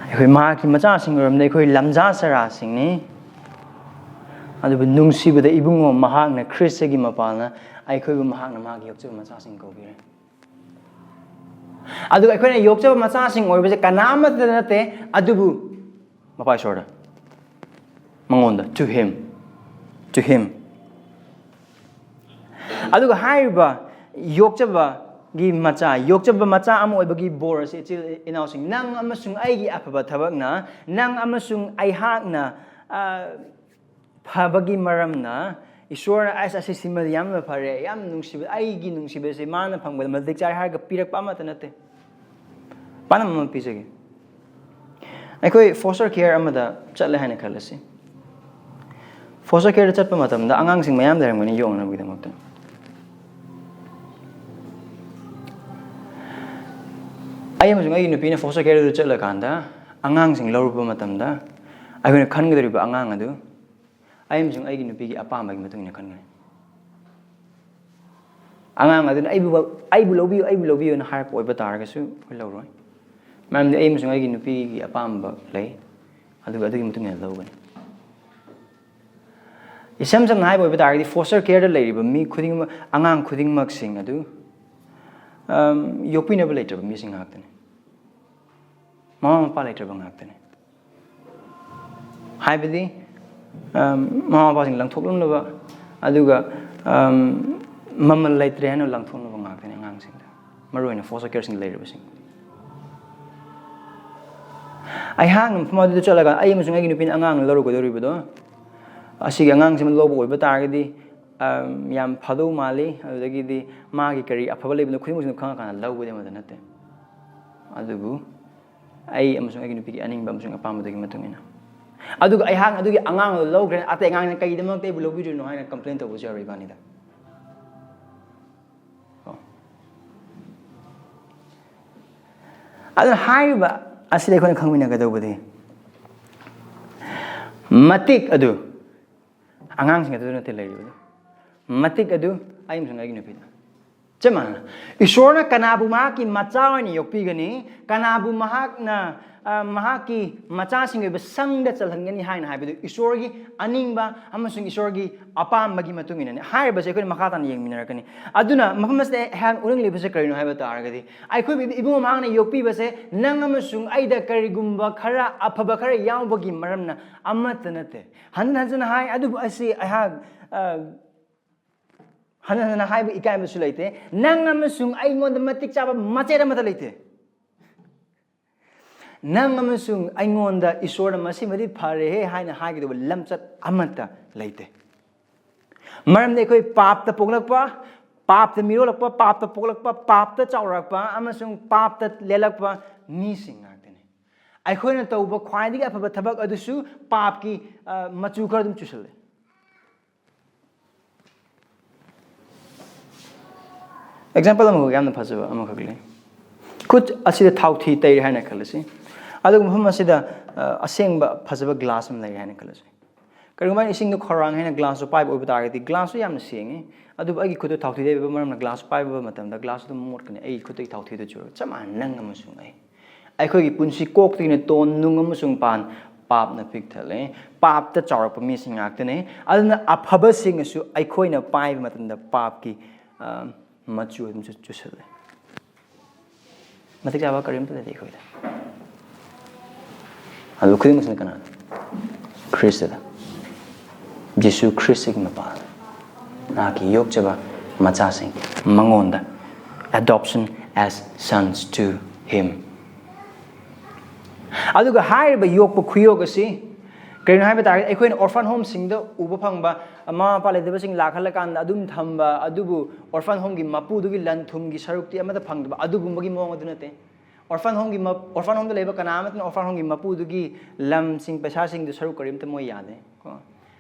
ꯑꯩꯈꯣꯏ ꯃꯍꯥꯛꯀꯤ ꯃꯆꯥꯁꯤꯡ ꯑꯣꯏꯔꯝꯗ ꯑꯩꯈꯣꯏ ꯂꯝꯖꯥ ꯁꯔꯥꯁꯤꯡꯅꯤ꯫ ꯑꯗꯨꯕꯨ ꯅꯨꯡꯁꯤꯕꯗ ꯏꯕꯨꯡꯉꯣ ꯃꯍꯥꯛꯅ ꯈ꯭ꯔꯤꯁꯇꯒꯤ ꯃꯄꯥꯟꯅ ꯑꯩꯈꯣꯏꯕꯨ ꯃꯍꯥꯛꯅ ꯃꯍꯥꯛꯀꯤ ꯌꯣꯛꯆꯕ ꯃꯆꯥꯁꯤꯡ ꯀꯧꯕꯤꯔꯦ꯫ ꯑꯗꯨꯒ ꯑꯩꯈꯣꯏꯅ ꯌꯣꯛꯆꯕ ꯃꯆꯥꯁꯤꯡ ꯑꯣꯏꯕꯁꯦ ꯀꯅꯥ ꯑꯃꯠꯇ ꯅꯠꯇꯦ, ꯑꯗꯨꯕꯨ ꯃꯄꯥ ꯏꯁꯣꯔꯗ, ꯃꯉꯣꯟꯗ, to him, to him꯫ ꯑꯗꯨꯒ ꯍꯥꯏꯔꯤꯕ ꯌꯣꯛꯆꯕꯒꯤ ꯃꯆꯥ, ꯌꯣꯛꯆꯕ ꯃꯆꯥ ꯑꯃ ꯑꯣꯏꯕꯒꯤ ꯕꯣꯔ ꯑꯁꯤ, ꯏꯆꯤꯜ ꯏꯅꯥꯎꯁꯤꯡ, ꯅꯪ ꯑꯃꯁꯨꯡ ꯑꯩꯒꯤ ꯑꯐꯕ ꯊꯕꯛꯅ, ꯅꯪ ꯑꯃꯁꯨꯡ ꯑꯩꯍꯥꯛꯅ, ꯑ, ꯐꯕꯒꯤ ꯃꯔꯝꯅ, ꯏꯁꯣꯔꯅ, "ꯑꯁ, ꯑꯁꯤ ꯁꯤꯃꯗꯤ ꯌꯥꯝꯅ ꯐꯔꯦ, ꯌꯥꯝ ꯅꯨꯡꯁꯤꯕ, ꯑꯩꯒꯤ ꯅꯨꯡꯁꯤꯕꯁꯦ ꯃꯥꯅ ꯐꯪꯕꯗ ꯃꯇꯤꯛ ꯆꯥꯔꯦ" ꯍꯥꯏꯔꯒ ꯄꯤꯔꯛꯄ ꯑꯃꯠꯇ ꯅꯠꯇꯦ꯫ ꯄꯥꯟꯗꯝ ꯑꯃ ꯄꯤꯖꯒꯦ꯫ ꯑꯩꯈꯣꯏ foster care ꯑꯃꯗ ꯆꯠꯂꯦ ꯍꯥꯏꯅ ꯈꯜꯂꯁꯤ꯫ Foster careꯗ ꯆꯠꯄ ꯃꯇꯝꯗ ꯑꯉꯥꯡꯁꯤꯡ ꯃꯌꯥꯝ ꯂꯩꯔꯝꯒꯅꯤ ꯌꯣꯛꯅꯅꯕꯒꯤꯗꯃꯛꯇ꯫ ꯑꯩ ꯑꯃꯁꯨꯡ ꯑꯩꯒꯤ ꯅꯨꯄꯤꯅ foster careꯗꯨ ꯆꯠꯂꯀꯥꯟꯗ ꯑꯉꯥꯡꯁꯤꯡ ꯂꯧꯔꯨꯕ ꯃꯇꯝꯗ ꯑꯩꯈꯣꯏꯅ ꯈꯟꯒꯗꯧꯔꯤꯕ ꯑꯉꯥꯡ ꯑꯗꯨ ꯑꯩ ꯑꯃꯁꯨꯡ ꯑꯩꯒꯤ ꯅꯨꯄꯤꯒꯤ ꯑꯄꯥꯝꯕꯒꯤ ꯃꯇꯨꯡ ꯏꯟꯅ ꯈꯟꯒꯅꯤ꯫ ꯑꯉꯥꯡ ꯑꯗꯨꯅ "ꯑꯩꯕꯨ ꯑꯩꯕꯨ ꯂꯧꯕꯤꯌꯨ, ꯑꯩꯕꯨ ꯂꯧꯕꯤꯌꯨꯅ" ꯍꯥꯏꯔꯛꯄ ꯑꯣꯏꯕ ꯇꯥꯔꯒꯁꯨ ꯑꯩꯈꯣꯏ ꯂꯧꯔꯣꯏ꯫ ꯃꯔꯝꯗꯤ ꯑꯩ ꯑꯃꯁꯨꯡ ꯑꯩꯒꯤ ꯅꯨꯄꯤꯒꯤ ꯑꯄꯥꯝꯕ ꯂꯩ, ꯑꯗꯨꯒ ꯑꯗꯨꯒꯤ ꯃꯇꯨꯡ ꯏꯟꯅ ꯂꯧꯒꯅꯤ꯫ ꯏꯁꯝ ꯁꯝꯅ ꯍꯥꯏꯕ ꯑꯣꯏꯕ ꯇꯥꯔꯒꯗꯤ, foster careꯗ ꯂꯩꯔꯤꯕ ꯃꯤ ꯈꯨꯗꯤꯡꯃꯛ, ꯑꯉꯥꯡ ꯈꯨꯗꯤꯡꯃꯛꯁꯤꯡ ꯑꯗꯨ, ꯑꯝ, ꯌꯣꯛꯄꯤꯅꯕ ꯂꯩꯇ꯭ꯔꯕ ꯃꯤꯁꯤꯡ ꯉꯥꯛꯇꯅꯤ꯫ ꯃꯃꯥ ꯃꯄꯥ ꯂꯩꯇ꯭ꯔꯕ ꯉꯥꯛꯇꯅꯤ꯫ ꯍꯥꯏꯕꯗꯤ, ꯑꯝ, ꯃꯃꯥ ꯃꯄꯥꯁꯤꯡ ꯂꯪꯊꯣꯛꯂꯝꯂꯕ, ꯑꯗꯨꯒ, ꯑꯝ, ꯃꯃꯜ ꯂꯩꯇ꯭ꯔꯦ ꯍꯥꯏꯅ ꯂꯪꯊꯣꯛꯂꯝꯂꯕ ꯉꯥꯛꯇꯅꯤ ꯑꯉꯥꯡꯁꯤꯡꯗ, ꯃꯔꯨꯑꯣꯏꯅ foster careꯁꯤꯡꯗ ꯂꯩꯔꯤꯕꯁꯤꯡ꯫ ꯑꯩꯍꯥꯛꯅ ꯃꯐꯝ ꯑꯗꯨꯗ ꯆꯠꯂꯒ ꯑꯩ ꯑꯃꯁꯨꯡ ꯑꯩꯒꯤ ꯅꯨꯄꯤꯅ ꯑꯉꯥꯡ ꯂꯧꯔꯨꯒꯗꯧꯔꯤꯕꯗꯣ, ꯑꯁꯤꯒꯤ ꯑꯉꯥꯡꯁꯤꯃ ꯂꯧꯕ ꯑꯣꯏꯕ ꯇꯥꯔꯒꯗꯤ, ꯑꯝ, ꯌꯥꯝ ꯐꯗꯧ ꯃꯥꯜꯂꯤ, ꯑꯗꯨꯗꯒꯤꯗꯤ ꯃꯥꯒꯤ ꯀꯔꯤ ꯑꯐꯕ ꯂꯩꯕꯅꯣ ꯈꯨꯗꯤꯡꯃꯛꯁꯤꯡꯗꯣ ꯈꯪꯉꯀꯥꯟꯗ ꯂꯧꯕꯗꯤ ꯑꯃꯠꯇ ꯅꯠꯇꯦ꯫ ꯑꯗꯨꯕꯨ ꯑꯩ ꯑꯃꯁꯨꯡ ꯑꯩꯒꯤ ꯅꯨꯄꯤꯒꯤ ꯑꯅꯤꯡꯕ ꯑꯃꯁꯨꯡ ꯑꯄꯥꯝꯕꯗꯨꯒꯤ ꯃꯇꯨꯡ ꯏꯟꯅ꯫ ꯑꯗꯨꯒ ꯑꯩꯍꯥꯛꯅ ꯑꯗꯨꯒꯤ ꯑꯉꯥꯡ ꯑꯗꯨ ꯂꯧꯈ꯭ꯔꯦ, ꯑꯇꯩ ꯑꯉꯥꯡꯅ "ꯀꯩꯒꯤꯗꯃꯛꯇ ꯑꯩꯕꯨ ꯂꯧꯕꯤꯗ꯭ꯔꯤꯅꯣ?" ꯍꯥꯏꯅ complain ꯇꯧꯕꯁꯨ ꯌꯥꯔꯣꯏ ꯏꯕꯥꯅꯤꯗ꯫ ꯀꯣ? ꯑꯗꯨꯅ ꯍꯥꯏꯔꯤꯕ ꯑꯁꯤꯗ ꯑꯩꯈꯣꯏꯅ ꯈꯪꯃꯤꯟꯅꯒꯗꯧꯕꯗꯤ, ꯃꯇꯤꯛ ꯑꯗꯨ ꯑꯉꯥꯡꯁꯤꯡ ꯑꯗꯨꯗ ꯅꯠꯇꯦ ꯂꯩꯔꯤꯕꯗꯨ, ꯃꯇꯤꯛ ꯑꯗꯨ ꯑꯩ ꯑꯃꯁꯨꯡ ꯑꯩꯒꯤ ꯅꯨꯄꯤꯗ꯫ ꯆꯞ ꯃꯥꯟꯅꯅ, ꯏꯁꯣꯔꯅ ꯀꯅꯥꯕꯨ ꯃꯍꯥꯛꯀꯤ ꯃꯆꯥ ꯑꯣꯏꯅ ꯌꯣꯛꯄꯤꯒꯅꯤ, ꯀꯅꯥꯕꯨ ꯃꯍꯥꯛꯅ, ꯑ, ꯃꯍꯥꯛꯀꯤ ꯃꯆꯥꯁꯤꯡꯒꯤ ꯑꯣꯏꯕ ꯁꯪꯗ ꯆꯜꯍꯟꯒꯅꯤ ꯍꯥꯏꯅ ꯍꯥꯏꯕꯗꯨ ꯏꯁꯣꯔꯒꯤ ꯑꯅꯤꯡꯕ ꯑꯃꯁꯨꯡ ꯏꯁꯣꯔꯒꯤ ꯑꯄꯥꯝꯕꯒꯤ ꯃꯇꯨꯡ ꯏꯟꯅꯅꯤ꯫ ꯍꯥꯏꯔꯤꯕꯁꯦ ꯑꯩꯈꯣꯏꯅ ꯃꯈꯥ ꯇꯥꯅ ꯌꯦꯡꯃꯤꯟꯅꯔꯛꯀꯅꯤ꯫ ꯑꯗꯨꯅ ꯃꯐꯝ ꯑꯁꯤꯗ ꯑꯩꯍꯥꯛ ꯎꯠꯅꯤꯡꯂꯤꯕꯁꯦ ꯀꯔꯤꯅꯣ ꯍꯥꯏꯕ ꯇꯥꯔꯒꯗꯤ, ꯑꯩꯈꯣꯏꯕꯨ ꯏꯕꯨꯡ ꯃꯍꯥꯛꯅ ꯌꯣꯛꯄꯤꯕꯁꯦ ꯅꯪ ꯑꯃꯁꯨꯡ ꯑꯩꯗ ꯀꯔꯤꯒꯨꯝꯕ ꯈꯔ ꯑꯐꯕ ꯈꯔ ꯌꯥꯎꯕꯒꯤ ꯃꯔꯝꯅ ꯑꯃꯠꯇ ꯅꯠꯇꯦ꯫ ꯍꯟꯖꯤꯟ ꯍꯟꯖꯤꯟꯅ ꯍꯥꯏ, ꯑꯗꯨꯕꯨ ꯑꯁꯤ ꯑꯩꯍꯥꯛ, ꯑ, ꯍꯟꯖꯤꯟ ꯍꯟꯖꯤꯟꯅ ꯍꯥꯏꯕ ꯏꯀꯥꯏꯕꯁꯨ ꯂꯩꯇꯦ꯫ ꯅꯪ ꯑꯃꯁꯨꯡ ꯑꯩꯉꯣꯟꯗ ꯃꯇꯤꯛ ꯆꯥꯕ ꯃꯆꯦꯠ ꯑꯃꯠꯇ ꯂꯩꯇꯦ꯫ ꯅꯪ ꯑꯃꯁꯨꯡ ꯑꯩꯉꯣꯟꯗ ꯏꯁꯣꯔꯅ "ꯃꯁꯤꯃꯗꯤ ꯐꯔꯦꯍꯦ" ꯍꯥꯏꯅ ꯍꯥꯏꯒꯗꯧꯕ ꯂꯝꯆꯠ ꯑꯃꯠꯇ ꯂꯩꯇꯦ꯫ ꯃꯔꯝꯗꯤ ꯑꯩꯈꯣꯏ ꯄꯥꯞꯇ ꯄꯣꯛꯂꯛꯄ, ꯄꯥꯞꯇ ꯃꯤꯔꯣꯜꯂꯛꯄ, ꯄꯥꯞꯇ ꯄꯣꯛꯂꯛꯄ, ꯄꯥꯞꯇ ꯆꯥꯎꯔꯛꯄ ꯑꯃꯁꯨꯡ ꯄꯥꯞꯇ ꯂꯦꯜꯂꯛꯄ ꯃꯤꯁꯤꯡ ꯉꯥꯛꯇꯅꯤ꯫ ꯑꯩꯈꯣꯏꯅ ꯇꯧꯕ ꯈ꯭ꯋꯥꯏꯗꯒꯤ ꯑꯐꯕ ꯊꯕꯛ ꯑꯗꯨꯁꯨ ꯄꯥꯞꯀꯤ, ꯑ, ꯃꯆꯨ ꯈꯔ ꯑꯗꯨꯝ ꯆꯨꯁꯜꯂꯦ꯫ Example ꯑꯃꯈꯛ, ꯌꯥꯝꯅ ꯐꯖꯕ ꯑꯃꯈꯛ ꯂꯩ꯫ ꯄꯨꯠ ꯑꯁꯤꯗ ꯊꯥꯎꯊꯤ ꯇꯩꯔꯦ ꯍꯥꯏꯅ ꯈꯜꯂꯁꯤ꯫ ꯑꯗꯨꯒ ꯃꯐꯝ ꯑꯁꯤꯗ ꯑ, ꯑꯁꯦꯡꯕ ꯐꯖꯕ ꯒ꯭ꯂꯥꯁ ꯑꯃ ꯂꯩꯔꯦ ꯍꯥꯏꯅ ꯈꯜꯂꯁꯤ꯫ ꯀꯔꯤꯒꯨꯝꯕ ꯑꯩꯅ ꯏꯁꯤꯡꯗꯣ ꯈꯧꯔꯥꯡꯉꯦ ꯍꯥꯏꯅ ꯒ꯭ꯂꯥꯁꯇꯣ ꯄꯥꯏꯕ ꯑꯣꯏꯕ ꯇꯥꯔꯒꯗꯤ, ꯒ꯭ꯂꯥꯁꯇꯣ ꯌꯥꯝꯅ ꯁꯦꯡꯉꯤ, ꯑꯗꯨꯕꯨ ꯑꯩꯒꯤ ꯈꯨꯠꯇ ꯊꯥꯎꯊꯤ ꯇꯩꯕ ꯃꯔꯝꯅ ꯒ꯭ꯂꯥꯁ ꯄꯥꯏꯕ ꯃꯇꯝꯗ ꯒ꯭ꯂꯥꯁꯇꯣ ꯑꯗꯨꯝ ꯃꯣꯠꯀꯅꯤ꯫ ꯑꯩꯒꯤ ꯈꯨꯠꯇꯒꯤ ꯊꯥꯎꯊꯤꯗꯣ ꯆꯨꯔꯒ ꯆꯞ ꯃꯥꯟꯅꯅ ꯅꯪ ꯑꯃꯁꯨꯡ ꯑꯩ, ꯑꯩꯈꯣꯏꯒꯤ ꯄꯨꯟꯁꯤ ꯀꯣꯛꯇꯒꯤꯅ ꯇꯣꯟ, ꯅꯨꯡ ꯑꯃꯁꯨꯡ ꯄꯥꯟ ꯄꯥꯞꯅ ꯄꯤꯛ ꯊꯜꯂꯦ꯫ ꯄꯥꯞꯇ ꯆꯥꯎꯔꯛꯄ ꯃꯤꯁꯤꯡ ꯉꯥꯛꯇꯅꯦ꯫ ꯑꯗꯨꯅ ꯑꯐꯕꯁꯤꯡꯅꯁꯨ ꯑꯩꯈꯣꯏꯅ ꯄꯥꯏꯕ ꯃꯇꯝꯗ ꯄꯥꯞꯀꯤ ꯑ, ꯃꯆꯨ ꯑꯗꯨꯝ ꯆꯨ-, ꯆꯨꯁꯜꯂꯦ꯫ ꯃꯇꯤꯛ ꯆꯥꯕ ꯀꯔꯤꯝꯇ ꯂꯩꯇꯦ ꯑꯩꯈꯣꯏꯗ꯫ ꯑꯗꯨ ꯈꯨꯗꯤꯡꯃꯛꯁꯤꯅ ꯀꯅꯥꯅꯣ? ꯈ꯭ꯔꯤꯁꯇꯗ꯫ ꯖꯤꯁꯨ ꯈ꯭ꯔꯤꯁꯇꯒꯤ ꯃꯄꯥꯜ, ꯃꯍꯥꯛꯀꯤ ꯌꯣꯛꯆꯕ ꯃꯆꯥꯁꯤꯡ, ꯃꯉꯣꯟꯗ, adoption as sons to him꯫ ꯑꯗꯨꯒ ꯍꯥꯏꯔꯤꯕ ꯌꯣꯛꯄ ꯈꯨꯌꯣꯛ ꯑꯁꯤ ꯀꯔꯤꯅꯣ ꯍꯥꯏꯕ ꯇꯥꯔꯒꯗꯤ, ꯑꯩꯈꯣꯏꯅ orphan homeꯁꯤꯡꯗ ꯎꯕ ꯐꯪꯕ, ꯃꯃꯥ ꯃꯄꯥ ꯂꯩꯇꯕꯁꯤꯡ ꯂꯥꯛꯍꯜꯂꯀꯥꯟꯗ ꯑꯗꯨꯝ ꯊꯝꯕ, ꯑꯗꯨꯕꯨ orphan homeꯒꯤ ꯃꯄꯨꯗꯨꯒꯤ ꯂꯟ ꯊꯨꯝꯒꯤ ꯁꯔꯨꯛꯇꯤ ꯑꯃꯠꯇ ꯐꯪꯗꯕ, ꯑꯗꯨꯒꯨꯝꯕꯒꯤ ꯃꯑꯣꯡ ꯑꯗꯨ ꯅꯠꯇꯦ꯫ Orphan homeꯒꯤ ꯃ-, orphan homeꯗ ꯂꯩꯕ ꯀꯅꯥ ꯑꯃꯠꯇꯅ orphan homeꯒꯤ ꯃꯄꯨꯗꯨꯒꯤ ꯂꯝꯁꯤꯡ, ꯄꯩꯁꯥꯁꯤꯡꯗꯨ ꯁꯔꯨꯛ ꯀꯔꯤꯝꯇ ꯃꯣꯏ ꯌꯥꯗꯦ ꯀꯣ꯫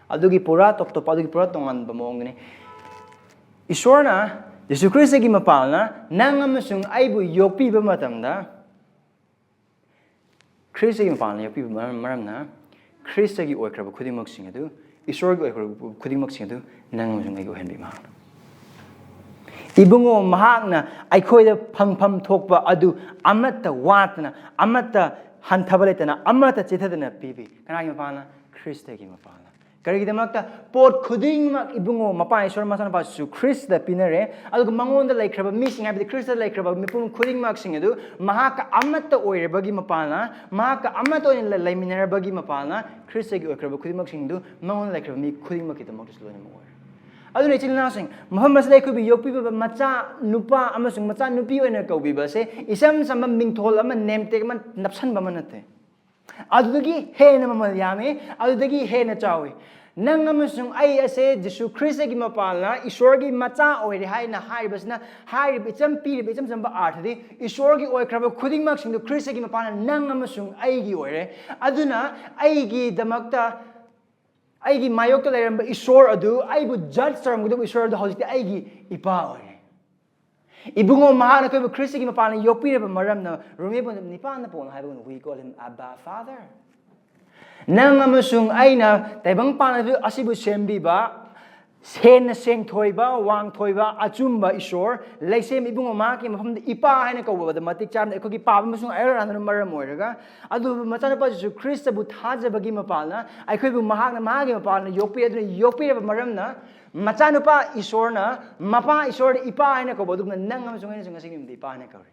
ꯑꯗꯨꯒꯤ ꯄꯨꯔꯥ ꯇꯣꯞ ꯇꯣꯞꯄ, ꯑꯗꯨꯒꯤ ꯄꯨꯔꯥ ꯇꯣꯉꯥꯟꯕ ꯃꯑꯣꯡꯗꯅꯤ꯫ ꯏꯁꯣꯔꯅ, ꯖꯤꯁꯨ ꯈ꯭ꯔꯤꯁꯇꯒꯤ ꯃꯄꯥꯜꯅ ꯅꯪ ꯑꯃꯁꯨꯡ ꯑꯩꯕꯨ ꯌꯣꯛꯄꯤꯕ ꯃꯇꯝꯗ, ꯈ꯭ꯔꯤꯁꯇꯒꯤ ꯃꯄꯥꯜꯅ ꯌꯣꯛꯄꯤꯕ ꯃꯔꯝ, ꯃꯔꯝꯅ ꯈ꯭ꯔꯤꯁꯇꯒꯤ ꯑꯣꯏꯈ꯭ꯔꯕ ꯈꯨꯗꯤꯡꯃꯛꯁꯤꯡ ꯑꯗꯨ, ꯏꯁꯣꯔꯒꯤ ꯑꯣꯏꯈ꯭ꯔꯕ ꯈꯨꯗꯤꯡꯃꯛꯁꯤꯡ ꯑꯗꯨ ꯅꯪ ꯑꯃꯁꯨꯡ ꯑꯩꯒꯤ ꯑꯣꯏꯍꯟꯕꯤ ꯃꯍꯥꯛꯅ꯫ ꯏꯕꯨꯡꯉꯣ, ꯃꯍꯥꯛꯅ ꯑꯩꯈꯣꯏꯗ ꯐꯪꯐꯝ ꯊꯣꯛꯄ ꯑꯗꯨ ꯑꯃꯠꯇ ꯋꯥꯠꯇꯅ, ꯑꯃꯠꯇ ꯍꯟꯊꯕ ꯂꯩꯇꯅ, ꯑꯃꯠꯇ ꯆꯤꯊꯗꯅ ꯄꯤꯕꯤ꯫ ꯀꯅꯥꯒꯤ ꯃꯄꯥꯜꯅ? ꯈ꯭ꯔꯤꯁꯇꯒꯤ ꯃꯄꯥꯜꯅ꯫ ꯀꯔꯤꯒꯤꯗꯃꯛꯇ? ꯄꯣꯠ ꯈꯨꯗꯤꯡꯃꯛ ꯏꯕꯨꯡꯉꯣ, ꯃꯄꯥ ꯏꯁꯣꯔ ꯃꯆꯥꯅꯨꯄꯥꯁꯨ ꯈ꯭ꯔꯤꯁꯇꯗ ꯄꯤꯅꯔꯦ꯫ ꯑꯗꯨꯒ ꯃꯉꯣꯟꯗ ꯂꯩꯈ꯭ꯔꯕ ꯃꯤꯁꯤꯡ, ꯍꯥꯏꯕꯗꯤ ꯈ꯭ꯔꯤꯁꯇꯗ ꯂꯩꯈ꯭ꯔꯕ ꯃꯤꯄꯨꯝ ꯈꯨꯗꯤꯡꯃꯛꯁꯤꯡ ꯑꯗꯨ ꯃꯍꯥꯛꯀ ꯑꯃꯠꯇ ꯑꯣꯏꯔꯕꯒꯤ ꯃꯄꯥꯜꯅ, ꯃꯍꯥꯛꯀ ꯑꯃꯠꯇ ꯑꯣꯏꯅ ꯂꯩ-, ꯂꯩꯃꯤꯟꯅꯔꯕꯒꯤ ꯃꯄꯥꯜꯅ, ꯈ꯭ꯔꯤꯁꯇꯒꯤ ꯑꯣꯏꯈ꯭ꯔꯕ ꯈꯨꯗꯤꯡꯃꯛꯁꯤꯡ ꯑꯗꯨ ꯃꯉꯣꯟꯗ ꯂꯩꯈ꯭ꯔꯕ ꯃꯤ ꯈꯨꯗꯤꯡꯃꯛꯀꯤꯗꯃꯛꯇꯁꯨ ꯂꯣꯏꯅꯃꯛ ꯑꯣꯏꯔꯦ꯫ ꯑꯗꯨꯅ ꯏꯆꯤꯜ ꯏꯅꯥꯎꯁꯤꯡ, ꯃꯐꯝ ꯑꯁꯤꯗ ꯑꯩꯈꯣꯏꯕꯨ ꯌꯣꯛꯄꯤꯕ ꯃꯆꯥ ꯅꯨꯄꯥ ꯑꯃꯁꯨꯡ ꯃꯆꯥ ꯅꯨꯄꯤ ꯑꯣꯏꯅ ꯀꯧꯕꯤꯕ ꯑꯁꯦ ꯏꯆꯝ ꯆꯝꯕ ꯃꯤꯡꯊꯣꯜ ꯑꯃ, name tag ꯑꯃ ꯅꯞꯁꯟꯕ ꯑꯃ ꯅꯠꯇꯦ꯫ ꯑꯗꯨꯗꯒꯤ ꯍꯦꯟꯅ ꯃꯃꯜ ꯌꯥꯝꯃꯤ, ꯑꯗꯨꯗꯒꯤ ꯍꯦꯟꯅ ꯆꯥꯎꯏ꯫ ꯅꯪ ꯑꯃꯁꯨꯡ ꯑꯩ ꯑꯁꯦ ꯖꯤꯁꯨ ꯈ꯭ꯔꯤꯁꯇꯒꯤ ꯃꯄꯥꯜꯅ ꯏꯁꯣꯔꯒꯤ ꯃꯆꯥ ꯑꯣꯏꯔꯦ ꯍꯥꯏꯅ ꯍꯥꯏꯔꯤꯕꯁꯤꯅ, ꯍꯥꯏꯔꯤꯕ ꯏꯆꯝ, ꯄꯤꯔꯤꯕ ꯏꯆꯝ ꯆꯝꯕ ꯑꯥꯔꯊꯗꯤ, ꯏꯁꯣꯔꯒꯤ ꯑꯣꯏꯈ꯭ꯔꯕ ꯈꯨꯗꯤꯡꯃꯛꯁꯤꯡꯗꯨ ꯈ꯭ꯔꯤꯁꯇꯒꯤ ꯃꯄꯥꯜꯅ ꯅꯪ ꯑꯃꯁꯨꯡ ꯑꯩꯒꯤ ꯑꯣꯏꯔꯦ꯫ ꯑꯗꯨꯅ ꯑꯩꯒꯤꯗꯃꯛꯇ, ꯑꯩꯒꯤ ꯃꯥꯌꯣꯛꯇ ꯂꯩꯔꯝꯕ ꯏꯁꯣꯔ ꯑꯗꯨ, ꯑꯩꯕꯨ judge ꯇꯧꯔꯝꯒꯗꯕ ꯏꯁꯣꯔ ꯑꯗꯨ ꯍꯧꯖꯤꯛꯇꯤ ꯑꯩꯒꯤ ꯏꯄꯥ ꯑꯣꯏꯔꯦ꯫ ꯏꯕꯨꯡꯉꯣ, ꯃꯍꯥꯛꯅ ꯑꯩꯈꯣꯏꯕꯨ ꯈ꯭ꯔꯤꯁꯇꯒꯤ ꯃꯄꯥꯟꯅ ꯌꯣꯛꯄꯤꯔꯕ ꯃꯔꯝꯅ, ꯔꯣꯃꯦ ꯄꯣꯟꯗ ꯅꯤꯄꯥꯟꯗ ꯄꯣꯛꯅ ꯍꯥꯏꯕꯒꯨꯝꯅ, "We call him Abba Father." ꯅꯪ ꯑꯃꯁꯨꯡ ꯑꯩꯅ ꯇꯥꯏꯕꯪ ꯄꯥꯟ ꯑꯁꯤꯕꯨ ꯁꯦꯝꯕꯤꯕ, ꯁꯦꯡꯅ ꯁꯦꯡꯊꯣꯏꯕ, ꯋꯥꯡꯊꯣꯏꯕ, ꯑꯆꯨꯝꯕ ꯏꯁꯣꯔ, ꯂꯩꯁꯦꯝ ꯏꯕꯨꯡꯉꯣ, ꯃꯍꯥꯛꯀꯤ ꯃꯐꯝꯗ ꯏꯄꯥ ꯍꯥꯏꯅ ꯀꯧꯕꯗ ꯃꯇꯤꯛ ꯆꯥꯕꯅ ꯑꯩꯈꯣꯏꯒꯤ ꯄꯥꯕ ꯑꯃꯁꯨꯡ ꯑꯌꯔ ꯔꯥꯟꯗꯨꯅ ꯃꯔꯝ ꯑꯣꯏꯔꯒ, ꯑꯗꯨꯕꯨ ꯃꯆꯥꯅꯨꯄꯥ ꯖꯤꯁꯨ ꯈ꯭ꯔꯤꯁꯇꯕꯨ ꯊꯥꯖꯕꯒꯤ ꯃꯄꯥꯜꯅ ꯑꯩꯈꯣꯏꯕꯨ ꯃꯍꯥꯛꯅ ꯃꯍꯥꯛꯀꯤ ꯃꯄꯥꯜꯅ ꯌꯣꯛꯄꯤ, ꯑꯗꯨꯅ ꯌꯣꯛꯄꯤꯔꯕ ꯃꯔꯝꯅ ꯃꯆꯥꯅꯨꯄꯥ ꯏꯁꯣꯔꯅ ꯃꯄꯥ ꯏꯁꯣꯔꯗ ꯏꯄꯥ ꯍꯥꯏꯅ ꯀꯧꯕ, ꯑꯗꯨꯒꯨꯝꯅ ꯅꯪ ꯑꯃꯁꯨꯡ ꯑꯩꯅꯁꯨ ꯉꯁꯤꯒꯤ ꯅꯨꯃꯤꯠꯇ ꯏꯄꯥ ꯍꯥꯏꯅ ꯀꯧꯔꯤ꯫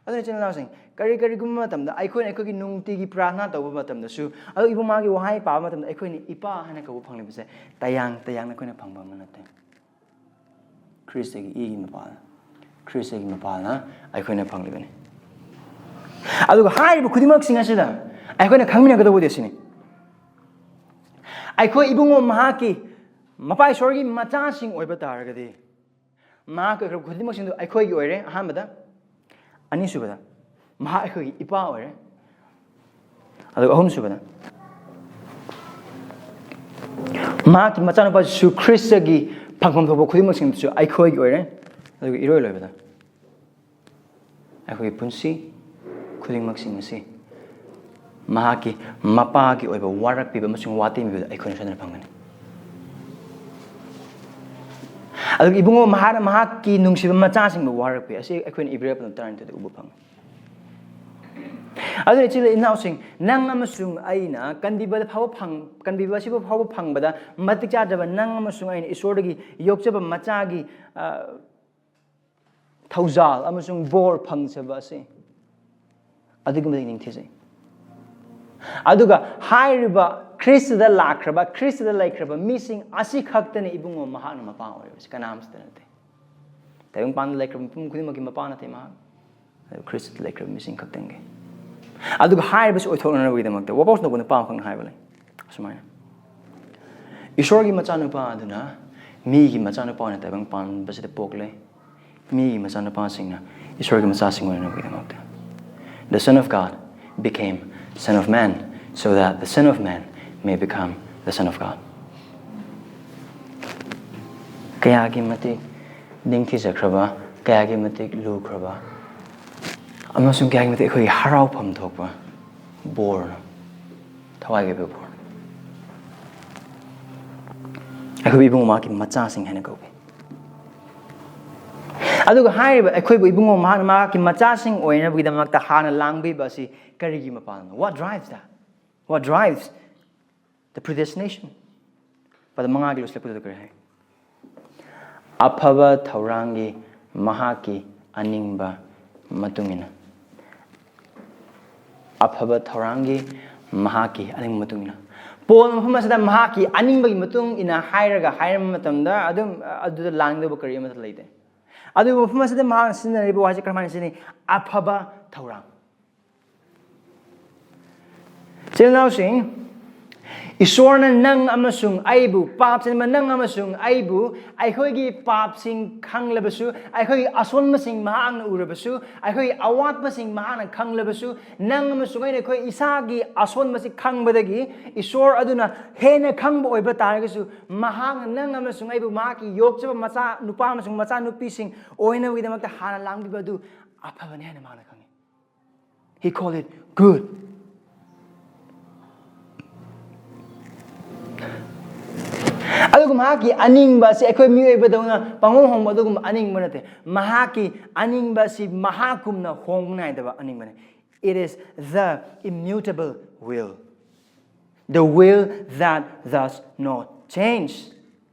ꯑꯗꯨꯅ ꯏꯆꯤꯟ ꯏꯅꯥꯎꯁꯤꯡ, ꯀꯔꯤ ꯀꯔꯤꯒꯨꯝꯕ ꯃꯇꯝꯗ ꯑꯩꯈꯣꯏꯅ ꯑꯩꯈꯣꯏꯒꯤ ꯅꯨꯡꯇꯤꯒꯤ ꯄ꯭ꯔꯥꯔꯊꯅꯥ ꯇꯧꯕ ꯃꯇꯝꯗꯁꯨ, ꯑꯗꯨ ꯏꯕꯨꯡ ꯃꯥꯒꯤ ꯋꯥꯍꯩ ꯄꯥꯕ ꯃꯇꯝꯗ ꯑꯩꯈꯣꯏꯅ ꯏꯄꯥ ꯍꯥꯏꯅ ꯀꯧꯕ ꯐꯪꯂꯤꯕꯁꯦ ꯇꯌꯥꯡ ꯇꯌꯥꯡꯅ ꯑꯩꯈꯣꯏꯅ ꯐꯪꯕ ꯑꯃ ꯅꯠꯇꯦ꯫ ꯈ꯭ꯔꯤꯁꯇꯒꯤ ꯏꯒꯤ ꯃꯄꯥꯜꯅ, ꯈ꯭ꯔꯤꯁꯇꯒꯤ ꯃꯄꯥꯜꯅ ꯑꯩꯈꯣꯏꯅ ꯐꯪꯂꯤꯕꯅꯤ꯫ ꯑꯗꯨꯒ ꯍꯥꯏꯔꯤꯕ ꯈꯨꯗꯤꯡꯃꯛꯁꯤꯡ ꯑꯁꯤꯗ ꯑꯩꯈꯣꯏꯅ ꯈꯪꯃꯤꯟꯅꯒꯗꯧꯕꯗꯤ ꯑꯁꯤꯅꯤ: ꯑꯩꯈꯣꯏ ꯏꯕꯨꯡꯉꯣ ꯃꯍꯥꯛꯀꯤ ꯃꯄꯥ ꯏꯁꯣꯔꯒꯤ ꯃꯆꯥꯁꯤꯡ ꯑꯣꯏꯕ ꯇꯥꯔꯒꯗꯤ, ꯃꯍꯥꯛꯀꯤ ꯑꯣꯏꯈ꯭ꯔꯕ ꯈꯨꯗꯤꯡꯃꯛꯁꯤꯡꯗꯨ ꯑꯩꯈꯣꯏꯒꯤ ꯑꯣꯏꯔꯦ, ꯑꯍꯥꯟꯕꯗ꯫ ꯑꯅꯤꯁꯨꯕꯗ, ꯃꯍꯥꯛ ꯑꯩꯈꯣꯏꯒꯤ ꯏꯄꯥ ꯑꯣꯏꯔꯦ꯫ ꯑꯗꯨꯒ ꯑꯍꯨꯝꯁꯨꯕꯗ, ꯃꯍꯥꯛꯀꯤ ꯃꯆꯥꯅꯨꯄꯥ ꯖꯤꯁꯨ ꯈ꯭ꯔꯤꯁꯇꯒꯤ ꯐꯪꯐꯝ ꯊꯣꯛꯄ ꯈꯨꯗꯤꯡꯃꯛꯁꯤꯡꯗꯨꯁꯨ ꯑꯩꯈꯣꯏꯒꯤ ꯑꯣꯏꯔꯦ꯫ ꯑꯗꯨꯒ ꯏꯔꯣꯏ ꯂꯣꯏꯕꯗ, ꯑꯩꯈꯣꯏꯒꯤ ꯄꯨꯟꯁꯤ ꯈꯨꯗꯤꯡꯃꯛꯁꯤꯡ ꯑꯁꯤ ꯃꯍꯥꯛꯀꯤ ꯃꯄꯥꯒꯤ ꯑꯣꯏꯕ ꯋꯥꯔꯛꯄꯤꯕ ꯑꯃꯁꯨꯡ ꯋꯥꯇꯦꯝꯕꯤꯕꯗ ꯑꯩꯈꯣꯏꯅ ꯁꯣꯏꯗꯅ ꯐꯪꯒꯅꯤ꯫ ꯑꯗꯨꯒ ꯏꯕꯨꯡꯉꯣ ꯃꯍꯥꯛꯅ ꯃꯍꯥꯛꯀꯤ ꯅꯨꯡꯁꯤꯕ ꯃꯆꯥꯁꯤꯡꯕꯨ ꯋꯥꯔꯛꯄꯤ ꯑꯁꯤ ꯑꯩꯈꯣꯏꯅ ꯏꯕ꯭ꯔꯦ ꯄꯗ ꯇꯔꯥꯅꯤꯊꯣꯏꯗ ꯎꯕ ꯐꯪꯉꯤ꯫ ꯑꯗꯨꯅ ꯏꯆꯤꯜ ꯏꯅꯥꯎꯁꯤꯡ, ꯅꯪ ꯑꯃꯁꯨꯡ ꯑꯩꯅ ꯀꯟꯕꯤꯕꯗ ꯐꯥꯎꯕ ꯐꯪ-, ꯀꯟꯕꯤꯕ ꯑꯁꯤꯕꯨ ꯐꯥꯎꯕ ꯐꯪꯕꯗ ꯃꯇꯤꯛ ꯆꯥꯗ꯭ꯔꯕ ꯅꯪ ꯑꯃꯁꯨꯡ ꯑꯩꯅ ꯏꯁꯣꯔꯗꯒꯤ ꯌꯣꯛꯆꯕ ꯃꯆꯥꯒꯤ, ꯑ, ꯊꯧꯖꯥꯜ ꯑꯃꯁꯨꯡ ꯕꯣꯔ ꯐꯪꯖꯕ ꯑꯁꯤ ꯑꯗꯨꯛꯀꯤ ꯃꯇꯤꯛ ꯅꯤꯡꯊꯤꯖꯩ꯫ ꯑꯗꯨꯒ ꯍꯥꯏꯔꯤꯕ ꯈ꯭ꯔꯤꯁꯇꯗ ꯂꯥꯛꯈ꯭ꯔꯕ, ꯈ꯭ꯔꯤꯁꯇꯗ ꯂꯩꯈ꯭ꯔꯕ ꯃꯤꯁꯤꯡ ꯑꯁꯤ ꯈꯛꯇꯅꯤ ꯏꯕꯨꯡꯉꯣ ꯃꯍꯥꯛꯅ ꯃꯄꯥ ꯑꯣꯏꯔꯤꯕꯁꯤ, ꯀꯅꯥ ꯑꯃꯁꯨꯇ ꯅꯠꯇꯦ꯫ ꯇꯥꯏꯕꯪꯄꯥꯟꯗ ꯂꯩꯈ꯭ꯔꯕ ꯃꯤꯄꯨꯝ ꯈꯨꯗꯤꯡꯃꯛꯀꯤ ꯃꯄꯥ ꯅꯠꯇꯦ ꯃꯍꯥꯛ, ꯑꯗꯨ ꯈ꯭ꯔꯤꯁꯇꯗ ꯂꯩꯈ꯭ꯔꯕ ꯃꯤꯁꯤꯡ ꯈꯛꯇꯪꯒꯤ꯫ ꯑꯗꯨꯒ ꯍꯥꯏꯔꯤꯕꯁꯤ ꯑꯣꯏꯊꯣꯛꯅꯅꯕꯒꯤꯗꯃꯛꯇ ꯋꯥꯄꯥꯎꯁꯅ ꯅꯨꯄꯥ ꯑꯃꯈꯛꯅ ꯍꯥꯏꯕ ꯂꯩ ꯑꯁꯨꯃꯥꯏꯅ: "ꯏꯁꯣꯔꯒꯤ ꯃꯆꯥꯅꯨꯄꯥ ꯑꯗꯨꯅ ꯃꯤꯒꯤ ꯃꯆꯥꯅꯨꯄꯥ ꯑꯣꯏꯅ ꯇꯥꯏꯕꯪ ꯄꯥꯟꯕꯁꯤꯗ ꯄꯣꯛꯂꯦ꯫ ꯃꯤꯒꯤ ꯃꯆꯥꯅꯨꯄꯥꯁꯤꯡꯅ ꯏꯁꯣꯔꯒꯤ ꯃꯆꯥꯁꯤꯡ ꯑꯣꯏꯅꯕꯒꯤꯗꯃꯛꯇ." The Son of God became Son of Man, so that the Son of Man may become the Son of God. ꯀꯌꯥꯒꯤ ꯃꯇꯤꯛ ꯅꯤꯡꯊꯤꯖꯈ꯭ꯔꯕ ꯀꯌꯥꯒꯤ ꯃꯇꯤꯛ ꯂꯨꯈ꯭ꯔꯕ ꯑꯃꯁꯨꯡ ꯀꯌꯥꯒꯤ ꯃꯇꯤꯛ ꯑꯩꯈꯣꯏꯒꯤ ꯍꯔꯥꯎꯐꯝ ꯊꯣꯛꯄ ꯕꯣꯔꯅꯣ, ꯊꯋꯥꯏꯒꯤ ꯑꯣꯏꯕ ꯕꯣꯔꯅꯣ꯫ ꯑꯩꯈꯣꯏꯕꯨ ꯏꯕꯨꯡꯉꯣ ꯃꯍꯥꯛꯀꯤ ꯃꯆꯥꯁꯤꯡ ꯍꯥꯏꯅ ꯀꯧꯏ꯫ ꯑꯗꯨꯒ ꯍꯥꯏꯔꯤꯕ ꯑꯩꯈꯣꯏꯕꯨ ꯏꯕꯨꯡꯉꯣ ꯃꯍꯥꯛꯅ ꯃꯍꯥꯛꯀꯤ ꯃꯆꯥꯁꯤꯡ ꯑꯣꯏꯅꯕꯒꯤꯗꯃꯛꯇ ꯍꯥꯟꯅ ꯂꯥꯡꯕꯤꯕ ꯑꯁꯤ ꯀꯔꯤꯒꯤ ꯃꯄꯥꯜꯅꯣ? What drives that? What drives the predestination? ꯄꯗ ꯃꯉꯥꯒꯤ ꯂꯣꯏꯁꯤꯜꯂꯛꯄꯗꯨꯗ ꯀꯔꯤ ꯍꯥꯏ? ꯑꯐꯕ ꯊꯧꯔꯥꯡꯒꯤ ꯃꯍꯥꯛꯀꯤ ꯑꯅꯤꯡꯕ ꯃꯇꯨꯡ ꯏꯟꯅ꯫ ꯑꯐꯕ ꯊꯧꯔꯥꯡꯒꯤ ꯃꯍꯥꯛꯀꯤ ꯑꯅꯤꯡꯕ ꯃꯇꯨꯡ ꯏꯟꯅ꯫ ꯄꯣꯜ ꯃꯐꯝ ꯑꯁꯤꯗ ꯃꯍꯥꯛꯀꯤ ꯑꯅꯤꯡꯕꯒꯤ ꯃꯇꯨꯡ ꯏꯟꯅ ꯍꯥꯏꯔꯒ ꯍꯥꯏꯔꯝꯕ ꯃꯇꯝꯗ ꯑꯗꯨꯝ ꯑꯗꯨꯗ ꯂꯥꯡꯗꯧꯕ ꯀꯔꯤ ꯑꯃꯠꯇ ꯂꯩꯇꯦ꯫ ꯑꯗꯨꯕꯨ ꯃꯐꯝ ꯑꯁꯤꯗ ꯃꯍꯥꯛꯅ ꯁꯤꯖꯤꯟꯅꯔꯤꯕ ꯋꯥꯍꯩꯁꯤ ꯀꯔꯝꯍꯥꯏꯅ ꯁꯤꯖꯤꯟꯅꯩ? ꯑꯐꯕ ꯊꯧꯔꯥꯡ꯫ ꯏꯆꯤꯜ ꯏꯅꯥꯎꯁꯤꯡ, ꯏꯁꯣꯔꯅ ꯅꯪ ꯑꯃꯁꯨꯡ ꯑꯩꯕꯨ, ꯄꯥꯞ ꯆꯦꯟꯕ ꯅꯪ ꯑꯃꯁꯨꯡ ꯑꯩꯕꯨ, ꯑꯩꯈꯣꯏꯒꯤ ꯄꯥꯞꯁꯤꯡ ꯈꯪꯂꯕꯁꯨ, ꯑꯩꯈꯣꯏꯒꯤ ꯑꯁꯣꯟꯕꯁꯤꯡ ꯃꯍꯥꯛꯅ ꯎꯔꯕꯁꯨ, ꯑꯩꯈꯣꯏꯒꯤ ꯑꯋꯥꯠꯄꯁꯤꯡ ꯃꯍꯥꯛꯅ ꯈꯪꯂꯕꯁꯨ, ꯅꯪ ꯑꯃꯁꯨꯡ ꯑꯩꯅ ꯑꯩꯈꯣꯏ ꯏꯁꯥꯒꯤ ꯑꯁꯣꯟꯕꯁꯤ ꯈꯪꯕꯗꯒꯤ ꯏꯁꯣꯔ ꯑꯗꯨꯅ ꯍꯦꯟꯅ ꯈꯪꯕ ꯑꯣꯏꯕ ꯇꯥꯔꯒꯁꯨ, ꯃꯍꯥꯛꯅ ꯅꯪ ꯑꯃꯁꯨꯡ ꯑꯩꯕꯨ ꯃꯍꯥꯛꯀꯤ ꯌꯣꯛꯆꯕ ꯃꯆꯥ ꯅꯨꯄꯥ ꯑꯃꯁꯨꯡ ꯃꯆꯥ ꯅꯨꯄꯤꯁꯤꯡ ꯑꯣꯏꯅꯕꯒꯤꯗꯃꯛꯇ ꯍꯥꯟꯅ ꯂꯥꯡꯕꯤꯕ ꯑꯗꯨ ꯑꯐꯕꯅꯤ ꯍꯥꯏꯅ ꯃꯍꯥꯛꯅ ꯈꯪꯉꯤ꯫ He called it good. ꯑꯗꯨꯒ ꯃꯍꯥꯛꯀꯤ ꯑꯅꯤꯡꯕ ꯑꯁꯤ ꯑꯩꯈꯣꯏ ꯃꯤꯑꯣꯏꯕꯗꯧꯅ ꯄꯪꯍꯣꯡ ꯍꯣꯡꯕ ꯑꯗꯨꯒꯨꯝꯕ ꯑꯅꯤꯡꯕ ꯅꯠꯇꯦ꯫ ꯃꯍꯥꯛꯀꯤ ꯑꯅꯤꯡꯕ ꯑꯁꯤ ꯃꯍꯥꯛꯀꯨꯝꯅ ꯍꯣꯡꯕ ꯅꯥꯏꯗꯕ ꯑꯅꯤꯡꯕꯅꯤ꯫ It is the immutable will, the will that does not change.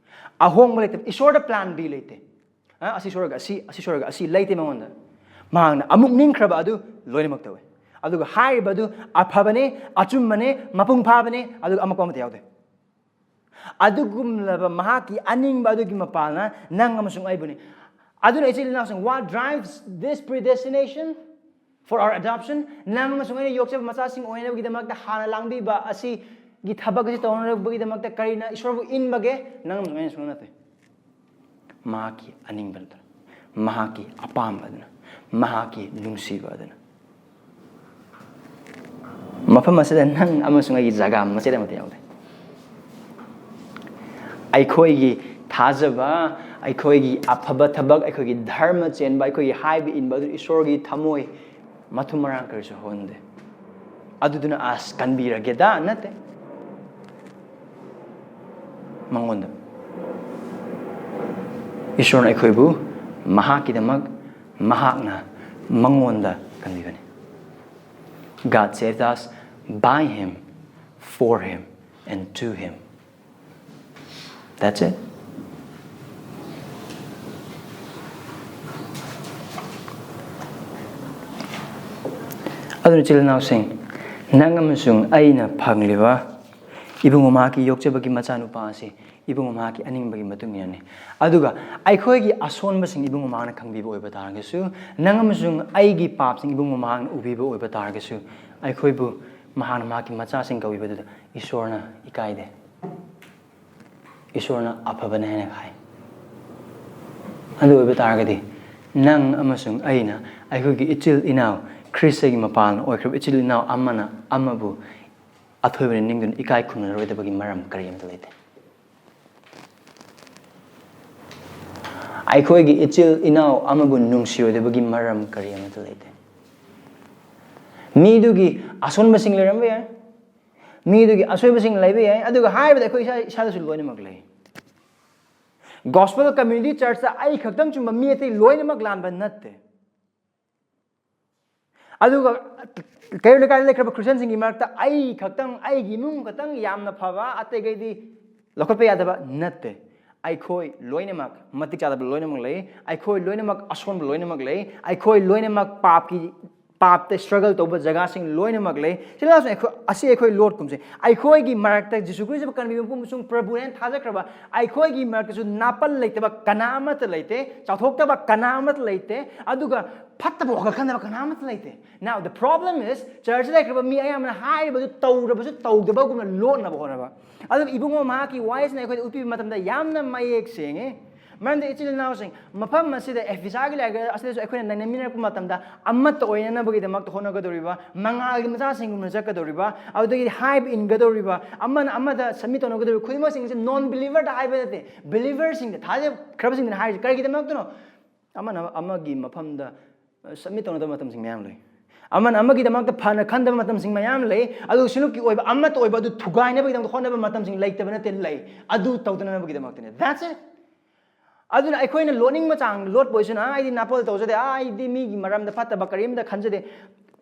ꯑꯍꯣꯡꯕ ꯂꯩꯇꯕ, ꯏꯁꯣꯔꯗ plan B ꯂꯩꯇꯦ꯫ ꯑ, ꯑꯁꯤ ꯁꯣꯏꯔꯒ ꯑꯁꯤ, ꯑꯁꯤ ꯁꯣꯏꯔꯒ ꯑꯁꯤ ꯂꯩꯇꯦ ꯃꯉꯣꯟꯗ꯫ ꯃꯍꯥꯛꯅ ꯑꯃꯨꯛ ꯅꯤꯡꯈ꯭ꯔꯕ ꯑꯗꯨ ꯂꯣꯏꯅꯃꯛ ꯇꯧꯋꯦ꯫ ꯑꯗꯨꯒ ꯍꯥꯏꯔꯤꯕ ꯑꯗꯨ ꯑꯐꯕꯅꯦ, ꯑꯆꯨꯝꯕꯅꯦ, ꯃꯄꯨꯡ ꯐꯥꯕꯅꯦ, ꯑꯗꯨꯒ ꯑꯃꯛꯄ ꯑꯃꯠꯇ ꯌꯥꯎꯗꯦ꯫ ꯑꯗꯨꯒꯨꯝꯂꯕ ꯃꯍꯥꯛꯀꯤ ꯑꯅꯤꯡꯕ ꯑꯗꯨꯒꯤ ꯃꯄꯥꯜꯅ ꯅꯪ ꯑꯃꯁꯨꯡ ꯑꯩꯕꯨꯅꯤ꯫ ꯑꯗꯨꯅ ꯏꯆꯤꯜ ꯏꯅꯥꯎꯁꯤꯡ, what drives this predestination for our adoption? ꯅꯪ ꯑꯃꯁꯨꯡ ꯑꯩꯅ ꯌꯣꯛꯆꯕ ꯃꯆꯥꯁꯤꯡ ꯑꯣꯏꯅꯕꯒꯤꯗꯃꯛꯇ ꯍꯥꯟꯅ ꯂꯥꯡꯕꯤꯕ ꯑꯁꯤꯒꯤ ꯊꯕꯛ ꯑꯁꯤ ꯇꯧꯅꯅꯕꯒꯤꯗꯃꯛꯇ ꯀꯔꯤꯅ ꯏꯁꯣꯔꯕꯨ ꯏꯟꯕꯒꯦ? ꯅꯪ ꯑꯃꯁꯨꯡ ꯑꯩꯅ ꯁꯨꯡꯅ ꯅꯠꯇꯦ꯫ ꯃꯍꯥꯛꯀꯤ ꯑꯅꯤꯡꯕ ꯑꯗꯨꯅ, ꯃꯍꯥꯛꯀꯤ ꯑꯄꯥꯝꯕ ꯑꯗꯨꯅ, ꯃꯍꯥꯛꯀꯤ ꯅꯨꯡꯁꯤꯕ ꯑꯗꯨꯅ꯫ ꯃꯐꯝ ꯑꯁꯤꯗ ꯅꯪ ꯑꯃꯁꯨꯡ ꯑꯩꯒꯤ ꯖꯒꯥ ꯃꯆꯦꯠ ꯑꯃꯠꯇ ꯌꯥꯎꯗꯦ꯫ ꯑꯩꯈꯣꯏꯒꯤ ꯊꯥꯖꯕ, ꯑꯩꯈꯣꯏꯒꯤ ꯑꯐꯕ ꯊꯕꯛ, ꯑꯩꯈꯣꯏꯒꯤ ꯙꯔꯃ ꯆꯦꯟꯕ, ꯑꯩꯈꯣꯏꯒꯤ ꯍꯥꯏꯕ ꯏꯟꯕ ꯑꯗꯨ ꯏꯁꯣꯔꯒꯤ ꯊꯃꯣꯏ ꯃꯊꯨꯝ ꯃꯔꯥꯡ ꯀꯔꯤꯁꯨ ꯍꯧꯍꯟꯗꯦ꯫ ꯑꯗꯨꯗꯨꯅ ꯑꯁ ꯀꯟꯕꯤꯔꯒꯦꯗ ꯅꯠꯇꯦ꯫ ꯃꯉꯣꯟꯗ ꯏꯁꯣꯔꯅ ꯑꯩꯈꯣꯏꯕꯨ ꯃꯍꯥꯛꯀꯤꯗꯃꯛ, ꯃꯍꯥꯛꯅ ꯃꯉꯣꯟꯗ ꯀꯟꯕꯤꯕꯅꯤ꯫ God saved us by him, for him, and to him. That's it. ꯑꯗꯨꯅ ꯏꯆꯤꯜ ꯏꯅꯥꯎꯁꯤꯡ, ꯅꯪ ꯑꯃꯁꯨꯡ ꯑꯩꯅ ꯐꯪꯂꯤꯕ ꯏꯕꯨꯡꯉꯣ ꯃꯍꯥꯛꯀꯤ ꯌꯣꯛꯆꯕꯒꯤ ꯃꯆꯥꯅꯨꯄꯥ ꯑꯁꯤ ꯏꯕꯨꯡꯉꯣ ꯃꯍꯥꯛꯀꯤ ꯑꯅꯤꯡꯕꯒꯤ ꯃꯇꯨꯡ ꯏꯟꯅꯅꯤ꯫ ꯑꯗꯨꯒ ꯑꯩꯈꯣꯏꯒꯤ ꯑꯁꯣꯟꯕꯁꯤꯡ ꯏꯕꯨꯡꯉꯣ ꯃꯍꯥꯛꯅ ꯈꯪꯕꯤꯕ ꯑꯣꯏꯕ ꯇꯥꯔꯒꯁꯨ, ꯅꯪ ꯑꯃꯁꯨꯡ ꯑꯩꯒꯤ ꯄꯥꯞꯁꯤꯡ ꯏꯕꯨꯡꯉꯣ ꯃꯍꯥꯛꯅ ꯎꯕꯤꯕ ꯑꯣꯏꯕ ꯇꯥꯔꯒꯁꯨ, ꯑꯩꯈꯣꯏꯕꯨ ꯃꯍꯥꯛꯅ ꯃꯍꯥꯛꯀꯤ ꯃꯆꯥꯁꯤꯡ ꯀꯧꯕꯤꯕꯗꯨꯗ ꯏꯁꯣꯔꯅ ꯏꯀꯥꯏꯗꯦ꯫ ꯏꯁꯣꯔꯅ ꯑꯐꯕꯅꯦ ꯍꯥꯏꯅ ꯍꯥꯏ꯫ ꯑꯗꯨ ꯑꯣꯏꯕ ꯇꯥꯔꯒꯗꯤ, ꯅꯪ ꯑꯃꯁꯨꯡ ꯑꯩꯅ ꯑꯩꯈꯣꯏꯒꯤ ꯏꯆꯤꯜ ꯏꯅꯥꯎ, ꯈ꯭ꯔꯤꯁꯇꯒꯤ ꯃꯄꯥꯟ ꯑꯣꯏꯈ꯭ꯔꯕ ꯏꯆꯤꯜ ꯏꯅꯥꯎ ꯑꯃꯅ ꯑꯃꯕꯨ ꯑꯊꯣꯏꯕꯅꯤ ꯅꯤꯡꯗꯨꯅ ꯏꯀꯥꯏ ꯈꯨꯝꯅꯔꯣꯏꯗꯕꯒꯤ ꯃꯔꯝ ꯀꯔꯤ ꯑꯃꯠꯇ ꯂꯩꯇꯦ꯫ ꯑꯩꯈꯣꯏꯒꯤ ꯏꯆꯤꯜ ꯏꯅꯥꯎ ꯑꯃꯕꯨ ꯅꯨꯡꯁꯤꯔꯣꯏꯗꯕꯒꯤ ꯃꯔꯝ ꯀꯔꯤ ꯑꯃꯠꯇ ꯂꯩꯇꯦ꯫ ꯃꯤꯗꯨꯒꯤ ꯑꯁꯣꯟꯕꯁꯤꯡ ꯂꯩꯔꯝꯕ ꯌꯥꯏ, ꯃꯤꯗꯨꯒꯤ ꯑꯁꯣꯏꯕꯁꯤꯡ ꯂꯩꯕ ꯌꯥꯏ, ꯑꯗꯨꯒ ꯍꯥꯏꯕꯗ ꯑꯩꯈꯣꯏ ꯏꯁꯥ, ꯏꯁꯥꯗꯁꯨ ꯂꯣꯏꯅꯃꯛ ꯂꯩ꯫ Gospel Community Churchꯇ ꯑꯩ ꯈꯛꯇꯪ ꯆꯨꯝꯕ, ꯃꯤ ꯑꯇꯩ ꯂꯣꯏꯅꯃꯛ ꯂꯥꯟꯕ ꯅꯠꯇꯦ꯫ ꯑꯗꯨꯒ ꯀꯩꯔꯣꯜ ꯂꯩꯀꯥꯏꯗ ꯂꯩꯈ꯭ꯔꯕ ꯈ꯭ꯔꯤꯁꯇꯤꯌꯥꯟꯁꯤꯡꯒꯤ ꯃꯔꯛꯇ ꯑꯩ ꯈꯛꯇꯪ, ꯑꯩꯒꯤ ꯏꯃꯨꯡ ꯈꯛꯇꯪ ꯌꯥꯝꯅ ꯐꯕ, ꯑꯇꯩꯈꯩꯗꯤ ꯂꯧꯈꯠꯄ ꯌꯥꯗꯕ ꯅꯠꯇꯦ꯫ ꯑꯩꯈꯣꯏ ꯂꯣꯏꯅꯃꯛ ꯃꯇꯤꯛ ꯆꯥꯗꯕ ꯂꯣꯏꯅꯃꯛ ꯂꯩ, ꯑꯩꯈꯣꯏ ꯂꯣꯏꯅꯃꯛ ꯑꯁꯣꯟꯕ ꯂꯣꯏꯅꯃꯛ ꯂꯩ, ꯑꯩꯈꯣꯏ ꯂꯣꯏꯅꯃꯛ ꯄꯥꯞꯀꯤ, ꯄꯥꯞꯇ struggle ꯇꯧꯕ ꯖꯒꯥꯁꯤꯡ ꯂꯣꯏꯅꯃꯛ ꯂꯩ꯫ ꯁꯤꯗ ꯑꯩꯈꯣꯏ, ꯑꯁꯤ ꯑꯩꯈꯣꯏ ꯂꯣꯠꯀꯨꯝꯁꯦ꯫ ꯑꯩꯈꯣꯏꯒꯤ ꯃꯔꯛꯇ ꯖꯤꯁꯨ ꯈ꯭ꯔꯤꯁꯇꯕꯨ ꯀꯟꯕꯤꯕ ꯃꯄꯨ ꯑꯃꯁꯨꯡ ꯄ꯭ꯔꯚꯨ ꯍꯥꯏꯅ ꯊꯥꯖꯈ꯭ꯔꯕ ꯑꯩꯈꯣꯏꯒꯤ ꯃꯔꯛꯇꯁꯨ ꯅꯥꯄꯜ ꯂꯩꯇꯕ ꯀꯅꯥ ꯑꯃꯠꯇ ꯂꯩꯇꯦ, ꯆꯥꯎꯊꯣꯛꯇꯕ ꯀꯅꯥ ꯑꯃꯠꯇ ꯂꯩꯇꯦ, ꯑꯗꯨꯒ ꯐꯠꯇꯕ ꯋꯥꯈꯜ ꯈꯟꯗꯕ ꯀꯀꯅꯥ ꯑꯃꯠꯇ ꯂꯩꯇꯦ꯫ Now, the problem is, church ꯂꯩꯈ꯭ꯔꯕ ꯃꯤ ꯑꯌꯥꯝꯕꯅ ꯍꯥꯏꯔꯤꯕꯗꯨ ꯇꯧꯗꯕꯁꯨ ꯇꯧꯗꯕꯒꯨꯝꯅ ꯂꯣꯠꯅꯕ ꯍꯣꯠꯅꯕ꯫ ꯑꯗꯨꯕꯨ ꯏꯕꯨꯡꯉꯣ ꯃꯍꯥꯛꯀꯤ ꯋꯥꯍꯩꯁꯤꯅ ꯑꯩꯈꯣꯏꯗ ꯎꯠꯄꯤꯕ ꯃꯇꯝꯗ ꯌꯥꯝꯅ ꯃꯌꯦꯛ ꯁꯦꯡꯉꯤ꯫ ꯃꯔꯝꯗꯤ ꯏꯆꯤꯜ ꯏꯅꯥꯎꯁꯤꯡ, ꯃꯐꯝ ꯑꯁꯤꯗ ꯑꯦꯐꯤꯁꯥꯒꯤ ꯂꯥꯏꯔꯤꯛ ꯑꯁꯤꯗꯁꯨ ꯑꯩꯈꯣꯏꯅ ꯅꯩꯅꯃꯤꯟꯅꯔꯛꯄ ꯃꯇꯝꯗ, ꯑꯃꯠꯇ ꯑꯣꯏꯅꯅꯕꯒꯤꯗꯃꯛꯇ ꯍꯣꯠꯅꯒꯗꯧꯔꯤꯕ, ꯃꯉꯥꯜꯒꯤ ꯃꯆꯥꯁꯤꯡꯒꯨꯝꯅ ꯆꯠꯀꯗꯧꯔꯤꯕ, ꯑꯗꯨꯗꯒꯤ ꯍꯥꯏꯕ ꯏꯟꯒꯗꯧꯔꯤꯕ, ꯑꯃꯅ ꯑꯃꯗ ꯁꯕꯃꯤꯠ ꯇꯧꯅꯒꯗꯧꯔꯤꯕ ꯈꯨꯗꯤꯡꯃꯛꯁꯤꯡꯁꯦ ꯅꯣꯟ ꯕꯤꯂꯤꯚꯔꯗ ꯍꯥꯏꯕ ꯅꯠꯇꯦ, ꯕꯤꯂꯤꯚꯔꯁꯤꯡꯗ, ꯊꯥꯖꯈ꯭ꯔꯕꯁꯤꯡꯗꯨꯅ ꯍꯥꯏꯔꯤꯁꯦ꯫ ꯀꯔꯤꯒꯤꯗꯃꯛꯇꯅꯣ? ꯑꯃꯅ ꯑꯃꯒꯤ ꯃꯐꯝꯗ ꯁꯕꯃꯤꯠ ꯇꯧꯅꯗꯕ ꯃꯇꯝꯁꯤꯡ ꯃꯌꯥꯝ ꯂꯩ꯫ ꯑꯃꯅ ꯑꯃꯒꯤꯗꯃꯛꯇ ꯐꯅ ꯈꯟꯗꯕ ꯃꯇꯝꯁꯤꯡ ꯃꯌꯥꯝ ꯂꯩ꯫ ꯑꯗꯨ ꯁꯤꯂꯨꯛꯀꯤ ꯑꯣꯏꯕ ꯑꯃꯠꯇ ꯑꯣꯏꯕ ꯑꯗꯨ ꯊꯨꯒꯥꯏꯅꯕꯒꯤꯗꯃꯛꯇ ꯍꯣꯠꯅꯕ ꯃꯇꯝꯁꯤꯡ ꯂꯩꯇꯕ ꯅꯠꯇꯦ, ꯂꯩ꯫ ꯑꯗꯨ ꯇꯧꯗꯅꯕꯒꯤꯗꯃꯛꯇꯅꯦ꯫ That's it. ꯑꯗꯨꯅ ꯑꯩꯈꯣꯏꯅ ꯂꯣꯠꯅꯤꯡꯕ ꯆꯥꯡ ꯂꯣꯠꯄ ꯑꯣꯏꯁꯅꯨ, "ꯑ, ꯑꯩꯗꯤ ꯅꯥꯄꯜ ꯇꯧꯖꯗꯦ, ꯑ, ꯑꯩꯗꯤ ꯃꯤꯒꯤ ꯃꯔꯝꯗ ꯐꯠꯇꯕ ꯀꯔꯤꯝꯇ ꯈꯟꯖꯗꯦ",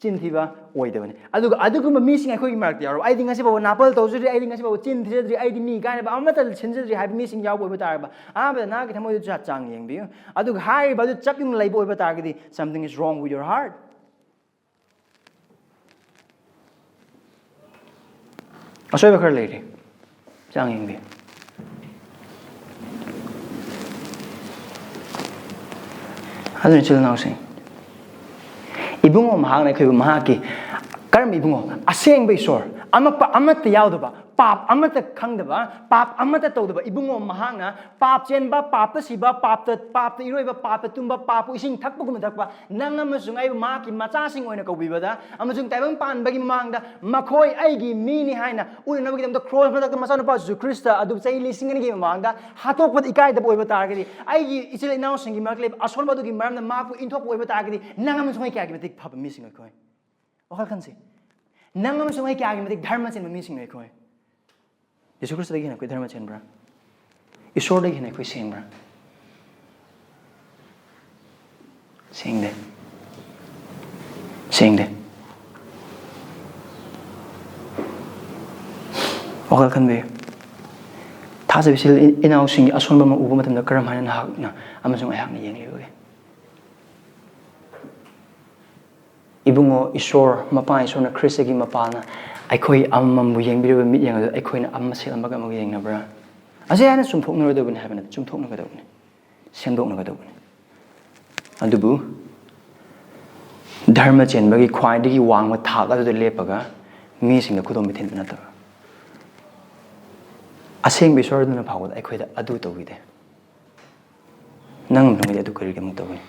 ꯆꯤꯟ ꯊꯤꯕ ꯑꯣꯏꯗꯕꯅꯤ꯫ ꯑꯗꯨꯒ ꯑꯗꯨꯒꯨꯝꯕ ꯃꯤꯁꯤꯡ ꯑꯩꯈꯣꯏꯒꯤ ꯃꯔꯛꯇ ꯌꯥꯎꯔꯕ, "ꯑꯩꯗꯤ ꯉꯁꯤ ꯐꯥꯎꯕ ꯅꯥꯄꯜ ꯇꯧꯖꯗ꯭ꯔꯤ, ꯑꯩꯗꯤ ꯉꯁꯤ ꯐꯥꯎꯕ ꯆꯤꯟ ꯊꯤꯖꯗ꯭ꯔꯤ, ꯑꯩꯗꯤ ꯃꯤ ꯀꯥꯏꯅꯕ ꯑꯃꯠꯇ ꯁꯤꯟꯖꯗ꯭ꯔꯤ" ꯍꯥꯏꯕ ꯃꯤꯁꯤꯡ ꯌꯥꯎꯕ ꯑꯣꯏꯕ ꯇꯥꯔꯕ, ꯑꯍꯥꯟꯕꯗ ꯅꯍꯥꯛꯀꯤ ꯊꯃꯣꯏꯗꯨ ꯆꯥ-, ꯆꯥꯡ ꯌꯦꯡꯕꯤꯌꯨ꯫ ꯑꯗꯨꯒ ꯍꯥꯏꯔꯤꯕ ꯑꯗꯨ ꯆꯞ ꯌꯨꯡꯅ ꯂꯩꯕ ꯑꯣꯏꯕ ꯇꯥꯔꯒꯗꯤ, something is wrong with your heart. ꯑꯁꯣꯏꯕ ꯈꯔ ꯂꯩꯔꯦ꯫ ꯆꯥꯡ ꯌꯦꯡꯕꯤꯌꯨ꯫ ꯑꯗꯨꯅ ꯏꯆꯤꯜ ꯏꯅꯥꯎꯁꯤꯡ, ꯏꯕꯨꯡꯉꯣ ꯃꯍꯥꯛꯅ ꯑꯩꯈꯣꯏꯕꯨ ꯃꯍꯥꯛꯀꯤ, ꯀꯔꯝꯕ ꯏꯕꯨꯡꯉꯣ? ꯑꯁꯦꯡꯕ ꯏꯁꯣꯔ, ꯑꯃꯛꯄ ꯑꯃꯠꯇ ꯌꯥꯎꯗꯕ, ꯄꯥꯞ ꯑꯃꯠꯇ ꯈꯪꯗꯕ, ꯄꯥꯞ ꯑꯃꯠꯇ ꯇꯧꯗꯕ ꯏꯕꯨꯡꯉꯣ ꯃꯍꯥꯛꯅ ꯄꯥꯞ ꯆꯦꯟꯕ, ꯄꯥꯞꯇ ꯁꯤꯕ, ꯄꯥꯞꯇ, ꯄꯥꯞꯇ ꯏꯔꯣꯏꯕ, ꯄꯥꯞꯇ ꯇꯨꯝꯕ, ꯄꯥꯞꯄꯨ ꯏꯁꯤꯡ ꯊꯛꯄꯒꯨꯝꯅ ꯊꯛꯄ ꯅꯪ ꯑꯃꯁꯨꯡ ꯑꯩꯕꯨ ꯃꯍꯥꯛꯀꯤ ꯃꯆꯥꯁꯤꯡ ꯑꯣꯏꯅ ꯀꯧꯕꯤꯕꯗ ꯑꯃꯁꯨꯡ ꯇꯥꯏꯕꯪ ꯄꯥꯟꯕꯒꯤ ꯃꯃꯥꯡꯗ ꯃꯈꯣꯏ ꯑꯩꯒꯤ ꯃꯤꯅꯤ ꯍꯥꯏꯅ ꯎꯠꯅꯅꯕꯒꯤꯗꯃꯛꯇ ꯀ꯭ꯔꯣꯁ ꯃꯊꯛꯇ ꯃꯆꯥꯅꯨꯄꯥ ꯖꯤꯁꯨ ꯈ꯭ꯔꯤꯁꯇ ꯑꯗꯨ ꯆꯍꯤ ꯂꯤꯁꯤꯡ ꯑꯅꯤꯒꯤ ꯃꯃꯥꯡꯗ ꯍꯥꯠꯇꯣꯛꯄꯗ ꯏꯀꯥꯏꯗꯕ ꯑꯣꯏꯕ ꯇꯥꯔꯒꯗꯤ, ꯑꯩꯒꯤ ꯏꯆꯤꯜ ꯏꯅꯥꯎꯁꯤꯡꯒꯤ ꯃꯔꯛꯇ ꯂꯩꯕ ꯑꯁꯣꯟꯕ ꯑꯗꯨꯒꯤ ꯃꯔꯝꯗ ꯃꯍꯥꯛꯄꯨ ꯏꯟꯊꯣꯛꯄ ꯑꯣꯏꯕ ꯇꯥꯔꯒꯗꯤ, ꯅꯪ ꯑꯃꯁꯨꯡ ꯑꯩ ꯀꯌꯥꯒꯤ ꯃꯇꯤꯛ ꯐꯕ ꯃꯤꯁꯤꯡꯅꯣ ꯑꯩꯈꯣꯏ? ꯋꯥꯈꯜ ꯈꯟꯁꯤ꯫ ꯅꯪ ꯑꯃꯁꯨꯡ ꯑꯩ ꯀꯌꯥꯒꯤ ꯃꯇꯤꯛ ꯙꯔꯃ ꯆꯦꯟꯕ ꯃꯤꯁꯤꯡꯅꯣ ꯑꯩꯈꯣꯏ? ꯌꯦꯁꯨ ꯈ꯭ꯔꯤꯁꯇꯗꯒꯤ ꯍꯦꯟꯅ ꯑꯩꯈꯣꯏ ꯙꯔꯃ ꯆꯦꯟꯕ꯭ꯔꯥ? ꯏꯁꯣꯔꯗꯒꯤ ꯍꯦꯟꯅ ꯑꯩꯈꯣꯏ ꯁꯦꯡꯕ꯭ꯔꯥ? ꯁꯦꯡꯗꯦ꯫ ꯁꯦꯡꯗꯦ꯫ ꯋꯥꯈꯜ ꯈꯟꯕꯤꯌꯨ꯫ ꯊꯥꯖꯕ ꯏꯆꯤꯜ ꯏꯅꯥꯎꯁꯤꯡꯒꯤ ꯑꯁꯣꯟꯕ ꯑꯃ ꯎꯕ ꯃꯇꯝꯗ ꯀꯔꯝ ꯍꯥꯏꯅ ꯅꯍꯥꯛꯅ ꯑꯃꯁꯨꯡ ꯑꯩꯍꯥꯛꯅ ꯌꯦꯡꯂꯤꯕꯒꯦ? ꯏꯕꯨꯡꯉꯣ ꯏꯁꯣꯔ, ꯃꯄꯥ ꯏꯁꯣꯔꯅ ꯈ꯭ꯔꯤꯁꯇꯒꯤ ꯃꯄꯥꯅ ꯑꯩꯈꯣꯏ ꯑꯃꯃꯝꯕꯨ ꯌꯦꯡꯕꯤꯔꯤꯕ ꯃꯤꯠꯌꯦꯡ ꯑꯗꯨ ꯑꯩꯈꯣꯏꯅ ꯑꯃ ꯁꯦꯠ ꯑꯃꯒ ꯑꯃꯒ ꯌꯦꯡꯅꯕ꯭ꯔꯥ? ꯑꯁꯤ ꯍꯥꯏꯅ ꯆꯨꯝꯊꯣꯛꯅꯔꯣꯏꯗꯕꯅꯤ ꯍꯥꯏꯕ ꯅꯠꯇꯦ, ꯆꯨꯝꯊꯣꯛꯅꯒꯗꯕꯅꯤ, ꯁꯦꯝꯗꯣꯛꯅꯒꯗꯕꯅꯤ꯫ ꯑꯗꯨꯕꯨ ꯙꯔꯃ ꯆꯦꯟꯕꯒꯤ ꯈ꯭ꯋꯥꯏꯗꯒꯤ ꯋꯥꯡꯕ ꯊꯥꯛ ꯑꯗꯨꯗ ꯂꯦꯞꯄꯒ ꯃꯤꯁꯤꯡꯗ ꯈꯨꯗꯣꯝꯕꯤ ꯊꯤꯟꯕ ꯅꯠꯇꯕ, ꯑꯁꯦꯡꯕ ꯏꯁꯣꯔ ꯑꯗꯨꯅ ꯐꯥꯎꯕꯗ ꯑꯩꯈꯣꯏꯗ ꯑꯗꯨ ꯇꯧꯕꯤꯗꯦ꯫ ꯅꯪ ꯅꯨꯃꯤꯠ ꯑꯗꯨ ꯀꯔꯤꯒꯤꯗꯃꯛ ꯇꯧꯒꯅꯤ?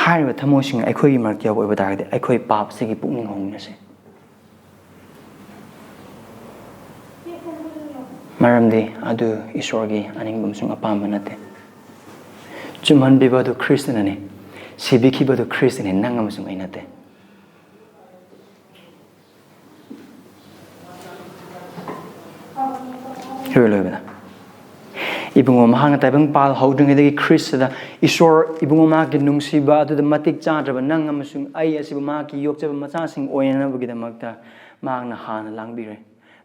ꯍꯥꯏꯔꯤꯕ ꯊꯃꯣꯏꯁꯤꯡ ꯑꯩꯈꯣꯏꯒꯤ ꯃꯔꯛꯇ ꯌꯥꯎꯕ ꯑꯣꯏꯕ ꯇꯥꯔꯒꯗꯤ, ꯑꯩꯈꯣꯏ ꯄꯥꯞꯁꯤꯒꯤ ꯄꯨꯛꯅꯤꯡ ꯍꯣꯡꯃꯤꯟꯅꯁꯤ꯫ ꯃꯔꯝꯗꯤ ꯑꯗꯨ ꯏꯁꯣꯔꯒꯤ ꯑꯅꯤꯡꯕ ꯑꯃꯁꯨꯡ ꯑꯄꯥꯝꯕ ꯅꯠꯇꯦ꯫ ꯆꯨꯝꯍꯟꯕꯤꯕ ꯑꯗꯨ ꯈ꯭ꯔꯤꯁꯇꯅꯅꯤ꯫ ꯁꯤꯕꯤꯈꯤꯕ ꯑꯗꯨ ꯈ꯭ꯔꯤꯁꯇꯅꯤ, ꯅꯪ ꯑꯃꯁꯨꯡ ꯑꯩ ꯅꯠꯇꯦ꯫ ꯏꯔꯣꯏ ꯂꯣꯏꯕꯗ ꯏꯕꯨꯡꯉꯣ ꯃꯍꯥꯛꯅ ꯇꯥꯏꯕꯪ ꯄꯥꯜ ꯍꯧꯗ꯭ꯔꯤꯉꯩꯗꯒꯤ ꯈ꯭ꯔꯤꯁꯇꯗ ꯏꯁꯣꯔ ꯏꯕꯨꯡꯉꯣ ꯃꯍꯥꯛꯀꯤ ꯅꯨꯡꯁꯤꯕ ꯑꯗꯨꯗ ꯃꯇꯤꯛ ꯆꯥꯗ꯭ꯔꯕ ꯅꯪ ꯑꯃꯁꯨꯡ ꯑꯩ ꯑꯁꯤꯕꯨ ꯃꯍꯥꯛꯀꯤ ꯌꯣꯛꯆꯕ ꯃꯆꯥꯁꯤꯡ ꯑꯣꯏꯅꯅꯕꯒꯤꯗꯃꯛꯇ ꯃꯍꯥꯛꯅ ꯍꯥꯟꯅ ꯂꯥꯡꯕꯤꯔꯦ꯫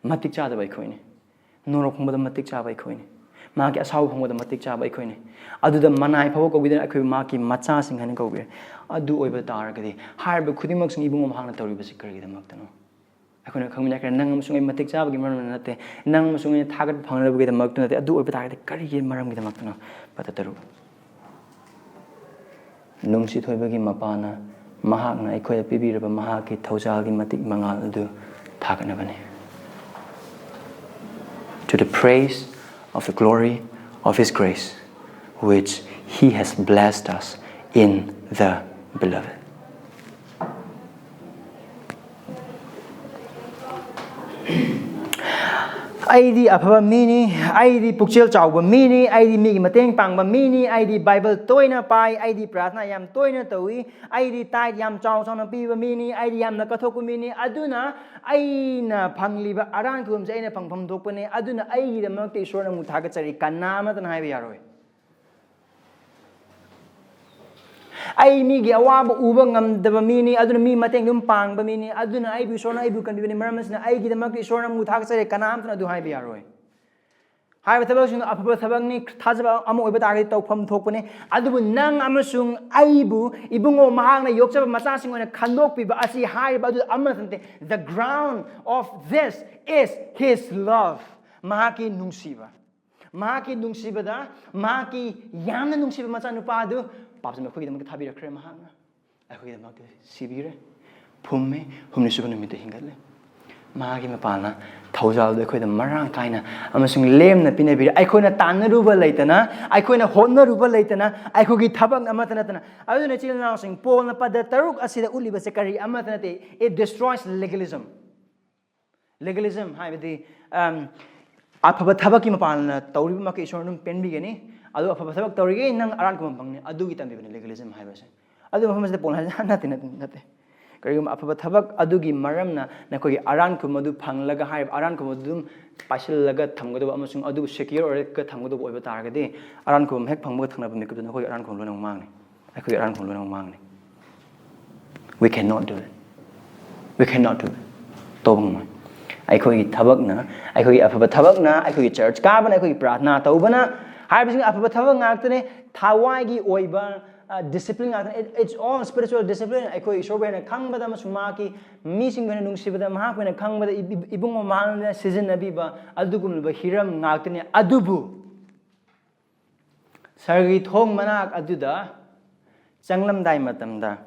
ꯃꯇꯤꯛ ꯆꯥꯗꯕ ꯑꯩꯈꯣꯏꯅꯤ꯫ ꯅꯣꯔꯣꯛ ꯐꯪꯕꯗ ꯃꯇꯤꯛ ꯆꯥꯕ ꯑꯩꯈꯣꯏꯅꯤ꯫ ꯃꯍꯥꯛꯀꯤ ꯑꯁꯥꯎꯕ ꯐꯪꯕꯗ ꯃꯇꯤꯛ ꯆꯥꯕ ꯑꯩꯈꯣꯏꯅꯤ꯫ ꯑꯗꯨꯗ ꯃꯅꯥꯏ ꯐꯥꯎꯕ ꯀꯧꯕꯤꯗꯅ ꯑꯩꯈꯣꯏꯕꯨ ꯃꯍꯥꯛꯀꯤ ꯃꯆꯥꯁꯤꯡ ꯍꯥꯏꯅ ꯀꯧꯕꯤꯔꯦ꯫ ꯑꯗꯨ ꯑꯣꯏꯕ ꯇꯥꯔꯒꯗꯤ ꯍꯥꯏꯔꯤꯕ ꯈꯨꯗꯤꯡꯃꯛꯁꯤꯡ ꯏꯕꯨꯡꯉꯣ ꯃꯍꯥꯛꯅ ꯇꯧꯔꯤꯕꯁꯤ ꯀꯔꯤꯒꯤꯗꯃꯛꯇꯅꯣ? ꯑꯩꯈꯣꯏꯅ ꯈꯪꯃꯤꯟꯅꯈ꯭ꯔꯦ, ꯅꯪ ꯑꯃꯁꯨꯡ ꯑꯩ ꯃꯇꯤꯛ ꯆꯥꯕꯒꯤ ꯃꯔꯝ ꯅꯠꯇꯦ, ꯅꯪ ꯑꯃꯁꯨꯡ ꯑꯩꯅ ꯊꯥꯒꯠꯄ ꯐꯪꯅꯕꯒꯤꯗꯃꯛꯇ ꯅꯠꯇꯦ꯫ ꯑꯗꯨ ꯑꯣꯏꯕ ꯇꯥꯔꯒꯗꯤ ꯀꯔꯤꯒꯤ ꯃꯔꯝꯒꯤꯗꯃꯛꯇꯅꯣ? ꯄꯗ ꯇꯔꯨꯛ꯫ ꯅꯨꯡꯁꯤ ꯊꯣꯏꯕꯒꯤ ꯃꯄꯥꯅ ꯃꯍꯥꯛꯅ ꯑꯩꯈꯣꯏꯗ ꯄꯤꯕꯤꯔꯕ ꯃꯍꯥꯛꯀꯤ ꯊꯧꯖꯥꯜꯒꯤ ꯃꯇꯤꯛ ꯃꯉꯥꯜ ꯑꯗꯨ ꯊꯥꯒꯠꯅꯕꯅꯤ꯫ To the praise of the glory of his grace, which he has blessed us in the beloved. ꯑꯩꯗꯤ ꯑꯐꯕ ꯃꯤꯅꯤ, ꯑꯩꯗꯤ ꯄꯨꯛꯆꯦꯜ ꯆꯥꯎꯕ ꯃꯤꯅꯤ, ꯑꯩꯗꯤ ꯃꯤꯒꯤ ꯃꯇꯦꯡ ꯄꯥꯡꯕ ꯃꯤꯅꯤ, ꯑꯩꯗꯤ ꯕꯥꯏꯕꯜ ꯇꯣꯏꯅ ꯄꯥꯏ, ꯑꯩꯗꯤ ꯄ꯭ꯔꯥꯔꯊꯅꯥ ꯌꯥꯝ ꯇꯣꯏꯅ ꯇꯧꯏ, ꯑꯩꯗꯤ ꯇꯥꯏꯠ ꯌꯥꯝ ꯆꯥꯎ ꯆꯥꯎꯅ ꯄꯤꯕ ꯃꯤꯅꯤ, ꯑꯩꯗꯤ ꯌꯥꯝꯅ ꯀꯠꯊꯣꯛꯄ ꯃꯤꯅꯤ꯫ ꯑꯗꯨꯅ ꯑꯩꯅ ꯐꯪꯂꯤꯕ ꯑꯔꯥꯟ ꯈꯨꯗꯣꯡꯁꯦ ꯑꯩꯅ ꯐꯪꯐꯝ ꯊꯣꯛꯄꯅꯦ꯫ ꯑꯗꯨꯅ ꯑꯩꯒꯤꯗꯃꯛꯇ ꯏꯁꯣꯔꯅ ꯑꯃꯨꯛ ꯊꯥꯒꯠꯆꯔꯤ, ꯀꯅꯥ ꯑꯃꯠꯇꯅ ꯍꯥꯏꯕ ꯌꯥꯔꯣꯏ꯫ ꯑꯩ ꯃꯤꯒꯤ ꯑꯋꯥꯕ ꯎꯕ ꯉꯝꯗꯕ ꯃꯤꯅꯤ, ꯑꯗꯨꯅ ꯃꯤ ꯃꯇꯦꯡ ꯑꯗꯨꯝ ꯄꯥꯡꯕ ꯃꯤꯅꯤ, ꯑꯗꯨꯅ ꯑꯩꯕꯨ ꯏꯁꯣꯔꯅ ꯑꯩꯕꯨ ꯀꯟꯕꯤꯕꯅꯤ꯫ ꯃꯔꯝ ꯑꯁꯤꯅ ꯑꯩꯒꯤꯗꯃꯛꯇ ꯏꯁꯣꯔꯅ ꯑꯃꯨꯛ ꯊꯥꯒꯠꯆꯔꯤ, ꯀꯅꯥꯝꯇꯅ ꯑꯗꯨ ꯍꯥꯏꯕ ꯌꯥꯔꯣꯏ꯫ ꯍꯥꯏꯔꯤꯕ ꯊꯕꯛꯁꯤꯡꯗꯣ ꯑꯐꯕ ꯊꯕꯛꯅꯤ, ꯊꯥꯖꯕ ꯑꯃ ꯑꯣꯏꯕ ꯇꯥꯔꯒꯗꯤ ꯇꯧꯐꯝ ꯊꯣꯛꯄꯅꯤ꯫ ꯑꯗꯨꯕꯨ ꯅꯪ ꯑꯃꯁꯨꯡ ꯑꯩꯕꯨ ꯏꯕꯨꯡꯉꯣ ꯃꯍꯥꯛꯅ ꯌꯣꯛꯆꯕ ꯃꯆꯥꯁꯤꯡ ꯑꯣꯏꯅ ꯈꯟꯗꯣꯛꯄꯤꯕ ꯑꯁꯤ ꯍꯥꯏꯔꯤꯕ ꯑꯗꯨ ꯑꯃꯠꯇ ꯅꯠꯇꯦ꯫ The ground of this is his love. ꯃꯍꯥꯛꯀꯤ ꯅꯨꯡꯁꯤꯕ꯫ ꯃꯍꯥꯛꯀꯤ ꯅꯨꯡꯁꯤꯕꯗ, ꯃꯍꯥꯛꯀꯤ ꯌꯥꯝꯅ ꯅꯨꯡꯁꯤꯕ ꯃꯆꯥꯅꯨꯄꯥ ꯑꯗꯨ ꯄꯥꯞꯁꯤꯡ ꯑꯩꯈꯣꯏꯒꯤꯗꯃꯛꯇ ꯊꯥꯕꯤꯔꯛꯈ꯭ꯔꯦ꯫ ꯃꯍꯥꯛꯅ ꯑꯩꯈꯣꯏꯒꯤꯗꯃꯛꯇ ꯁꯤꯕꯤꯔꯦ, ꯐꯨꯝꯃꯦ, ꯍꯨꯝꯅꯤꯁꯨꯕ ꯅꯨꯃꯤꯠꯇ ꯍꯤꯡꯒꯠꯂꯦ꯫ ꯃꯍꯥꯛꯀꯤ ꯃꯄꯥꯟꯅ ꯊꯧꯖꯥꯜꯗꯨ ꯑꯩꯈꯣꯏꯗ ꯃꯔꯥꯡ ꯀꯥꯏꯅ ꯑꯃꯁꯨꯡ ꯂꯦꯝꯅ ꯄꯤꯅꯕꯤꯔꯦ꯫ ꯑꯩꯈꯣꯏꯅ ꯇꯥꯟꯅꯔꯨꯕ ꯂꯩꯇꯅ, ꯑꯩꯈꯣꯏꯅ ꯍꯣꯠꯅꯔꯨꯕ ꯂꯩꯇꯅ, ꯑꯩꯈꯣꯏꯒꯤ ꯊꯕꯛ ꯑꯃꯠꯇ ꯅꯠꯇꯅ꯫ ꯑꯗꯨꯅ, ꯏꯆꯤꯜ ꯏꯅꯥꯎꯁꯤꯡ, ꯄꯣꯜꯅ ꯄꯗ ꯇꯔꯨꯛ ꯑꯁꯤꯗ ꯎꯠꯂꯤꯕꯁꯦ ꯀꯔꯤ ꯑꯃꯠꯇ ꯅꯠꯇꯦ꯫ It destroys legalism. Legalism ꯍꯥꯏꯕꯗꯤ, ꯑꯝ, ꯑꯐꯕ ꯊꯕꯛꯀꯤ ꯃꯄꯥꯟꯅ ꯇꯧꯔꯤꯕꯃꯛꯀꯤ ꯏꯁꯣꯔꯅ ꯑꯗꯨꯝ ꯄꯦꯟꯕꯤꯒꯅꯤ꯫ ꯑꯗꯨ ꯑꯐꯕ ꯊꯕꯛ ꯇꯧꯔꯤꯈꯩ ꯅꯪ ꯑꯔꯥꯟ ꯈꯨꯕꯝ ꯐꯪꯅꯤ꯫ ꯑꯗꯨꯒꯤ ꯇꯝꯕꯤꯕꯅꯤ legalism ꯍꯥꯏꯕꯁꯦ꯫ ꯑꯗꯨ ꯃꯐꯝ ꯑꯁꯤꯗ ꯄꯣꯜꯅ ꯍꯥꯏꯁꯦ, "ꯅꯠꯇꯦ, ꯅꯠꯇꯦ, ꯅꯠꯇꯦ꯫ ꯀꯔꯤꯒꯨꯝꯕ ꯑꯐꯕ ꯊꯕꯛ ꯑꯗꯨꯒꯤ ꯃꯔꯝꯅ ꯅꯈꯣꯏꯒꯤ ꯑꯔꯥꯟ ꯈꯨꯕꯝ ꯑꯗꯨ ꯐꯪꯂꯒ ꯍꯥꯏꯔꯤꯕ ꯑꯔꯥꯟ ꯈꯨꯕꯝ ꯑꯗꯨ ꯑꯗꯨꯝ ꯄꯥꯏꯁꯤꯜꯂꯒ ꯊꯝꯒꯗꯕ ꯑꯃꯁꯨꯡ ꯑꯗꯨꯕꯨ secure ꯑꯣꯏꯔꯒ ꯊꯝꯒꯗꯕ ꯑꯣꯏꯕ ꯇꯥꯔꯒꯗꯤ, ꯑꯔꯥꯟ ꯈꯨꯕꯝ ꯍꯦꯛ ꯐꯪꯕꯒ ꯊꯪꯅꯕ ꯃꯤꯀꯨꯞꯇ ꯅꯈꯣꯏꯒꯤ ꯑꯔꯥꯟ ꯈꯨꯕꯝ ꯂꯣꯏꯅꯃꯛ ꯃꯥꯡꯒꯅꯤ꯫ ꯑꯩꯈꯣꯏꯒꯤ ꯑꯔꯥꯟ ꯈꯨꯕꯝ ꯂꯣꯏꯅꯃꯛ ꯃꯥꯡꯒꯅꯤ꯫ We cannot do it. We cannot do it. ꯇꯧꯕ ꯉꯝꯃꯣꯏ꯫ ꯑꯩꯈꯣꯏꯒꯤ ꯊꯕꯛꯅ, ꯑꯩꯈꯣꯏꯒꯤ ꯑꯐꯕ ꯊꯕꯛꯅ, ꯑꯩꯈꯣꯏꯒꯤ church ꯀꯥꯕꯅ, ꯑꯩꯈꯣꯏꯒꯤ ꯄ꯭ꯔꯥꯔꯊꯅꯥ ꯇꯧꯕꯅ ꯍꯥꯏꯕꯁꯤꯡ ꯑꯐꯕ ꯊꯕꯛ ꯉꯥꯛꯇꯅꯦ꯫ ꯊꯋꯥꯏꯒꯤ ꯑꯣꯏꯕ, ꯑ, discipline ꯉꯥꯛꯇꯅꯦ꯫ It, it's all spiritual discipline꯫ ꯑꯩꯈꯣꯏ ꯏꯁꯣꯔꯕꯨ ꯍꯦꯟꯅ ꯈꯪꯕꯗ ꯑꯃꯁꯨꯡ ꯃꯍꯥꯛꯀꯤ ꯃꯤꯁꯤꯡꯕꯨ ꯍꯦꯟꯅ ꯅꯨꯡꯁꯤꯕꯗ, ꯃꯍꯥꯛꯄꯨ ꯍꯦꯟꯅ ꯈꯪꯕꯗ ꯏ-, ꯏ-, ꯏꯕꯨꯡꯉꯣ ꯃꯍꯥꯛꯅ ꯁꯤꯖꯤꯟꯅꯕꯤꯕ ꯑꯗꯨꯒꯨꯝꯂꯕ ꯍꯤꯔꯝ ꯉꯥꯛꯇꯅꯤ꯫ ꯑꯗꯨꯕꯨ ꯁꯔꯒꯤ ꯊꯣꯡ ꯃꯅꯥꯛ ꯑꯗꯨꯗ ꯆꯪꯂꯝꯗꯥꯏ ꯃꯇꯝꯗ,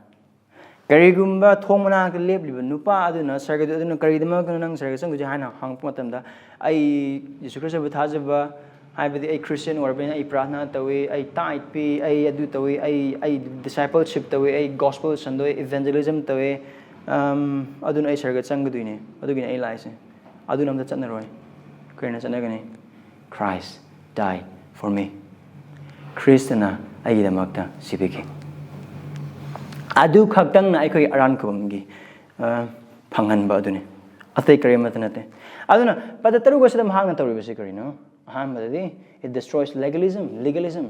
ꯀꯔꯤꯒꯨꯝꯕ ꯊꯣꯡ ꯃꯅꯥꯛꯇ ꯂꯦꯞꯂꯤꯕ ꯅꯨꯄꯥ ꯑꯗꯨꯅ ꯁꯔꯒꯗꯨ ꯑꯗꯨꯅ "ꯀꯔꯤꯒꯤꯗꯃꯛꯇꯅꯣ ꯅꯪ ꯁꯔꯒ ꯆꯪꯗꯣꯏꯁꯦ?" ꯍꯥꯏꯅ ꯍꯪꯉꯛꯄ ꯃꯇꯝꯗ, "ꯑꯩ ꯌꯤꯁꯨ ꯈ꯭ꯔꯤꯁꯇꯕꯨ ꯊꯥꯖꯕ, ꯍꯥꯏꯕꯗꯤ ꯑꯩ Christian ꯑꯣꯏꯔꯕꯅꯤꯅ ꯑꯩ ꯄ꯭ꯔꯥꯔꯊꯅꯥ ꯇꯧꯏ, ꯑꯩ tithe ꯄꯤ, ꯑꯩ ꯑꯗꯨ ꯇꯧꯏ, ꯑꯩ, ꯑꯩ discipleship ꯇꯧꯏ, ꯑꯩ gospel ꯁꯟꯗꯣꯛꯏ, evangelism ꯇꯧꯏ, ꯑꯝ, ꯑꯗꯨꯅ ꯑꯩ ꯁꯔꯒ ꯆꯪꯒꯗꯣꯏꯅꯦ, ꯑꯗꯨꯒꯤꯅꯦ ꯑꯩ ꯂꯥꯛꯏꯁꯦ꯫ ꯑꯗꯨꯅ ꯑꯝꯇ ꯆꯠꯅꯔꯣꯏ꯫ ꯀꯔꯤꯅ ꯆꯠꯅꯒꯅꯤ? Christ died for me. ꯈ꯭ꯔꯤꯁꯇꯅ ꯑꯩꯒꯤꯗꯃꯛꯇ ꯁꯤꯕꯤꯈꯤ꯫ ꯑꯗꯨ ꯈꯛꯇꯪꯅ ꯑꯩꯈꯣꯏꯒꯤ ꯑꯔꯥꯟ ꯈꯨꯕꯝꯒꯤ, ꯑ, ꯐꯪꯍꯟꯕ ꯑꯗꯨꯅꯤ, ꯑꯇꯩ ꯀꯔꯤꯃꯠꯇ ꯅꯠꯇꯦ꯫ ꯑꯗꯨꯅ ꯄꯗ ꯇꯔꯨꯛ ꯑꯁꯤꯗ ꯃꯍꯥꯛꯅ ꯇꯧꯔꯤꯕꯁꯤ ꯀꯔꯤꯅꯣ? ꯑꯍꯥꯟꯕꯗꯗꯤ, it destroys legalism, legalism.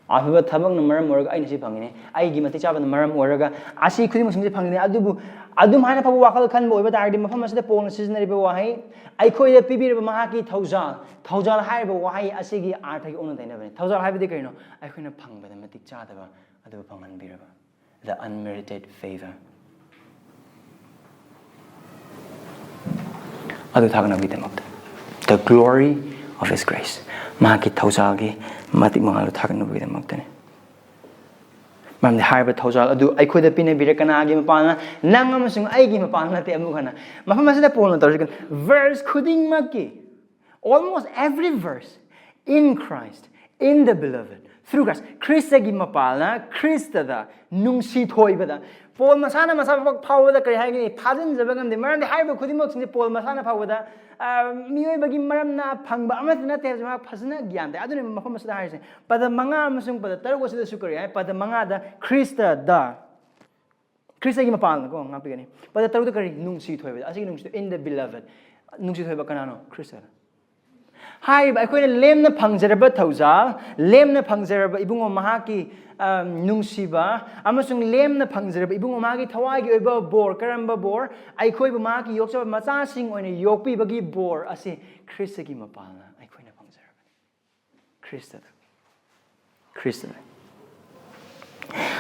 ꯑꯐꯕ ꯊꯕꯛꯅ ꯃꯔꯝ ꯑꯣꯏꯔꯒ ꯑꯩꯅ ꯁꯤ ꯐꯪꯉꯤꯅꯦ, ꯑꯩꯒꯤ ꯃꯇꯤꯛ ꯆꯥꯕꯅ ꯃꯔꯝ ꯑꯣꯏꯔꯒ ꯑꯁꯤ ꯈꯨꯗꯤꯡꯃꯛꯁꯤꯡꯁꯦ ꯐꯪꯉꯤꯅꯦ꯫ ꯑꯗꯨꯕꯨ ꯑꯗꯨꯝ ꯍꯥꯏꯅ ꯐꯕ ꯋꯥꯈꯜ ꯈꯟꯕ ꯑꯣꯏꯕ ꯇꯥꯔꯒꯗꯤ, ꯃꯐꯝ ꯑꯁꯤꯗ ꯄꯣꯜꯅ ꯁꯤꯖꯤꯟꯅꯔꯤꯕ ꯋꯥꯍꯩ, ꯑꯩꯈꯣꯏꯗ ꯄꯤꯕꯤꯔꯕ ꯃꯍꯥꯛꯀꯤ ꯊꯧꯖꯥꯜ, ꯊꯧꯖꯥꯜ ꯍꯥꯏꯔꯤꯕ ꯋꯥꯍꯩ ꯑꯁꯤꯒꯤ ꯑꯥꯔꯊꯒꯤ ꯑꯣꯟꯅ ꯇꯩꯅꯕꯅꯤ꯫ ꯊꯧꯖꯥꯜ ꯍꯥꯏꯕꯗꯤ ꯀꯔꯤꯅꯣ? ꯑꯩꯈꯣꯏꯅ ꯐꯪꯕꯗ ꯃꯇꯤꯛ ꯆꯥꯗꯕ ꯑꯗꯨꯕꯨ ꯐꯪꯍꯟꯕꯤꯔꯕ꯫ The unmerited favor. ꯑꯗꯨ ꯊꯥꯒꯠꯅꯕꯒꯤꯗꯃꯛꯇ, the glory of his grace, ꯃꯍꯥꯛꯀꯤ ꯊꯧꯖꯥꯜꯒꯤ ꯃꯇꯤꯛ ꯃꯉꯥꯜꯗꯨ ꯊꯥꯒꯠꯅꯕꯒꯤꯗꯃꯛꯇꯅꯤ꯫ ꯃꯔꯝꯗꯤ ꯍꯥꯏꯔꯤꯕ ꯊꯧꯖꯥꯜ ꯑꯗꯨ ꯑꯩꯈꯣꯏꯗ ꯄꯤꯅꯕꯤꯔꯦ꯫ ꯀꯅꯥꯒꯤ ꯃꯄꯥꯜꯅ? ꯅꯪ ꯑꯃꯁꯨꯡ ꯑꯩꯒꯤ ꯃꯄꯥꯜ ꯅꯠꯇꯦ꯫ ꯑꯃꯨꯛ ꯍꯟꯅ ꯃꯐꯝ ꯑꯁꯤꯗ ꯄꯣꯜꯅ ꯇꯧꯔꯤꯁꯤ verse ꯈꯨꯗꯤꯡꯃꯛꯀꯤ, almost every verse, in Christ, in the beloved, through Christ, ꯈ꯭ꯔꯤꯁꯇꯒꯤ ꯃꯄꯥꯜꯅ ꯈ꯭ꯔꯤꯁꯇꯗ, ꯅꯨꯡꯁꯤ ꯊꯣꯏꯕꯗ꯫ ꯄꯣꯜ ꯃꯁꯥꯅ ꯃꯁꯥ ꯐꯥꯎꯕꯗ ꯀꯔꯤ ꯍꯥꯏꯒꯅꯤ? ꯐꯥꯖꯤꯟꯖꯕ ꯉꯝꯗꯦ꯫ ꯃꯔꯝꯗꯤ ꯍꯥꯏꯔꯤꯕ ꯈꯨꯗꯤꯡꯃꯛꯁꯤꯡꯁꯦ ꯄꯣꯜ ꯃꯁꯥꯅ ꯐꯥꯎꯕꯗ, ꯑ, ꯃꯤꯑꯣꯏꯕꯒꯤ ꯃꯔꯝꯅ ꯐꯪꯕ ꯑꯃꯠꯇ ꯅꯠꯇꯦ ꯍꯥꯏꯕꯁꯤ ꯃꯍꯥꯛ ꯐꯖꯅ ꯒ꯭ꯌꯥꯟ ꯇꯥꯏ꯫ ꯑꯗꯨꯅ ꯃꯐꯝ ꯑꯁꯤꯗ ꯍꯥꯏꯔꯤꯁꯦ, ꯄꯗ ꯃꯉꯥ ꯑꯃꯁꯨꯡ ꯄꯗ ꯇꯔꯨꯛ ꯑꯁꯤꯗꯁꯨ ꯀꯔꯤ ꯍꯥꯏ? ꯄꯗ ꯃꯉꯥꯗ ꯈ꯭ꯔꯤꯁꯇꯗ, ꯈ꯭ꯔꯤꯁꯇꯒꯤ ꯃꯄꯥꯜꯅꯀꯣ ꯉꯥꯛꯄꯤꯒꯅꯤ꯫ ꯄꯗ ꯇꯔꯨꯛꯇ ꯀꯔꯤ? ꯅꯨꯡꯁꯤ ꯊꯣꯏꯕꯗ꯫ ꯑꯁꯤꯒꯤ ꯅꯨꯡꯁꯤ ꯊꯣꯏꯕ, in the beloved꯫ ꯅꯨꯡꯁꯤ ꯊꯣꯏꯕ ꯀꯅꯥꯅꯣ? ꯈ꯭ꯔꯤꯁꯇꯗ꯫ ꯍꯥꯏꯔꯤꯕ ꯑꯩꯈꯣꯏꯅ ꯂꯦꯝꯅ ꯐꯪꯖꯔꯕ ꯊꯧꯖꯥꯜ, ꯂꯦꯝꯅ ꯐꯪꯖꯔꯕ ꯏꯕꯨꯡꯉꯣ ꯃꯍꯥꯛꯀꯤ, ꯑ, ꯅꯨꯡꯁꯤꯕ, ꯑꯃꯁꯨꯡ ꯂꯦꯝꯅ ꯐꯪꯖꯔꯕ ꯏꯕꯨꯡꯉꯣ ꯃꯍꯥꯛꯀꯤ ꯊꯋꯥꯏꯒꯤ ꯑꯣꯏꯕ ꯕꯣꯔ, ꯀꯔꯝꯕ ꯕꯣꯔ? ꯑꯩꯈꯣꯏꯕꯨ ꯃꯍꯥꯛꯀꯤ ꯌꯣꯛꯆꯕ ꯃꯆꯥꯁꯤꯡ ꯑꯣꯏꯅ ꯌꯣꯛꯄꯤꯕꯒꯤ ꯕꯣꯔ ꯑꯁꯤ ꯈ꯭ꯔꯤꯁꯇꯒꯤ ꯃꯄꯥꯜꯅ ꯑꯩꯈꯣꯏꯅ ꯐꯪꯖꯔꯕꯅꯤ꯫ ꯈ꯭ꯔꯤꯁꯇꯗ, ꯈ꯭ꯔꯤꯁꯇꯗ꯫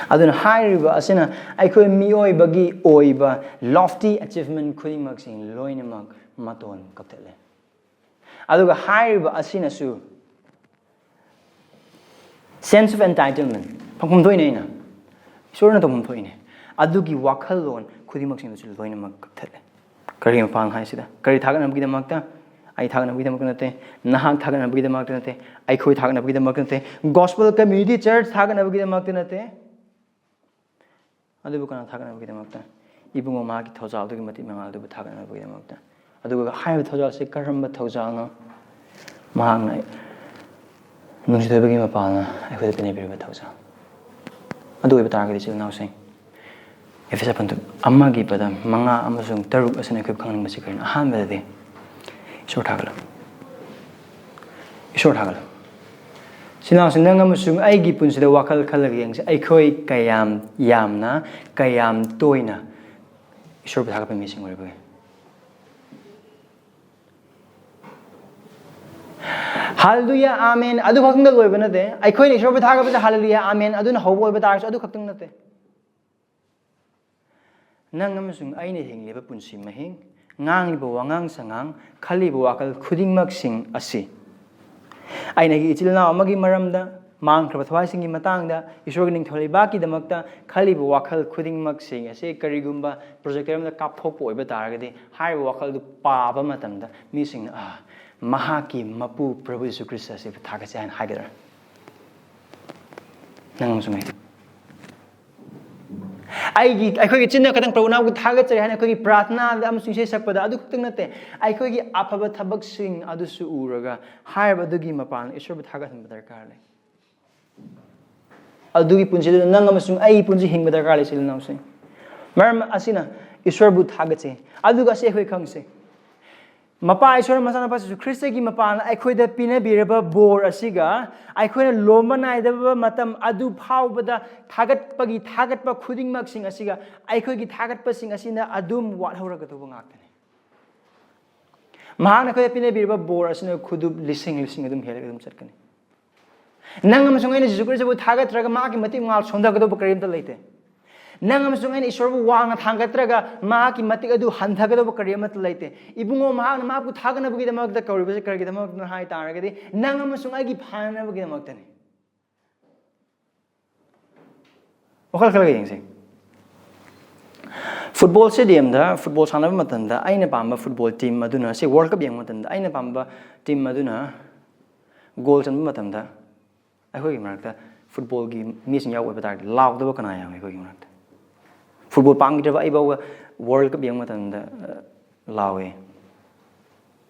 ꯑꯗꯨꯅ ꯍꯥꯏꯔꯤꯕ ꯑꯁꯤꯅ ꯑꯩꯈꯣꯏ ꯃꯤꯑꯣꯏꯕꯒꯤ ꯑꯣꯏꯕ lofty achievement ꯈꯨꯗꯤꯡꯃꯛꯁꯤꯡ ꯂꯣꯏꯅꯃꯛ ꯃꯇꯣꯟ ꯀꯛꯊꯠꯂꯦ꯫ ꯑꯗꯨꯒ ꯍꯥꯏꯔꯤꯕ ꯑꯁꯤꯅꯁꯨ sense of entitlement, ꯐꯪꯐꯝ ꯊꯣꯛꯏꯅꯦ ꯑꯩꯅ, ꯏꯁꯣꯔꯅ ꯇꯧꯐꯝ ꯊꯣꯛꯏꯅꯦ, ꯑꯗꯨꯒꯤ ꯋꯥꯈꯜꯂꯣꯟ ꯈꯨꯗꯤꯡꯃꯛꯁꯤꯡꯗꯨꯁꯨ ꯂꯣꯏꯅꯃꯛ ꯀꯛꯊꯠꯂꯦ꯫ ꯀꯔꯤ ꯃꯄꯥꯡ ꯍꯥꯏꯁꯤꯗ? ꯀꯔꯤ ꯊꯥꯒꯠꯅꯕꯒꯤꯗꯃꯛꯇ? ꯑꯩ ꯊꯥꯒꯠꯅꯕꯒꯤꯗꯃꯛꯇ ꯅꯠꯇꯦ, ꯅꯍꯥꯛ ꯊꯥꯒꯠꯅꯕꯒꯤꯗꯃꯛꯇ ꯅꯠꯇꯦ, ꯑꯩꯈꯣꯏ ꯊꯥꯒꯠꯅꯕꯒꯤꯗꯃꯛꯇ ꯅꯠꯇꯦ, Gospel Community Church ꯊꯥꯒꯠꯅꯕꯒꯤꯗꯃꯛꯇ ꯅꯠꯇꯦ꯫ ꯑꯗꯨꯕꯨ ꯀꯅꯥ ꯊꯥꯒꯠꯅꯕꯒꯤꯗꯃꯛꯇ? ꯏꯕꯨꯡꯉꯣ ꯃꯍꯥꯛꯀꯤ ꯊꯧꯖꯥꯜꯗꯨꯒꯤ ꯃꯇꯤꯛ ꯃꯉꯥꯜ ꯑꯗꯨꯕꯨ ꯊꯥꯒꯠꯅꯕꯒꯤꯗꯃꯛꯇ꯫ ꯑꯗꯨꯒ ꯍꯥꯏꯔꯤꯕ ꯊꯧꯖꯥꯜꯁꯤ ꯀꯔꯝꯕ ꯊꯧꯖꯥꯜꯅꯣ? ꯃꯍꯥꯛꯅ ꯅꯨꯡꯁꯤꯊꯣꯏꯕꯒꯤ ꯃꯄꯥꯜꯅ ꯑꯩꯈꯣꯏꯗ ꯄꯤꯅꯕꯤꯔꯤꯕ ꯊꯧꯖꯥꯜ꯫ ꯑꯗꯨ ꯑꯣꯏꯕ ꯇꯥꯔꯒꯗꯤ, ꯏꯆꯤꯜ ꯏꯅꯥꯎꯁꯤꯡ, ꯑꯦꯐꯦꯁ ꯄꯟꯊꯨꯞ ꯑꯃꯒꯤ ꯄꯗ ꯃꯉꯥ ꯑꯃꯁꯨꯡ ꯇꯔꯨꯛ ꯑꯁꯤꯅ ꯑꯩꯈꯣꯏ ꯈꯪꯍꯟꯅꯤꯡꯕꯁꯤ ꯀꯔꯤꯅꯣ? ꯑꯍꯥꯟꯕꯗꯗꯤ, ꯏꯁꯣꯔ ꯊꯥꯒꯠꯂꯨ꯫ ꯏꯁꯣꯔ ꯊꯥꯒꯠꯂꯨ꯫ ꯏꯆꯤꯜ ꯏꯅꯥꯎꯁꯤꯡ, ꯅꯪ ꯑꯃꯁꯨꯡ ꯑꯩꯒꯤ ꯄꯨꯟꯁꯤꯗ ꯋꯥꯈꯜ ꯈꯜꯂꯒ ꯌꯦꯡꯁꯤ꯫ ꯑꯩꯈꯣꯏ ꯀꯌꯥꯝ ꯌꯥꯝꯅ, ꯀꯌꯥꯝ ꯇꯣꯏꯅ ꯏꯁꯣꯔꯕꯨ ꯊꯥꯒꯠꯄ ꯃꯤꯁꯤꯡ ꯑꯣꯏꯔꯤꯕꯒꯦ? ꯍꯥꯂꯦꯂꯨꯌꯥ, ꯑꯥꯃꯦꯟ, ꯑꯗꯨ ꯈꯛꯇꯪꯗ ꯂꯣꯏꯕ ꯅꯠꯇꯦ꯫ ꯑꯩꯈꯣꯏꯅ ꯏꯁꯣꯔꯕꯨ ꯊꯥꯒꯠꯄꯁꯦ ꯍꯥꯂꯦꯂꯨꯌꯥ, ꯑꯥꯃꯦꯟ ꯑꯗꯨꯅ ꯍꯧꯕ ꯑꯣꯏꯕ ꯇꯥꯔꯁꯨ, ꯑꯗꯨ ꯈꯛꯇꯪ ꯅꯠꯇꯦ꯫ ꯅꯪ ꯑꯃꯁꯨꯡ ꯑꯩꯅ ꯍꯤꯡꯂꯤꯕ ꯄꯨꯟꯁꯤ ꯃꯍꯤꯡ, ꯉꯥꯡꯂꯤꯕ ꯋꯥꯉꯥꯡ ꯁꯉꯥꯡ, ꯈꯜꯂꯤꯕ ꯋꯥꯈꯜ ꯈꯨꯗꯤꯡꯃꯛꯁꯤꯡ ꯑꯁꯤ ꯑꯩꯅ ꯑꯩꯒꯤ ꯏꯆꯤꯜ ꯏꯅꯥꯎ ꯑꯃꯒꯤ ꯃꯔꯝꯗ, ꯃꯥꯡꯈ꯭ꯔꯕ ꯊꯋꯥꯏꯁꯤꯡꯒꯤ ꯃꯇꯥꯡꯗ, ꯏꯁꯣꯔꯒꯤ ꯅꯤꯡꯊꯧ ꯂꯩꯕꯥꯛꯀꯤꯗꯃꯛꯇ ꯈꯜꯂꯤꯕ ꯋꯥꯈꯜ ꯈꯨꯗꯤꯡꯃꯛꯁꯤꯡ ꯑꯁꯤ ꯀꯔꯤꯒꯨꯝꯕ projector ꯑꯃꯗ ꯀꯥꯞꯊꯣꯛꯄ ꯑꯣꯏꯕ ꯇꯥꯔꯒꯗꯤ, ꯍꯥꯏꯔꯤꯕ ꯋꯥꯈꯜꯗꯨ ꯄꯥꯕ ꯃꯇꯝꯗ ꯃꯤꯁꯤꯡꯅ, "ꯑꯥ, ꯃꯍꯥꯛꯀꯤ ꯃꯄꯨ ꯄ꯭ꯔꯚꯨ ꯌꯤꯁꯨ ꯈ꯭ꯔꯤꯁꯇ ꯑꯁꯤꯕꯨ ꯊꯥꯒꯠꯆꯩ" ꯍꯥꯏꯅ ꯍꯥꯏꯒꯗ꯭ꯔꯥ? ꯅꯪ ꯑꯃꯁꯨꯡ ꯑꯩ꯫ ꯑꯩꯒꯤ, ꯑꯩꯈꯣꯏꯒꯤ ꯆꯤꯟꯅ ꯈꯛꯇꯪ ꯄ꯭ꯔꯚꯨ ꯅꯥꯕꯨ ꯊꯥꯒꯠꯆꯔꯤ ꯍꯥꯏꯅ ꯑꯩꯈꯣꯏꯒꯤ ꯄ꯭ꯔꯥꯊꯅꯥꯗ ꯑꯃꯁꯨꯡ ꯏꯁꯩ ꯁꯛꯄꯗ ꯑꯗꯨ ꯈꯛꯇꯪ ꯅꯠꯇꯦ, ꯑꯩꯈꯣꯏꯒꯤ ꯑꯐꯕ ꯊꯕꯛꯁꯤꯡ ꯑꯗꯨꯁꯨ ꯎꯔꯒ ꯍꯥꯏꯔꯤꯕ ꯑꯗꯨꯒꯤ ꯃꯄꯥꯟ ꯏꯁꯣꯔꯕꯨ ꯊꯥꯒꯠꯍꯟꯕ ꯗꯔꯀꯥꯔ ꯂꯩ꯫ ꯑꯗꯨꯒꯤ ꯄꯨꯟꯁꯤꯗꯨꯗ ꯅꯪ ꯑꯃꯁꯨꯡ ꯑꯩꯒꯤ ꯄꯨꯟꯁꯤ ꯍꯤꯡꯕ ꯗꯔꯀꯥꯔ ꯂꯩ, ꯏꯆꯤꯜ ꯏꯅꯥꯎꯁꯤꯡ꯫ ꯃꯔꯝ ꯑꯁꯤꯅ ꯏꯁꯣꯔꯕꯨ ꯊꯥꯒꯠꯆꯩ꯫ ꯑꯗꯨꯒ ꯑꯁꯤ ꯑꯩꯈꯣꯏ ꯈꯪꯁꯦ, ꯃꯄꯥ ꯏꯁꯣꯔ ꯃꯆꯥꯅꯨꯄꯥ ꯖꯤꯁꯨ ꯈ꯭ꯔꯤꯁꯇꯒꯤ ꯃꯄꯥꯅ ꯑꯩꯈꯣꯏꯗ ꯄꯤꯅꯕꯤꯔꯕ ꯕꯣꯔ ꯑꯁꯤꯒ ꯑꯩꯈꯣꯏꯅ ꯂꯣꯝꯕ ꯅꯥꯏꯗꯕ ꯃꯇꯝ ꯑꯗꯨ ꯐꯥꯎꯕꯗ ꯊꯥꯒꯠꯄꯒꯤ ꯊꯥꯒꯠꯄ ꯈꯨꯗꯤꯡꯃꯛꯁꯤꯡ ꯑꯁꯤꯒ ꯑꯩꯈꯣꯏꯒꯤ ꯊꯥꯒꯠꯄꯁꯤꯡ ꯑꯁꯤꯅ ꯑꯗꯨꯝ ꯋꯥꯠꯍꯧꯔꯒꯗꯧꯕ ꯉꯥꯛꯇꯅꯤ꯫ ꯃꯍꯥꯛꯅ ꯑꯩꯈꯣꯏꯗ ꯄꯤꯅꯕꯤꯔꯤꯕ ꯕꯣꯔ ꯑꯁꯤꯅ ꯈꯨꯗꯨꯞ ꯂꯤꯁꯤꯡ ꯂꯤꯁꯤꯡ ꯑꯗꯨꯝ ꯍꯦꯜꯂꯒ ꯑꯗꯨꯝ ꯆꯠꯀꯅꯤ꯫ ꯅꯪ ꯑꯃꯁꯨꯡ ꯑꯩꯅ ꯖꯤꯁꯨ ꯈ꯭ꯔꯤꯁꯇꯕꯨ ꯊꯥꯒꯠꯇ꯭ꯔꯒ ꯃꯍꯥꯛꯀꯤ ꯃꯇꯤꯛ ꯃꯉꯥꯜ ꯁꯣꯟꯊꯒꯗꯧꯕ ꯀꯔꯤꯝꯇ ꯂꯩꯇꯦ꯫ ꯅꯪ ꯑꯃꯁꯨꯡ ꯑꯩꯅ ꯏꯁꯣꯔꯕꯨ ꯋꯥꯡꯅ ꯊꯥꯡꯒꯠꯇ꯭ꯔꯒ ꯃꯍꯥꯛꯀꯤ ꯃꯇꯤꯛ ꯑꯗꯨ ꯍꯟꯊꯒꯗꯧꯕ ꯀꯔꯤ ꯑꯃꯠꯇ ꯂꯩꯇꯦ꯫ ꯏꯕꯨꯡꯉꯣ, ꯃꯍꯥꯛꯅ ꯃꯍꯥꯛꯄꯨ ꯊꯥꯒꯠꯅꯕꯒꯤꯗꯃꯛꯇ ꯀꯧꯔꯤꯕꯁꯤ ꯀꯔꯤꯒꯤꯗꯃꯛꯇꯅꯣ ꯍꯥꯏ ꯇꯥꯔꯒꯗꯤ, ꯅꯪ ꯑꯃꯁꯨꯡ ꯑꯩꯒꯤ ꯐꯅꯅꯕꯒꯤꯗꯃꯛꯇꯅꯤ꯫ ꯋꯥꯈꯜ ꯈꯜꯂꯒ ꯌꯦꯡꯁꯦ꯫ Football stadiumꯗ football ꯁꯥꯟꯅꯕ ꯃꯇꯝꯗ ꯑꯩꯅ ꯄꯥꯝꯕ football team ꯑꯗꯨꯅ, ꯁꯤ World Cup ꯌꯦꯡꯕ ꯃꯇꯝꯗ ꯑꯩꯅ ꯄꯥꯝꯕ team ꯑꯗꯨꯅ goal ꯆꯟꯕ ꯃꯇꯝꯗ ꯑꯩꯈꯣꯏꯒꯤ ꯃꯔꯛꯇ footballꯒꯤ ꯃꯤꯁꯤꯡ ꯌꯥꯎꯕ ꯑꯣꯏꯕ ꯇꯥꯔꯗꯤ ꯂꯥꯎꯗꯕ ꯀꯅꯥ ꯌꯥꯎꯏ ꯑꯩꯈꯣꯏꯒꯤ ꯃꯔꯛꯇ? Football ꯄꯥꯝꯈꯤꯗ꯭ꯔꯕ ꯑꯩ ꯐꯥꯎꯕ World Cup ꯌꯦꯡꯕ ꯃꯇꯝꯗ, ꯑ, ꯂꯥꯎꯏ꯫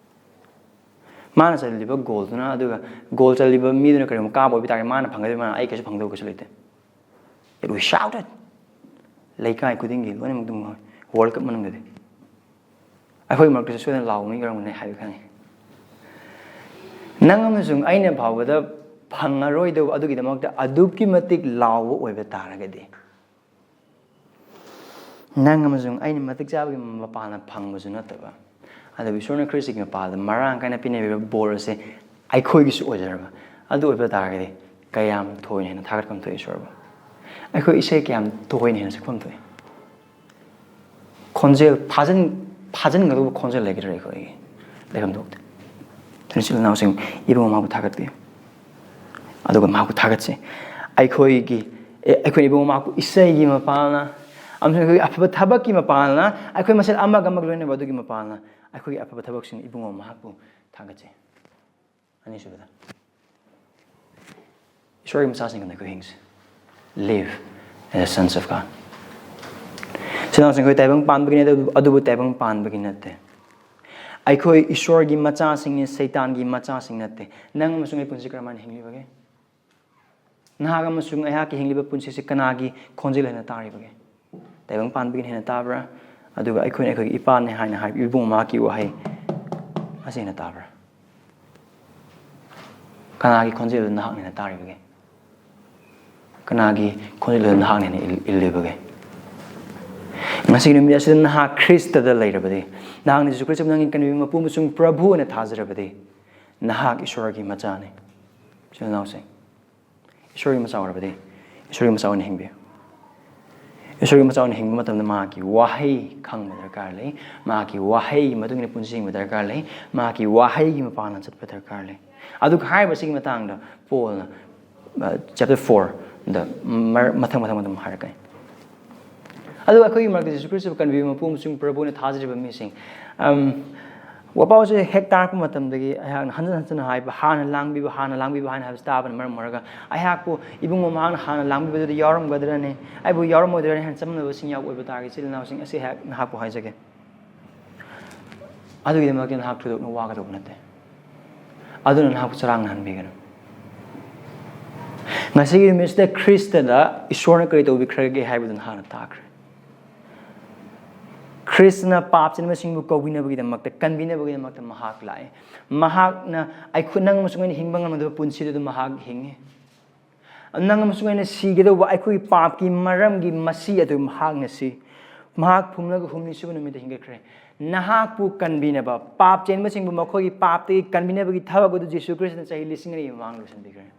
ꯃꯥꯅ ꯆꯜꯂꯤꯕ goalꯗꯨꯅ, ꯑꯗꯨꯒ goal ꯆꯜꯂꯤꯕ ꯃꯤꯗꯨꯅ ꯀꯔꯤꯒꯨꯝꯕ ꯀꯥꯕ ꯑꯣꯏꯕ ꯇꯥꯔꯗꯤ ꯃꯥꯅ ꯐꯪꯒꯗꯕ, ꯃꯥꯅ, ꯑꯩ ꯀꯩꯁꯨ ꯐꯪꯗꯧꯕ ꯀꯩꯁꯨ ꯂꯩꯇꯦ꯫ It was shouted. ꯂꯩꯀꯥꯏ ꯈꯨꯗꯤꯡꯒꯤ ꯂꯣꯏꯅꯃꯛ ꯑꯗꯨꯝ ꯉꯥꯎꯏ꯫ World Cup ꯃꯅꯨꯡꯗꯗꯤ ꯑꯩꯈꯣꯏ ꯃꯔꯛꯇꯁꯨ ꯁꯣꯏꯗꯅ ꯂꯥꯎꯕ ꯃꯤ ꯌꯥꯎꯔꯝꯒꯅꯤ ꯍꯥꯏꯕ ꯈꯪꯉꯤ꯫ ꯅꯪ ꯑꯃꯁꯨꯡ ꯑꯩꯅ ꯐꯥꯎꯕꯗ ꯐꯪꯉꯔꯣꯏꯗꯧꯕ ꯑꯗꯨꯒꯤꯗꯃꯛꯇ ꯑꯗꯨꯛꯀꯤ ꯃꯇꯤꯛ ꯂꯥꯎꯕ ꯑꯣꯏꯕ ꯇꯥꯔꯒꯗꯤ, ꯅꯪ ꯑꯃꯁꯨꯡ ꯑꯩꯅ ꯃꯇꯤꯛ ꯆꯥꯕꯒꯤ ꯃꯄꯥꯟꯅ ꯐꯪꯕꯁꯨ ꯅꯠꯇꯕ, ꯑꯗꯨꯕꯨ ꯏꯁꯣꯔꯅ ꯈ꯭ꯔꯤꯁꯇꯒꯤ ꯃꯄꯥꯗ ꯃꯔꯥꯡ ꯀꯥꯏꯅ ꯄꯤꯅꯕꯤꯕ ꯕꯣꯔ ꯑꯁꯦ ꯑꯩꯈꯣꯏꯒꯤꯁꯨ ꯑꯣꯏꯖꯔꯕ, ꯑꯗꯨ ꯑꯣꯏꯕ ꯇꯥꯔꯒꯗꯤ ꯀꯌꯥꯝ ꯊꯣꯏꯅ ꯍꯦꯟꯅ ꯊꯥꯒꯠꯐꯝ ꯊꯣꯛꯏ ꯏꯁꯣꯔꯕꯨ? ꯑꯩꯈꯣꯏ ꯏꯁꯩ ꯀꯌꯥꯝ ꯊꯣꯏꯅ ꯍꯦꯟꯅ ꯁꯛꯐꯝ ꯊꯣꯛꯏ? ꯈꯣꯟꯖꯦꯜ ꯐꯥꯖꯤꯟ-, ꯐꯥꯖꯤꯟꯒꯗꯧꯕ ꯈꯣꯟꯖꯦꯜ ꯂꯩꯒꯗ꯭ꯔꯥ ꯑꯩꯈꯣꯏꯒꯤ? ꯂꯩꯐꯝ ꯊꯣꯛꯇꯦ꯫ ꯑꯗꯨꯅ ꯏꯆꯤꯜ ꯏꯅꯥꯎꯁꯤꯡ, ꯏꯕꯨꯡ ꯑꯃꯕꯨ ꯊꯥꯒꯠꯄꯤꯌꯨ꯫ ꯑꯗꯨꯒ ꯃꯍꯥꯛꯄꯨ ꯊꯥꯒꯠꯆꯩ꯫ ꯑꯩꯈꯣꯏꯒꯤ, ꯑꯦ, ꯑꯩꯈꯣꯏꯅ ꯏꯕꯨꯡꯉꯣ ꯃꯍꯥꯛꯄꯨ ꯏꯁꯩꯒꯤ ꯃꯄꯥꯜꯅ, ꯑꯃꯁꯨꯡ ꯑꯩꯈꯣꯏꯒꯤ ꯑꯐꯕ ꯊꯕꯛꯀꯤ ꯃꯄꯥꯜꯅ, ꯑꯩꯈꯣꯏ ꯃꯁꯦꯜ ꯑꯃꯒ ꯑꯃꯒ ꯂꯣꯏꯅꯕ ꯑꯗꯨꯒꯤ ꯃꯄꯥꯜꯅ, ꯑꯩꯈꯣꯏꯒꯤ ꯑꯐꯕ ꯊꯕꯛꯁꯤꯡ ꯏꯕꯨꯡꯉꯣ ꯃꯍꯥꯛꯄꯨ ꯊꯥꯒꯠꯆꯩ꯫ ꯑꯅꯤꯁꯨꯕꯗ, ꯏꯁꯣꯔꯒꯤ ꯃꯆꯥꯁꯤꯡꯒꯨꯝꯅ ꯑꯩꯈꯣꯏ ꯍꯤꯡꯁꯤ꯫ Live as sons of God. ꯁꯤꯅꯥꯎꯁꯤꯡ, ꯑꯩꯈꯣꯏ ꯇꯥꯏꯕꯪ ꯄꯥꯟꯕꯒꯤꯅꯤ, ꯑꯗꯨꯕꯨ, ꯑꯗꯨꯕꯨ ꯇꯥꯏꯕꯪ ꯄꯥꯟꯕꯒꯤ ꯅꯠꯇꯦ꯫ ꯑꯩꯈꯣꯏ ꯏꯁꯣꯔꯒꯤ ꯃꯆꯥꯁꯤꯡꯅꯤ, ꯁꯩꯇꯥꯟꯒꯤ ꯃꯆꯥꯁꯤꯡ ꯅꯠꯇꯦ꯫ ꯅꯪ ꯑꯃꯁꯨꯡ ꯑꯩ ꯄꯨꯟꯁꯤ ꯀꯔꯝꯍꯥꯏꯅ ꯍꯤꯡꯂꯤꯕꯒꯦ? ꯅꯍꯥꯛ ꯑꯃꯁꯨꯡ ꯑꯩꯍꯥꯛꯀꯤ ꯍꯤꯡꯂꯤꯕ ꯄꯨꯟꯁꯤꯁꯤ ꯀꯅꯥꯒꯤ ꯈꯣꯟꯖꯦꯜ ꯍꯦꯟꯅ ꯇꯥꯔꯤꯕꯒꯦ? ꯇꯥꯏꯕꯪ ꯄꯥꯟꯕꯒꯤꯅ ꯍꯦꯟꯅ ꯇꯥꯕ꯭ꯔꯥ? ꯑꯗꯨꯒ ꯑꯩꯈꯣꯏꯅ ꯑꯩꯈꯣꯏꯒꯤ ꯏꯄꯥꯅꯦ ꯍꯥꯏꯅ ꯍꯥꯏꯕ ꯏꯕꯨꯡ ꯃꯍꯥꯛꯀꯤ ꯋꯥꯍꯩ ꯑꯁꯤ ꯍꯦꯟꯅ ꯇꯥꯕ꯭ꯔꯥ? ꯀꯅꯥꯒꯤ ꯈꯣꯟꯖꯦꯜꯗꯨ ꯅꯍꯥꯛꯅ ꯍꯦꯟꯅ ꯇꯥꯔꯤꯕꯒꯦ? ꯀꯅꯥꯒꯤ ꯈꯣꯟꯖꯦꯜꯗꯨ ꯅꯍꯥꯛꯅ ꯍꯦꯟꯅ ꯏꯜ-, ꯏꯜꯂꯤꯕꯒꯦ? ꯉꯁꯤꯒꯤ ꯅꯨꯃꯤꯠ ꯑꯁꯤꯗ ꯅꯍꯥꯛ ꯈ꯭ꯔꯤꯁꯇꯗ ꯂꯩꯔꯕꯗꯤ, ꯅꯍꯥꯛꯅ ꯖꯤꯁꯨ ꯈ꯭ꯔꯤꯁꯇꯕꯨ ꯅꯪꯒꯤ ꯀꯟꯕꯤꯕ ꯃꯄꯨ ꯑꯃꯁꯨꯡ ꯄ꯭ꯔꯚꯨ ꯑꯣꯏꯅ ꯊꯥꯖꯔꯕꯗꯤ, ꯅꯍꯥꯛ ꯏꯁꯣꯔꯒꯤ ꯃꯆꯥꯅꯤ꯫ ꯏꯆꯤꯜ ꯏꯅꯥꯎꯁꯤꯡ, ꯏꯁꯣꯔꯒꯤ ꯃꯆꯥ ꯑꯣꯏꯔꯕꯗꯤ, ꯏꯁꯣꯔꯒꯤ ꯃꯆꯥ ꯑꯣꯏꯅ ꯍꯤꯡꯕꯤꯌꯨ꯫ ꯏꯁꯣꯔꯒꯤ ꯃꯆꯥ ꯑꯣꯏꯅ ꯍꯤꯡꯕ ꯃꯇꯝꯗ ꯃꯍꯥꯛꯀꯤ ꯋꯥꯍꯩ ꯈꯪꯕ ꯗꯔꯀꯥꯔ ꯂꯩ꯫ ꯃꯍꯥꯛꯀꯤ ꯋꯥꯍꯩꯒꯤ ꯃꯇꯨꯡ ꯏꯟꯅ ꯄꯨꯟꯁꯤ ꯍꯤꯡꯕ ꯗꯔꯀꯥꯔ ꯂꯩ꯫ ꯃꯍꯥꯛꯀꯤ ꯋꯥꯍꯩꯒꯤ ꯃꯄꯥꯟꯅ ꯆꯠꯄ ꯗꯔꯀꯥꯔ ꯂꯩ꯫ ꯑꯗꯨꯒ ꯍꯥꯏꯔꯤꯕꯁꯤꯒꯤ ꯃꯇꯥꯡꯗ ꯄꯣꯜꯅ, ꯑ, chapter four ꯗ ꯃꯔ-, ꯃꯊꯪ ꯃꯊꯪ ꯑꯗꯨꯝ ꯍꯥꯏꯔꯛꯀꯅꯤ꯫ ꯑꯗꯨꯒ ꯑꯩꯈꯣꯏꯒꯤ ꯃꯔꯛꯇ ꯖꯤꯁꯨ ꯈ꯭ꯔꯤꯁꯇꯕꯨ ꯀꯟꯕꯤꯕ ꯃꯄꯨ ꯑꯃꯁꯨꯡ ꯄ꯭ꯔꯚꯨꯅ ꯊꯥꯖꯔꯤꯕ ꯃꯤꯁꯤꯡ, ꯑꯝ, ꯋꯥꯄꯥꯎꯁꯦ ꯍꯦꯛ ꯇꯥꯔꯛꯄ ꯃꯇꯝꯗꯒꯤ ꯑꯩꯍꯥꯛꯅ ꯍꯟꯖꯤꯟ ꯍꯟꯖꯤꯟꯅ ꯍꯥꯏꯕ, "ꯍꯥꯟꯅ ꯂꯥꯡꯕꯤꯕ, ꯍꯥꯟꯅ ꯂꯥꯡꯕꯤꯕ" ꯍꯥꯏꯅ ꯍꯥꯏꯕꯁꯤ ꯇꯥꯕꯅ ꯃꯔꯝ ꯑꯣꯏꯔꯒ, ꯑꯩꯍꯥꯛꯄꯨ ꯏꯕꯨꯡꯉꯣ ꯃꯍꯥꯛꯅ ꯍꯥꯟꯅ ꯂꯥꯡꯕꯤꯕꯗꯨꯗ ꯌꯥꯎꯔꯝꯒꯗ꯭ꯔꯅꯦ, ꯑꯩꯕꯨ ꯌꯥꯎꯔꯝꯃꯣꯏꯗ꯭ꯔꯅꯦ ꯍꯥꯏꯅ ꯆꯃꯝꯅꯕꯁꯤꯡ ꯌꯥꯎꯕ ꯑꯣꯏꯕ ꯇꯥꯔꯒꯗꯤ, ꯏꯆꯤꯜ ꯏꯅꯥꯎꯁꯤꯡ, ꯑꯁꯤ ꯑꯩꯍꯥꯛ ꯅꯍꯥꯛꯄꯨ ꯍꯥꯏꯖꯒꯦ꯫ ꯑꯗꯨꯒꯤꯗꯃꯛꯇ ꯅꯍꯥꯛ ꯊꯣꯏꯗꯣꯛꯅ ꯋꯥꯒꯗꯧꯕ ꯅꯠꯇꯦ꯫ ꯑꯗꯨꯅ ꯅꯍꯥꯛꯄꯨ ꯆꯔꯥꯡꯅꯍꯟꯕꯤꯒꯅꯨ꯫ ꯉꯁꯤꯒꯤ ꯅꯨꯃꯤꯠꯁꯤꯗ ꯈ꯭ꯔꯤꯁꯇꯗ ꯏꯁꯣꯔꯅ ꯀꯔꯤ ꯇꯧꯕꯤꯈ꯭ꯔꯒꯦ ꯍꯥꯏꯕꯗꯨ ꯅꯍꯥꯛꯅ ꯇꯥꯈ꯭ꯔꯦ꯫ ꯈ꯭ꯔꯤꯁꯇꯅ ꯄꯥꯞ ꯆꯦꯟꯕꯁꯤꯡꯕꯨ ꯀꯧꯕꯤꯅꯕꯒꯤꯗꯃꯛꯇ, ꯀꯟꯕꯤꯅꯕꯒꯤꯗꯃꯛꯇ ꯃꯍꯥꯛ ꯂꯥꯛꯑꯦ꯫ ꯃꯍꯥꯛꯅ ꯑꯩꯈꯣꯏ, ꯅꯪ ꯑꯃꯁꯨꯡ ꯑꯩꯅ ꯍꯤꯡꯕ ꯉꯝꯂꯣꯏꯗꯕ ꯄꯨꯟꯁꯤꯗꯨꯗ ꯃꯍꯥꯛ ꯍꯤꯡꯉꯤ꯫ ꯅꯪ ꯑꯃꯁꯨꯡ ꯑꯩꯅ ꯁꯤꯒꯗꯧꯕ ꯑꯩꯈꯣꯏꯒꯤ ꯄꯥꯞꯀꯤ ꯃꯔꯝꯒꯤ ꯃꯁꯤ ꯑꯗꯨ ꯃꯍꯥꯛꯅ ꯁꯤ꯫ ꯃꯍꯥꯛ ꯐꯨꯝꯂꯒ ꯍꯨꯝꯅꯤ ꯁꯨꯕ ꯅꯨꯃꯤꯠꯇ ꯍꯤꯡꯒꯠꯈ꯭ꯔꯦ꯫ ꯅꯍꯥꯛꯄꯨ ꯀꯟꯕꯤꯅꯕ, ꯄꯥꯞ ꯆꯦꯟꯕꯁꯤꯡꯕꯨ ꯃꯈꯣꯏꯒꯤ ꯄꯥꯞꯇꯒꯤ ꯀꯟꯕꯤꯅꯕꯒꯤ ꯊꯕꯛ ꯑꯗꯨ ꯖꯤꯁꯨ ꯈ꯭ꯔꯤꯁꯇꯅ ꯆꯍꯤ ꯂꯤꯁꯤꯡ ꯑꯅꯤꯒꯤ ꯃꯃꯥꯡꯗ ꯂꯣꯏꯁꯤꯟꯕꯤꯈ꯭ꯔꯦ꯫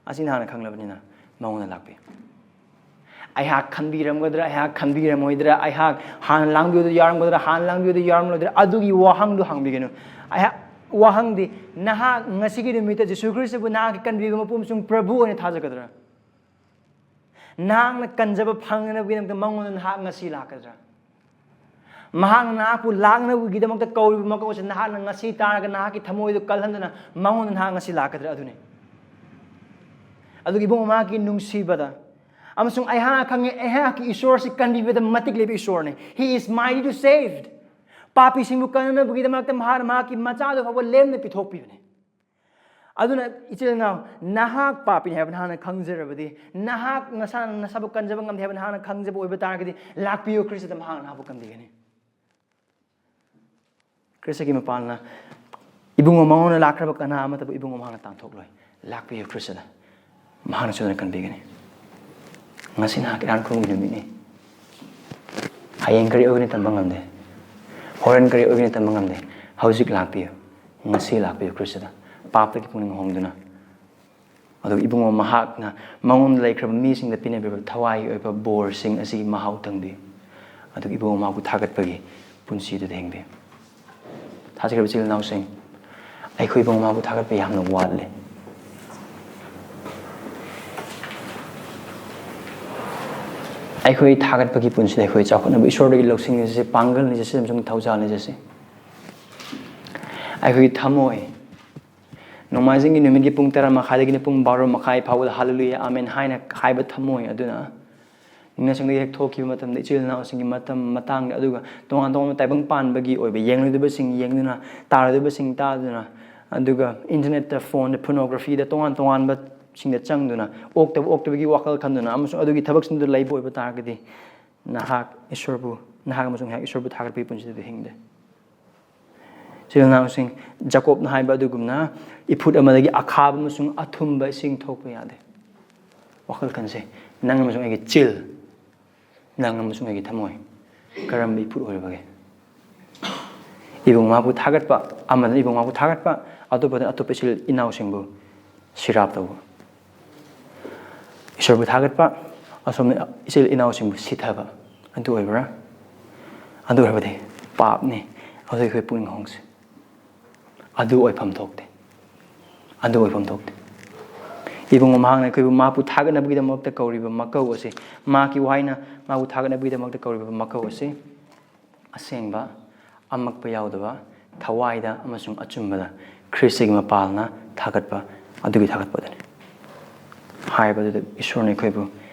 ꯑꯁꯤ ꯅꯍꯥꯛꯅ ꯈꯪꯂꯕꯅꯤꯅ ꯃꯉꯣꯟꯗ ꯂꯥꯛꯄꯤꯌꯨ꯫ ꯑꯩꯍꯥꯛ ꯈꯟꯕꯤꯔꯝꯒꯗ꯭ꯔꯥ, ꯑꯩꯍꯥꯛ ꯈꯟꯕꯤꯔꯝꯃꯣꯏꯗ꯭ꯔꯥ, ꯑꯩꯍꯥꯛ ꯍꯥꯟꯅ ꯂꯥꯡꯕꯤꯌꯨꯗ ꯌꯥꯎꯔꯝꯒꯗ꯭ꯔꯥ, ꯍꯥꯟꯅ ꯂꯥꯡꯕꯤꯌꯨꯗ ꯌꯥꯎꯔꯝꯂꯣꯏꯗ꯭ꯔꯥ, ꯑꯗꯨꯒꯤ ꯋꯥꯍꯪꯗꯨ ꯍꯪꯕꯤꯒꯅꯨ꯫ ꯑꯩꯍꯥꯛ, ꯋꯥꯍꯪꯗꯤ, ꯅꯍꯥꯛ ꯉꯁꯤꯒꯤ ꯅꯨꯃꯤꯠꯇ ꯖꯤꯁꯨ ꯈ꯭ꯔꯤꯁꯇꯕꯨ ꯅꯍꯥꯛꯀꯤ ꯀꯟꯕꯤꯕ ꯃꯄꯨ ꯑꯃꯁꯨꯡ ꯄ꯭ꯔꯚꯨ ꯑꯣꯏꯅ ꯊꯥꯖꯒꯗ꯭ꯔꯥ? ꯅꯍꯥꯛꯅ ꯀꯟꯖꯕ ꯐꯪꯅꯕꯒꯤꯗꯃꯛꯇ ꯃꯉꯣꯟꯗ ꯅꯍꯥꯛ ꯉꯁꯤ ꯂꯥꯛꯀꯗ꯭ꯔꯥ? ꯃꯍꯥꯛꯅ ꯅꯍꯥꯛꯄꯨ ꯂꯥꯛꯅꯕꯒꯤꯗꯃꯛꯇ ꯀꯧꯔꯤꯕ ꯃꯀꯧ ꯑꯁꯤ ꯅꯍꯥꯛꯅ ꯉꯁꯤ ꯇꯥꯔꯒ ꯅꯍꯥꯛꯀꯤ ꯊꯃꯣꯏꯗꯨ ꯀꯜꯍꯟꯗꯨꯅ ꯃꯉꯣꯟꯗ ꯅꯍꯥꯛ ꯉꯁꯤ ꯂꯥꯛꯀꯗ꯭ꯔꯥ? ꯑꯗꯨꯅꯤ꯫ ꯑꯗꯨꯒ ꯏꯕꯨꯡ ꯃꯍꯥꯛꯀꯤ ꯅꯨꯡꯁꯤꯕꯗ ꯑꯃꯁꯨꯡ ꯑꯩꯍꯥꯛꯅ ꯈꯪꯉꯦ, ꯑꯩꯍꯥꯛꯀꯤ ꯏꯁꯣꯔꯁꯤ ꯀꯟꯕꯤꯕꯗ ꯃꯇꯤꯛ ꯂꯩꯕ ꯏꯁꯣꯔꯅꯤ꯫ He is mighty to save. ꯄꯥꯄꯤꯁꯤꯡꯕꯨ ꯀꯟꯅꯅꯕꯒꯤꯗꯃꯛꯇ ꯃꯍꯥꯛꯅ ꯃꯍꯥꯛꯀꯤ ꯃꯆꯥꯗꯨ ꯐꯥꯎꯕ ꯂꯦꯝꯅ ꯄꯤꯊꯣꯛꯄꯤꯕꯅꯤ꯫ ꯑꯗꯨꯅ ꯏꯆꯤꯜ ꯏꯅꯥꯎ, ꯅꯍꯥꯛ ꯄꯥꯄꯤꯅꯤ ꯍꯥꯏꯕ ꯅꯍꯥꯛꯅ ꯈꯪꯖꯔꯕꯗꯤ, ꯅꯍꯥꯛ ꯅꯁꯥꯅ ꯅꯁꯥꯕꯨ ꯀꯟꯖꯕ ꯉꯝꯗꯦ ꯍꯥꯏꯕ ꯅꯍꯥꯛꯅ ꯈꯪꯖꯕ ꯑꯣꯏꯕ ꯇꯥꯔꯒꯗꯤ, ꯂꯥꯛꯄꯤꯌꯨ, ꯈ꯭ꯔꯤꯁꯇꯗ ꯃꯍꯥꯛꯅ ꯅꯍꯥꯛꯄꯨ ꯀꯟꯕꯤꯒꯅꯤ꯫ ꯈ꯭ꯔꯤꯁꯇꯒꯤ ꯃꯄꯥꯟꯅ ꯏꯕꯨꯡꯉꯣ ꯃꯉꯣꯟꯗ ꯂꯥꯛꯈ꯭ꯔꯕ ꯀꯅꯥ ꯑꯃꯠꯇꯕꯨ ꯏꯕꯨꯡꯉꯣ ꯃꯍꯥꯛꯅ ꯇꯥꯟꯊꯣꯛꯂꯣꯏ꯫ ꯂꯥꯛꯄꯤꯌꯨ ꯈ꯭ꯔꯤꯁꯇꯗ, ꯃꯍꯥꯛꯅ ꯁꯣꯏꯗꯅ ꯀꯟꯕꯤꯒꯅꯤ꯫ ꯉꯁꯤ ꯅꯍꯥꯛ ꯏꯔꯥꯟ ꯈꯨꯔꯨꯝꯒꯤ ꯅꯨꯃꯤꯠꯅꯤ꯫ ꯍꯌꯦꯡ ꯀꯔꯤ ꯑꯣꯏꯒꯅꯤ ꯇꯝꯕ ꯉꯝꯗꯦ꯫ ꯍꯣꯔꯦꯟ ꯀꯔꯤ ꯑꯣꯏꯒꯅꯤ ꯇꯝꯕ ꯉꯝꯗꯦ꯫ ꯍꯧꯖꯤꯛ ꯂꯥꯛꯄꯤꯌꯨ꯫ ꯉꯁꯤ ꯂꯥꯛꯄꯤꯌꯨ ꯈ꯭ꯔꯤꯁꯇꯗ, ꯄꯥꯞꯇꯒꯤ ꯄꯨꯛꯅꯤꯡ ꯍꯣꯡꯗꯨꯅ꯫ ꯑꯗꯨꯒ ꯏꯕꯨꯡꯉꯣ ꯃꯍꯥꯛꯅ ꯃꯉꯣꯟꯗ ꯂꯩꯈ꯭ꯔꯕ ꯃꯤꯁꯤꯡꯗ ꯄꯤꯅꯕꯤꯕ ꯊꯋꯥꯏꯒꯤ ꯑꯣꯏꯕ ꯕꯣꯔꯁꯤꯡ ꯑꯁꯤꯒꯤ ꯃꯍꯥꯎ ꯇꯪꯕꯤꯌꯨ꯫ ꯑꯗꯨꯒ ꯏꯕꯨꯡꯉꯣ ꯃꯍꯥꯛꯄꯨ ꯊꯥꯒꯠꯄꯒꯤ ꯄꯨꯟꯁꯤꯗꯨꯗ ꯍꯤꯡꯕꯤꯌꯨ꯫ ꯊꯥꯖꯈ꯭ꯔꯕ ꯏꯆꯤꯜ ꯏꯅꯥꯎꯁꯤꯡ, ꯑꯩꯈꯣꯏ ꯏꯕꯨꯡꯉꯣ ꯃꯍꯥꯛꯄꯨ ꯊꯥꯒꯠꯄ ꯌꯥꯝꯅ ꯋꯥꯠꯂꯤ꯫ ꯑꯩꯈꯣꯏ ꯊꯥꯒꯠꯄꯒꯤ ꯄꯨꯟꯁꯤꯗ ꯑꯩꯈꯣꯏ ꯆꯥꯎꯈꯠꯅꯕ ꯏꯁꯣꯔꯗꯒꯤ ꯂꯧꯁꯤꯡ ꯂꯩꯖꯁꯤ, ꯄꯥꯡꯒꯜ ꯂꯩꯖꯁꯤ ꯑꯃꯁꯨꯡ ꯊꯧꯖꯥꯜ ꯂꯩꯖꯁꯤ꯫ ꯑꯩꯈꯣꯏꯒꯤ ꯊꯃꯣꯏ, ꯅꯣꯡꯃꯥꯏꯖꯤꯡꯒꯤ ꯅꯨꯃꯤꯠꯀꯤ ꯄꯨꯡ ꯇꯔꯥ ꯃꯈꯥꯏꯗꯒꯤꯅ ꯄꯨꯡ ꯕꯥꯔꯣ ꯃꯈꯥꯏ ꯐꯥꯎꯕꯗ ꯍꯜꯂꯦꯂꯨꯌꯥ, ꯑꯥꯃꯦꯟ ꯍꯥꯏꯅ ꯍꯥꯏꯕ ꯊꯃꯣꯏ ꯑꯗꯨꯅ ꯅꯤꯡꯅꯁꯪꯗꯒꯤ ꯍꯦꯛ ꯊꯣꯛꯈꯤꯕ ꯃꯇꯝꯗ, ꯏꯆꯤꯜ ꯏꯅꯥꯎꯁꯤꯡꯒꯤ ꯃꯇꯝ ꯃꯇꯥꯡꯗ, ꯑꯗꯨꯒ ꯇꯣꯉꯥꯟ ꯇꯣꯉꯥꯟꯕ ꯇꯥꯏꯕꯪ ꯄꯥꯟꯕꯒꯤ ꯑꯣꯏꯕ ꯌꯦꯡꯂꯣꯏꯗꯕꯁꯤꯡ ꯌꯦꯡꯗꯨꯅ, ꯇꯥꯔꯣꯏꯗꯕꯁꯤꯡ ꯇꯥꯗꯨꯅ, ꯑꯗꯨꯒ ꯏꯟꯇꯔꯅꯦꯠꯇ, ꯐꯣꯟꯗ, ꯄꯣꯔꯅꯣꯒ꯭ꯔꯥꯐꯤꯗ, ꯇꯣꯉꯥꯟ ꯇꯣꯉꯥꯟꯕꯁꯤꯡꯗ ꯆꯪꯗꯨꯅ, ꯑꯣꯛꯇꯕ ꯑꯣꯛꯇꯕꯒꯤ ꯋꯥꯈꯜ ꯈꯟꯗꯨꯅ ꯑꯃꯁꯨꯡ ꯑꯗꯨꯒꯤ ꯊꯕꯛꯁꯤꯡꯗꯨ ꯂꯩꯕ ꯑꯣꯏꯕ ꯇꯥꯔꯒꯗꯤ, ꯅꯍꯥꯛ ꯏꯁꯣꯔꯕꯨ, ꯅꯍꯥꯛ ꯑꯃꯁꯨꯡ ꯑꯩꯍꯥꯛ ꯏꯁꯣꯔꯕꯨ ꯊꯥꯒꯠꯄꯒꯤ ꯄꯨꯟꯁꯤꯗꯨꯗ ꯍꯤꯡꯗꯦ꯫ ꯏꯆꯤꯜ ꯏꯅꯥꯎꯁꯤꯡ, ꯖꯀꯣꯕꯅ ꯍꯥꯏꯕ ꯑꯗꯨꯒꯨꯝꯅ, ꯏꯐꯨꯠ ꯑꯃꯗꯒꯤ ꯑꯈꯥꯕ ꯑꯃꯁꯨꯡ ꯑꯊꯨꯝꯕ ꯏꯁꯤꯡ ꯊꯣꯛꯄ ꯌꯥꯗꯦ꯫ ꯋꯥꯈꯜ ꯈꯟꯁꯦ, ꯅꯪ ꯑꯃꯁꯨꯡ ꯑꯩꯒꯤ ꯆꯤꯜ, ꯅꯪ ꯑꯃꯁꯨꯡ ꯑꯩꯒꯤ ꯊꯃꯣꯏ, ꯀꯔꯝꯕ ꯏꯐꯨꯠ ꯑꯣꯏꯔꯤꯕꯒꯦ? ꯏꯕꯨꯡ ꯃꯍꯥꯛꯄꯨ ꯊꯥꯒꯠꯄ, ꯑꯃꯗꯅ ꯏꯕꯨꯡ ꯃꯍꯥꯛꯄꯨ ꯊꯥꯒꯠꯄ, ꯑꯇꯣꯞꯄꯗꯅ ꯑꯇꯣꯞꯄ ꯏꯆꯤꯜ ꯏꯅꯥꯎꯁꯤꯡꯕꯨ ꯁꯤꯔꯥꯞ ꯇꯧꯕ꯫ ꯏꯁꯣꯔꯕꯨ ꯊꯥꯒꯠꯄ, ꯑꯁꯣꯝꯅ ꯏꯆꯤꯜ ꯏꯅꯥꯎꯁꯤꯡꯕꯨ ꯁꯤꯊꯕ꯫ ꯑꯗꯨ ꯑꯣꯏꯕ꯭ꯔꯥ? ꯑꯗꯨ ꯑꯣꯏꯔꯕꯗꯤ ꯄꯥꯞꯅꯤ꯫ ꯑꯗꯨ ꯑꯩꯈꯣꯏ ꯄꯨꯛꯅꯤꯡ ꯍꯣꯡꯁꯤ꯫ ꯑꯗꯨ ꯑꯣꯏꯐꯝ ꯊꯣꯛꯇꯦ꯫ ꯑꯗꯨ ꯑꯣꯏꯐꯝ ꯊꯣꯛꯇꯦ꯫ ꯏꯕꯨꯡꯉꯣ, ꯃꯍꯥꯛꯅ ꯑꯩꯈꯣꯏꯕꯨ ꯃꯍꯥꯛꯄꯨ ꯊꯥꯒꯠꯅꯕꯒꯤꯗꯃꯛꯇ ꯀꯧꯔꯤꯕ ꯃꯀꯧ ꯑꯁꯤ, ꯃꯍꯥꯛꯀꯤ ꯋꯥꯍꯩꯅ ꯃꯍꯥꯛꯄꯨ ꯊꯥꯒꯠꯅꯕꯒꯤꯗꯃꯛꯇ ꯀꯧꯔꯤꯕ ꯃꯀꯧ ꯑꯁꯤ ꯑꯁꯦꯡꯕ, ꯑꯃꯛꯄ ꯌꯥꯎꯗꯕ, ꯊꯋꯥꯏꯗ ꯑꯃꯁꯨꯡ ꯑꯆꯨꯝꯕꯗ ꯈ꯭ꯔꯤꯁꯇꯒꯤ ꯃꯄꯥꯜꯅ ꯊꯥꯒꯠꯄ, ꯑꯗꯨꯒꯤ ꯊꯥꯒꯠꯄꯗꯨꯅꯤ꯫ ꯍꯥꯏꯔꯤꯕ ꯑꯗꯨꯗ ꯏꯁꯣꯔꯅ ꯑꯩꯈꯣꯏꯕꯨ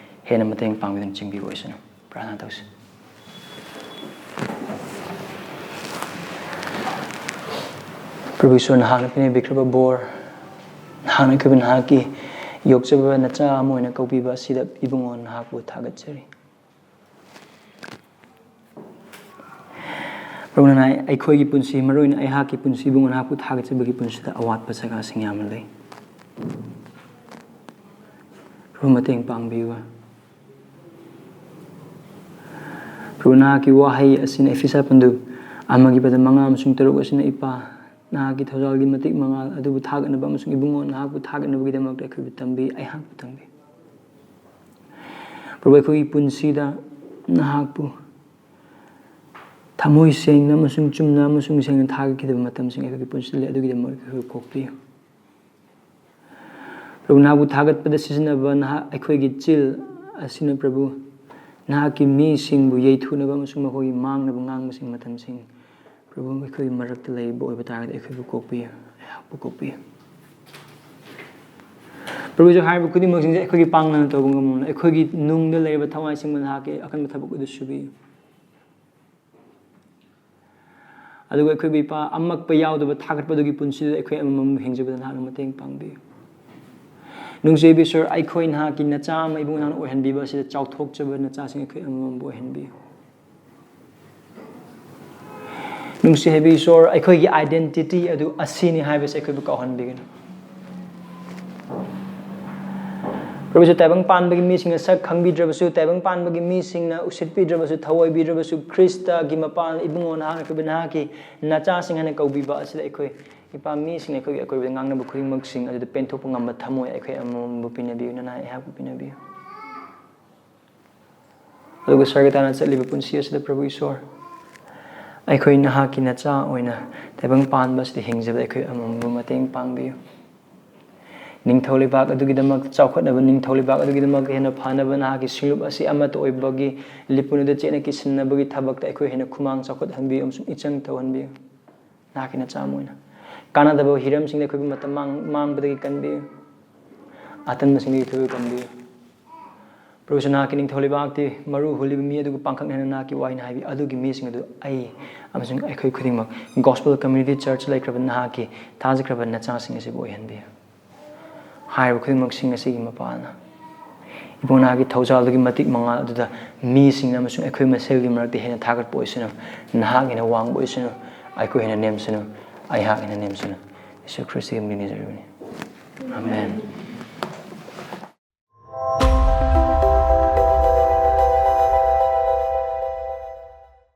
ꯍꯦꯟꯅ ꯃꯇꯦꯡ ꯄꯥꯡꯕꯤꯗꯨꯅ ꯆꯤꯡꯕꯤꯕ ꯑꯣꯏꯁꯅꯨ꯫ ꯄ꯭ꯔꯥꯔꯊꯅꯥ ꯇꯧꯁꯤ꯫ ꯄ꯭ꯔꯚꯨ ꯏꯁꯣꯔ, ꯅꯍꯥꯛꯅ ꯄꯤꯅꯕꯤꯈ꯭ꯔꯕ ꯕꯣꯔ, ꯅꯍꯥꯛꯅ ꯑꯩꯈꯣꯏꯕꯨ ꯅꯍꯥꯛꯀꯤ ꯌꯣꯛꯆꯕ ꯅꯆꯥ ꯑꯃ ꯑꯣꯏꯅ ꯀꯧꯕꯤꯕ ꯑꯁꯤꯗ ꯏꯕꯨꯡꯉꯣ ꯅꯍꯥꯛꯄꯨ ꯊꯥꯒꯠꯆꯔꯤ꯫ ꯄ꯭ꯔꯚꯨ, ꯅꯅꯥꯏ ꯑꯩꯈꯣꯏꯒꯤ ꯄꯨꯟꯁꯤ, ꯃꯔꯨꯑꯣꯏꯅ ꯑꯩꯍꯥꯛꯀꯤ ꯄꯨꯟꯁꯤꯕꯨ ꯅꯍꯥꯛꯄꯨ ꯊꯥꯒꯠꯆꯕꯒꯤ ꯄꯨꯟꯁꯤꯗ ꯑꯋꯥꯠꯄ ꯆꯀꯥꯁꯤꯡ ꯌꯥꯝꯅ ꯂꯩ꯫ ꯄ꯭ꯔꯚꯨ, ꯃꯇꯦꯡ ꯄꯥꯡꯕꯤꯌꯨ꯫ ꯄ꯭ꯔꯚꯨ, ꯅꯍꯥꯛꯀꯤ ꯋꯥꯍꯩ ꯑꯁꯤꯅ, ꯏꯐꯤꯁꯥ ꯄꯟꯗꯨ ꯑꯃꯒꯤ ꯄꯗ ꯃꯉꯥ ꯑꯃꯁꯨꯡ ꯇꯔꯨꯛ ꯑꯁꯤꯅ, ꯏꯄꯥ, ꯅꯍꯥꯛꯀꯤ ꯊꯧꯖꯥꯜꯒꯤ ꯃꯇꯤꯛ ꯃꯉꯥꯜ ꯑꯗꯨꯕꯨ ꯊꯥꯒꯠꯅꯕ ꯑꯃꯁꯨꯡ ꯏꯕꯨꯡꯉꯣ ꯅꯍꯥꯛꯄꯨ ꯊꯥꯒꯠꯅꯕꯒꯤꯗꯃꯛꯇ ꯑꯩꯈꯣꯏꯕꯨ ꯇꯝꯕꯤ, ꯑꯩꯍꯥꯛꯄꯨ ꯇꯝꯕꯤ꯫ ꯄ꯭ꯔꯚꯨ, ꯑꯩꯈꯣꯏꯒꯤ ꯄꯨꯟꯁꯤꯗ ꯅꯍꯥꯛꯄꯨ ꯊꯃꯣꯏ ꯁꯦꯡꯅ ꯑꯃꯁꯨꯡ ꯆꯨꯝꯅ ꯑꯃꯁꯨꯡ ꯁꯦꯡꯅ ꯊꯥꯒꯠꯈꯤꯗꯕ ꯃꯇꯝꯁꯤꯡ ꯑꯩꯈꯣꯏꯒꯤ ꯄꯨꯟꯁꯤꯗ ꯂꯩ, ꯑꯗꯨꯒꯤꯗꯃꯛ ꯑꯩꯈꯣꯏꯕꯨ ꯀꯣꯛꯄꯤꯌꯨ꯫ ꯄ꯭ꯔꯚꯨ, ꯅꯍꯥꯛꯄꯨ ꯊꯥꯒꯠꯄꯗ ꯁꯤꯖꯤꯟꯅꯕ ꯅꯍꯥꯛ, ꯑꯩꯈꯣꯏꯒꯤ ꯆꯤꯜ ꯑꯁꯤꯅ, ꯄ꯭ꯔꯚꯨ, ꯅꯍꯥꯛꯀꯤ ꯃꯤꯁꯤꯡꯕꯨ ꯌꯩꯊꯨꯅꯕ ꯑꯃꯁꯨꯡ ꯃꯈꯣꯏꯒꯤ ꯃꯥꯡꯅꯕ ꯉꯥꯡꯕꯁꯤꯡ ꯃꯇꯝꯁꯤꯡ, ꯄ꯭ꯔꯚꯨ, ꯑꯩꯈꯣꯏꯒꯤ ꯃꯔꯛꯇ ꯂꯩꯕ ꯑꯣꯏꯕ ꯇꯥꯔꯒꯗꯤ ꯑꯩꯈꯣꯏꯕꯨ ꯀꯣꯛꯄꯤꯌꯨ, ꯑꯩꯍꯥꯛꯄꯨ ꯀꯣꯛꯄꯤꯌꯨ꯫ ꯄ꯭ꯔꯚꯨ, ꯍꯧꯖꯤꯛ ꯍꯥꯏꯔꯤꯕ ꯈꯨꯗꯤꯡꯃꯛꯁꯤꯡꯁꯦ ꯑꯩꯈꯣꯏꯒꯤ ꯄꯥꯡꯒꯜꯅ ꯇꯧꯕ ꯉꯝꯃꯣꯏ꯫ ꯑꯩꯈꯣꯏꯒꯤ ꯅꯨꯡꯗ ꯂꯩꯔꯤꯕ ꯊꯋꯥꯏ ꯑꯁꯦꯡꯕ ꯅꯍꯥꯛꯀꯤ ꯑꯀꯟꯕ ꯊꯕꯛ ꯑꯗꯨ ꯁꯨꯕꯤꯌꯨ꯫ ꯑꯗꯨꯒ ꯑꯩꯈꯣꯏꯕꯨ, ꯏꯄꯥ, ꯑꯃꯛꯄ ꯌꯥꯎꯗꯕ ꯊꯥꯒꯠꯄꯗꯨꯒꯤ ꯄꯨꯟꯁꯤꯗꯨꯗ ꯑꯩꯈꯣꯏ ꯑꯃꯃꯝ ꯍꯤꯡꯖꯕꯗ ꯅꯍꯥꯛꯅ ꯃꯇꯦꯡ ꯄꯥꯡꯕꯤꯌꯨ꯫ ꯅꯨꯡꯁꯤꯕ ꯏꯁꯣꯔ, ꯑꯩꯈꯣꯏ ꯅꯍꯥꯛꯀꯤ ꯅꯆꯥ ꯑꯃ ꯏꯕꯨꯡ ꯅꯍꯥꯛꯅ ꯑꯣꯏꯍꯟꯕꯤꯕ ꯑꯁꯤꯗ ꯆꯥꯎꯊꯣꯛꯆꯕ ꯅꯆꯥꯁꯤꯡ ꯑꯩꯈꯣꯏ ꯑꯃꯃꯝꯕꯨ ꯑꯣꯏꯍꯟꯕꯤꯌꯨ꯫ ꯅꯨꯡꯁꯤ ꯍꯥꯏꯕ ꯏꯁꯣꯔ, ꯑꯩꯈꯣꯏꯒꯤ identity ꯑꯗꯨ ꯑꯁꯤꯅꯤ ꯍꯥꯏꯕꯁꯦ ꯑꯩꯈꯣꯏꯕꯨ ꯀꯥꯎꯍꯟꯕꯤꯒꯅꯨ꯫ ꯄ꯭ꯔꯚꯨꯁꯨ, ꯇꯥꯏꯕꯪ ꯄꯥꯟꯕꯒꯤ ꯃꯤꯁꯤꯡꯅ ꯁꯛ ꯈꯪꯕꯤꯗ꯭ꯔꯕꯁꯨ, ꯇꯥꯏꯕꯪ ꯄꯥꯟꯕꯒꯤ ꯃꯤꯁꯤꯡꯅ ꯎꯁꯤꯠꯄꯤꯗ꯭ꯔꯕꯁꯨ, ꯊꯑꯣꯏꯕꯤꯗ꯭ꯔꯕꯁꯨ, ꯈ꯭ꯔꯤꯁꯇꯒꯤ ꯃꯄꯥꯟ ꯏꯕꯨꯡꯉꯣ ꯅꯍꯥꯛꯅ ꯑꯩꯈꯣꯏꯕꯨ ꯅꯍꯥꯛꯀꯤ ꯅꯆꯥꯁꯤꯡ ꯍꯥꯏꯅ ꯀꯧꯕꯤꯕ ꯑꯁꯤꯗ ꯑꯩꯈꯣꯏ, ꯏꯄꯥ, ꯃꯤꯁꯤꯡꯅ ꯑꯩꯈꯣꯏꯒꯤ ꯑꯀꯣꯏꯕꯗ ꯉꯥꯡꯅꯕ ꯈꯨꯗꯤꯡꯃꯛꯁꯤꯡ ꯑꯗꯨꯗ ꯄꯦꯟꯊꯣꯛꯄ ꯉꯝꯕ ꯊꯝꯃꯣꯏ ꯑꯩꯈꯣꯏ ꯑꯃꯃꯝꯕꯨ ꯄꯤꯅꯕꯤꯌꯨ, ꯅꯅꯥꯏ ꯑꯩꯍꯥꯛꯄꯨ ꯄꯤꯅꯕꯤꯌꯨ꯫ ꯑꯗꯨꯒ ꯁꯔꯒ ꯇꯥꯟꯅ ꯆꯠꯂꯤꯕ ꯄꯨꯟꯁꯤ ꯑꯁꯤꯗ, ꯄ꯭ꯔꯚꯨ ꯏꯁꯣꯔ, ꯑꯩꯈꯣꯏ ꯅꯍꯥꯛꯀꯤ ꯅꯆꯥ ꯑꯣꯏꯅ ꯇꯥꯏꯕꯪ ꯄꯥꯟꯕꯁꯤꯗ ꯍꯤꯡꯖꯕꯗ ꯑꯩꯈꯣꯏ ꯑꯃꯃꯝꯕꯨ ꯃꯇꯦꯡ ꯄꯥꯡꯕꯤꯌꯨ꯫ ꯅꯤꯡꯊꯧ ꯂꯩꯕꯥꯛ ꯑꯗꯨꯒꯤꯗꯃꯛ ꯆꯥꯎꯈꯠꯅꯕ, ꯅꯤꯡꯊꯧ ꯂꯩꯕꯥꯛ ꯑꯗꯨꯒꯤꯗꯃꯛ ꯍꯦꯟꯅ ꯐꯅꯕ ꯅꯍꯥꯛꯀꯤ ꯁꯤꯡꯂꯨꯞ ꯑꯁꯤ ꯑꯃꯠꯇ ꯑꯣꯏꯕꯒꯤ ꯂꯤꯄꯨꯟ ꯑꯗꯨꯗ ꯆꯦꯠꯅ ꯀꯤꯁꯤꯟꯅꯕꯒꯤ ꯊꯕꯛꯇ ꯑꯩꯈꯣꯏ ꯍꯦꯟꯅ ꯈꯨꯃꯥꯡ ꯆꯥꯎꯈꯠꯍꯟꯕꯤꯌꯨ ꯑꯃꯁꯨꯡ ꯏꯆꯪ ꯊꯧꯍꯟꯕꯤꯌꯨ꯫ ꯅꯍꯥꯛꯀꯤ ꯅꯆꯥ ꯑꯃ ꯑꯣꯏꯅ ꯀꯥꯟꯅꯗꯕ ꯍꯤꯔꯝꯁꯤꯡꯗ ꯑꯩꯈꯣꯏꯕꯨ ꯃꯇꯝ ꯃꯥꯡ-, ꯃꯥꯡꯕꯗꯒꯤ ꯀꯟꯕꯤꯌꯨ꯫ ꯑꯇꯟꯕꯁꯤꯡꯗꯒꯤ ꯑꯩꯈꯣꯏꯕꯨ ꯀꯟꯕꯤꯌꯨ꯫ ꯄ꯭ꯔꯚꯨꯁꯨ ꯅꯍꯥꯛꯀꯤ ꯅꯤꯡꯊꯧ ꯂꯩꯕꯥꯛꯇꯤ ꯃꯔꯨ ꯍꯨꯜꯂꯤꯕ ꯃꯤ ꯑꯗꯨꯒ ꯄꯥꯡꯈꯛꯅ ꯍꯦꯟꯅ ꯅꯍꯥꯛꯀꯤ ꯋꯥꯏꯅ ꯍꯥꯏꯕꯤ ꯑꯗꯨꯒꯤ ꯃꯤꯁꯤꯡ ꯑꯗꯨ ꯑꯩ ꯑꯃꯁꯨꯡ ꯑꯩꯈꯣꯏ ꯈꯨꯗꯤꯡꯃꯛ Gospel Community Church ꯂꯩꯈ꯭ꯔꯕ ꯅꯍꯥꯛꯀꯤ ꯊꯥꯖꯈ꯭ꯔꯕ ꯅꯆꯥꯁꯤꯡ ꯑꯁꯤꯕꯨ ꯑꯣꯏꯍꯟꯕꯤꯌꯨ꯫ ꯍꯥꯏꯔꯤꯕ ꯈꯨꯗꯤꯡꯃꯛꯁꯤꯡ ꯑꯁꯤꯒꯤ ꯃꯄꯥꯜꯅ ꯏꯕꯨꯡ ꯅꯍꯥꯛꯀꯤ ꯊꯧꯖꯥꯜꯗꯨꯒꯤ ꯃꯇꯤꯛ ꯃꯉꯥꯜ ꯑꯗꯨꯗ ꯃꯤꯁꯤꯡꯅ ꯑꯃꯁꯨꯡ ꯑꯩꯈꯣꯏ ꯃꯁꯦꯜꯒꯤ ꯃꯔꯛꯇ ꯍꯦꯟꯅ ꯊꯥꯒꯠꯄ ꯑꯣꯏꯁꯅꯨ꯫ ꯅꯍꯥꯛ ꯍꯦꯟꯅ ꯋꯥꯡꯕ ꯑꯣꯏꯁꯅꯨ꯫ ꯑꯩꯈꯣꯏ ꯍꯦꯟꯅ ꯅꯦꯝꯁꯅꯨ꯫ ꯑꯩꯍꯥꯛ ꯍꯦꯟꯅ ꯅꯦꯝꯁꯅꯨ꯫ ꯌꯤꯁꯨ ꯈ꯭ꯔꯤꯁꯇꯒꯤ ꯃꯤꯡ ꯅꯤꯖꯔꯤꯕꯅꯤ꯫ ꯑꯥꯃꯦꯟ꯫